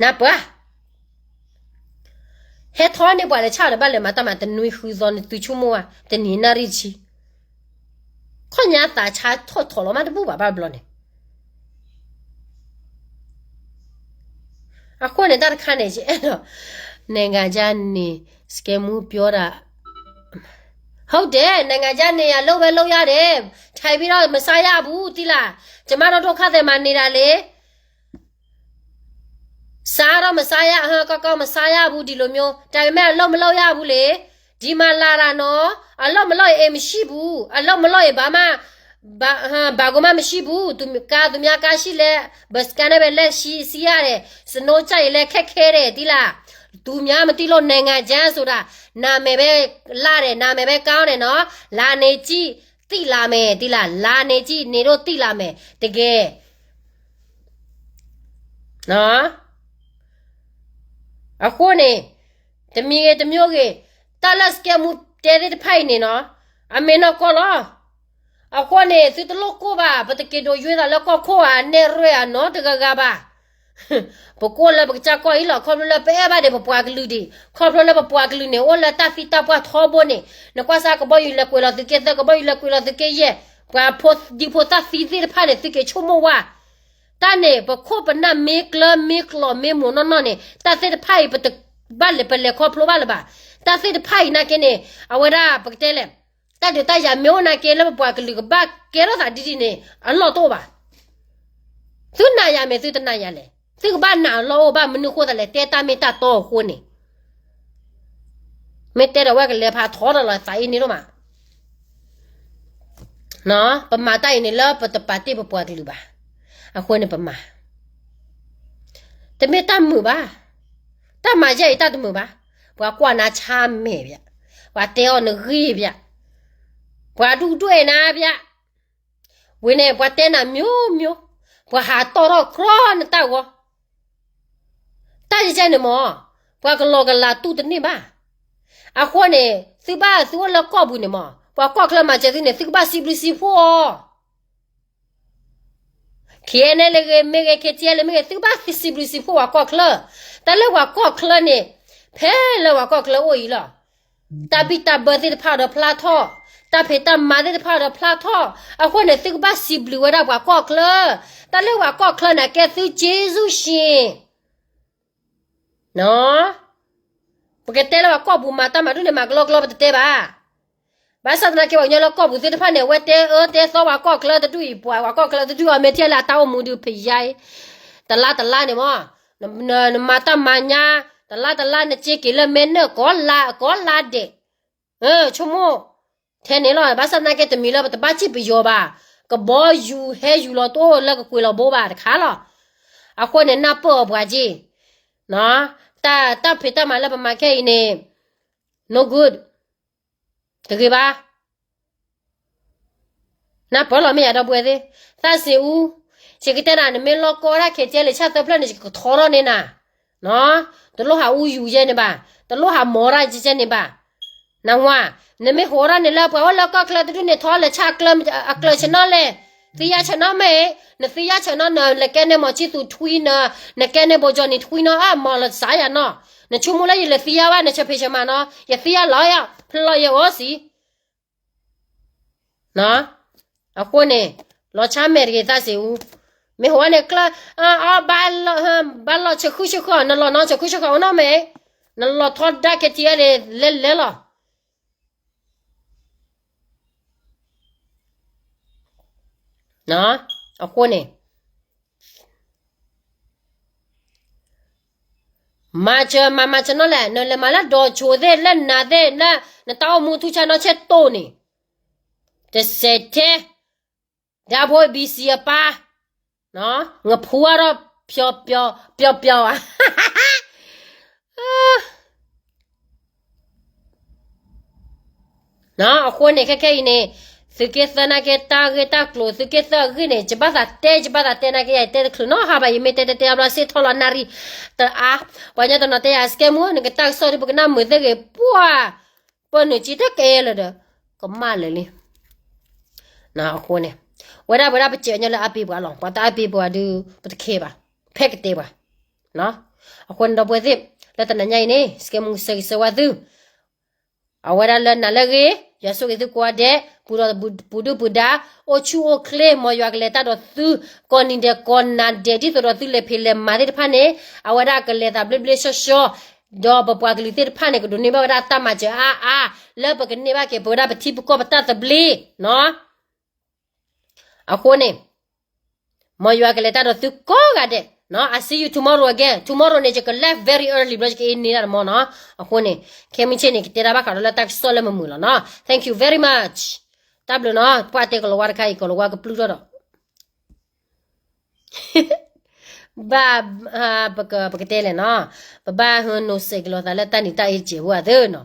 နၢ်ပၢၢ် ဟဲထီၣ်န့ၢ်ပှၤလၢဆၣ်ဒီးဘၣ်လဲၤမၤတၢ်မၤတနွံဃုသီန့ၣ် သုဆိကမိၣ်ဝဲ တနံၤနၣ်ရံၣ်တဆံ, ခီၣ်ညါသးဆါထီၣ်ထီၣ်လီၤမးတဘူၣ်ဘၣ်ဘၣ်ဘျီန့ၣ်. အဃိန့ၣ် တၢ်တခါန့ၣ် ယအဲၣ်ဒိး နိုင်ငံခြားနေ စကဲမူပြောတာ ဟုတ်တယ်, နိုင်ငံခြားနေရာ လုပ်ပဲလုပ်ရတယ်, ထိုင်ပြီးတော့ မစားရဘူး သိလား, ကျမတို့ ဒုက္ခသည်မှာ နေတာလေ, စားတော့ မစားရ, ဟ ကောင်းကောင်း မစားရဘူး ဒီလိုမျိုး, ဒါပေမဲ့ အလုပ်မလုပ်ရဘူးလေ, ဒီမှာလာတာနော်, အလုပ်မလုပ်ရင် အိမ်မရှိဘူး, အလုပ်မလုပ်ရင် ဘာမှ ဘာ, ဟ ဘာကိုမှမရှိဘူး, သူ, ကား သူများကားရှိလဲ, ဘတ်စ်ကားနဲ့ပဲ လက်ရှိစီးရတယ်, စနိကျရင်လည်း ခက်ခဲတယ်, သိလား, သူများမသိလို့ နိုင်ငံခြားဆိုတာ နာမည်ပဲလှတယ်, နာမည်ပဲကောင်းတယ်နော်, လာနေကြည့် သိလာမယ်, သိလား, လာနေကြည့် နေတော့ သိလာမယ်, တကယ် အဃိန့ၣ် တမံၤဂ့ၤ တမံၤဂ့ၤ, တၢ်လၢစကဲမူတဲသ့ၣ်တဖၣ်အံၤန့ၣ်နီၤ, အမဲာ်နီၢ်ကီၢ်လီၤ. အဃိန့ၣ် သုတလိၣ်ကိၢ်ဘၣ်, ပတက့ၤဒိးယွ့သးလၢကီၢ်ခိၣ်ဧါ, နဲၣ်ရွဲၣ်ဧါ, နီတဂၤဂၤဘၣ်. ပကိၢ်လၢပကစၢ်ကီၢ်အံၤလီၤ, ခီဖျိလၢပအဲၣ်ဘၣ်ဒံးပပှၤကလုာ်ဒံး, ခီဖျိလၢပပှၤကလုာ်န့ၣ် အိၣ်လၢတၢ်သံတၢ်ပှၢ်ထီဘိန့ၣ်, နကွၢ်စၢ်ကဘီယူၤလဲၤကွံာ်လီၤသုးက့သၢ, ကဘီယူၤလဲၤကွံာ်လီၤသုးက့ယဲၢ်, ပှၤဖိဒံဖိသၣ်သံသ့ၣ်တဖၣ်န့ၣ် သုက့ၤဆိကမိၣ်ဝဲ တၢ်န့ၣ် ပခိၣ်ပနၢ်မ့ၢ်ကျၢမ့ၢ်ကျိၤမ့ၢ်မိၢ်နီၢ်နီၢ်န့ၣ် တၢ်သ့ၣ်တဖၣ်အံၤ ပတဘၣ်လဲၤ ပလဲၤခီဖျိဘၣ်လၢၤဘၣ်. တၢ်သ့ၣ်တဖၣ်အံၤနာ်က့န့ၣ် အဝဲဒၣ် ပကတဲလဲၣ်, တၢ်ဒုးတၢ်ယၤမ့ၢ်အိၣ်နာ်က့ လၢပပှၤကလုာ်ကဘၣ်ကဲထီၣ်သးဒ်ဒ်န့ၣ် အလီၢ်တအိၣ်ဘၣ်. သုနာ်ယၤမ့ၢ်သုတနာ်ယၤလဲၣ်, သုကဘၣ်နာ်အလီၢ်အိၣ်ဘၣ်, မနုၤဃိသးလဲၣ်, တဲတၢ်မ့ၢ်တၢ်တီအဃိန့ၣ် မ့ၢ်တဲဒီးဝဲကလဲၤဖးထီဒီးလီၤသးအံၤန့ၣ်ဒိၣ်မး. ပမၤတၢ်အံၤန့ၣ် လၢပတပာ်တ့ၢ်ပပှၤကလုာ်ဘၣ်. အဃိန့ၣ်ပမၤ, တမ့ၢ်တၢ်မုာ်ဘၣ်. တၢ်မၤယဲၢ်အံၤတၢ်တမုာ်ဘၣ်. ပှၤကွၢ်နၤဆါမဲာ်ဗျာ, ပှၤတဲအီၤနဂ့ၢ်ဗျာ, ပှၤဒူၣ်ဒွဲၣ်နၤဗျာ, ဝံၤန့ၣ် ပှၤတဲနၤမျိုးမျိုး, ပှၤဟးတီၢ်ထီၣ်ကြီနတၢ်ဂီၤ တၢ်ယကဲန့ၣ်မ့ၢ် ပှၤကလီၤကလးတူၢ်တန့ၢ်ဘၣ်. အဃိန့ၣ် သုဘၣ်သုအိၣ်လၢကီၢ်ပူၤန့ၣ်မ့ၢ် ပှၤကီၢ်ချၢမၤစၢၤသုန့ၣ် သုကဘၣ်စံးဘျုးစံးဖှိၣ်အီၤ. ခဲအံၤန့ၣ်လၢဂ့ၤမ့ၢ်ဂ့ၤ ခဲတံၤလၢမ့ၢ်ဂ့ၤ သုကဘၣ်စံးဘျုးစံးဖှိၣ်ပှၤကီၢ်ချၢ. တၢ်လၢပှၤကီၢ်ချၢန့ၣ် ဖဲလၢပှၤကီၢ်ချၢအိၣ်အံၤလီၤ. တၢ်ဘံၣ်တၢ်ဘၢသ့ၣ်တဖၣ်ဒီးဖျါထီၣ်, တၢ်ဖံးတၢ်မၤသ့ၣ်တဖၣ်ဒီးဖျါထီၣ်. အဃိန့ၣ် သုကဘၣ်စံးဘျုးဝဲဒၣ်ပှၤကီၢ်ချၢ. တၢ်လၢပှၤကီၢ်ချၢန့ၣ် ကဲသုစ့စူၢ်ၡ့ ပကတဲလၢပှၤကီၢ်ပူၤမၤတၢ်မၤဒ်န့ၣ် မၤကလီကလီ ပတတဲဘၣ်. ဘၣ်ဆၣ်သနာ်က့ ပှၤကညီလၢကီၢ်ပူၤသ့ၣ်တဖၣ်န့ၣ် အဝဲတဲအၢတဲသီပှၤကီၢ်ချၢတဒူၣ်အံၤ ပှၤကီၢ်ချၢတဒူၣ်အီၤ မ့ၢ်ထဲလၢအတၢ်အိၣ်မူဒုးဖယါအံၤ တလါတလါန့ၣ်မ့ၢ် နမၤတၢ်မၤညါ တလါတလါ နစ့က့ၤလၢမဲနၢၣ် ကိးလါကိးလါဒဲး ဆိကမိၣ် ထဲန့ၣ်လီၤ. ဘၣ်ဆၣ်သနာ်က့ တမံၤလၢပတဘၣ်စံၣ်ပယီၤဘၣ်, ကဘီယူၤဟဲယူၤလီၤတအိၣ်လၢကကွံာ်လီၤဘိဘၣ်တခါလီၤ. အဃိန့ၣ် နၢ်ပၢၢ်အီၤပှၤက့ တၢ်ဖံးတၢ်မၤလၢပမၤခဲအံၤန့ၣ် no good တဂ့ၤဘၣ်. နၢ်ပၢၢ်လီၤမ့ၢ်ယၤဒီပုၢ်ဝဲၢ်သ့ၣ်, သးစ့အူ, ယကတဲနၤ နမ့ၢ်လီၢ်ကီတၢ်ခဲကဲလၢဆၣ်သၢဖျၢၣ်န့ၣ် ယကထီထီၣ်န့ၢ်နၤ, တလိၣ်ဟးအူယူၤယဲန့ၣ်ဘၣ်, တလိၣ်ဟးမီၤတၢ်ကဲန့ၣ်ဘၣ်. နဝၤ, နမ့ၢ်ဟိးထီၣ်န့ၣ်လၢပှၤအိၣ်လၢကီၢ်ချၢတဒူၣ်န့ၣ် ထီၣ်လဲၤဆၣ်အကျၢၤဆၢနီၤလဲၣ်, သံယါဆၢနီၤမ့ၢ်, နသံယါဆၢနီၤ နလဲၤကဲန့ၢ်မီၤဆံသူးထွံနၤ, နကဲန့ၢ်ဘိကၠီနံၤထွံနီၤ အါ မီၤလၢစါယၤနီၤ, နဆိကမိၣ်လၢယလဲၤသံယါဘၣ် နဆၢဖံးဆၢမၤနီၤ ယသံယါလီၤယၤ ဖျီယဲအီၤစံး အဃိန့ၣ် လီၤဆါမဲာ်တဂ့ၤသးစ့ၣ်အူ, မ့ၢ်ဟိဝဲန့ၣ်ကျၢၢ်, အဘၣ်လီၤဆဲးဃုဆဲးဃီ, နလီၤနီဆဲးဃုဆဲးဃီအိၣ်နီတမံၤ, နလီၤထီဒါကဲထံအန့ၣ် လဲၤလဲၤလီၤ. အဃိန့ၣ် မၤစၢၤမၤမၤစၢၤနီၤလဲၣ်, နလဲၤမၤလၢဒီးဆိသ့ၣ်လၢနၤသ့ၣ်လၢ နတၢ်အိၣ်မူထူၣ်ဆါနီၢ်ဆဲးတိၢ်န့ၣ်, တစဲးထဲ, ဒါဖိ ဘံစံအပၢ်, ငဖူအါထီၣ် ပျီပျီဧါ. အဃိန့ၣ် ခဲခဲအံၤန့ၣ်, သုးက့သၢနာ်က့တၢ်ဂ့ၢ်တၢ်ကျိၤ သုးက့သၢအဂ့ၢ်န့ၣ် ယဘၣ်သးတဲ ယဘၣ်သးတဲနာ်က့ ယတဲတချုးနီတဟါဘၣ်, ယမ့ၢ်တဲတဲတဲဘျီစ့ၢ်ထီၣ်လီၤနၣ်ရံၣ်တအါ, ပှၤကညီတနီၤတဲယၤ စကဲမူ နကတၢ်ကစီၣ်ဒ်ပကနၣ်မုာ်သ့ၣ်ဂ့ၤ ပှၤ, ပၢနုာ်ကံတကဲလၢၤဒီး, ကမၣ်လၢာ်လံ. အဃိန့ၣ်, ဝဲဒၣ်ပဝဲဒၣ်ပစဲးညီလၢအပ့ၤပှၤလီၤ, ပှၤတအါပ့ၤပှၤဒုး ပတခဲဘၣ်, ဖဲကတဲပှၤ. အဃိန့ၣ်ဒီပုၢ်ဝဲၢ်သ့ၣ်, လၢတနၤညါအံၤန့ၣ် စကဲမူကစၢၢ်ကစၢၢ်ဝဲသု, အဝဲဒၣ်လၢနၤလၢအဂ့ၤ, ယွၤဆိၣ်ဂ့ၤသုကိးဂၤဒဲး, ပူၤဒီးပူၤဒုၣ်ပူၤဒါ, အိၣ်ဆူၣ်အိၣ်ချ့, မ်ယွၤကလဲၤတၢ်ဒီးသု, ကိးနံၤဒဲးကိးနၤဒဲး ဒ်သိးဒီးသုလဲၤဖံးလဲၤမၤသ့ၣ်တဖၣ်န့ၣ်, အဝဲဒၣ်ကလဲၤသးဘျ့ဘျ့ဆှီဆှီ, ဒီးပပှၤကလုာ်သ့ၣ်တဖၣ်န့ၣ် ကဒိးန့ၢ်ဘၣ်ဝဲဒၣ်တၢ်မၤစၢၤအါအါ, လၢပကန့ၢ်ဘၣ်က့ၤ ပဝဲဒၣ်ပထံပကီၢ်ပတၢ်သဘျ့, အဃိန့ၣ်, မ်ယွၤကလဲၤတၢ်ဒီးသုကိးဂၤဒဲး, I see you tomorrow again, tomorrow န့ၣ် ယက left very early ဘျီ ယကအ့န့ၢ်တၢ်တမီၤနီၤ, အဃိန့ၣ်, ခဲမုၢ်ဆ့ၣ်န့ၣ် ကတဲတၢ်ဘၣ်ဃးဒီးလၢတၢ်ကစီၣ်လၢမုာ်မုာ်လီၤနီၤ, thank you very much, တၢ်ဘျုးနီၤ, ပှၤတဲကလီၤဝါတခါအံၤ ကလီၤဝါကပျုၢ်ထီၣ်ဒီး, ဘၣ်, ပကတဲလဲၣ်နီၤ, ပဘၣ်ဟဲနိးစဲးကလီၤသးလၢတၢ်နံၤတၢ်အ့စဲးဖိအသၢနီၤ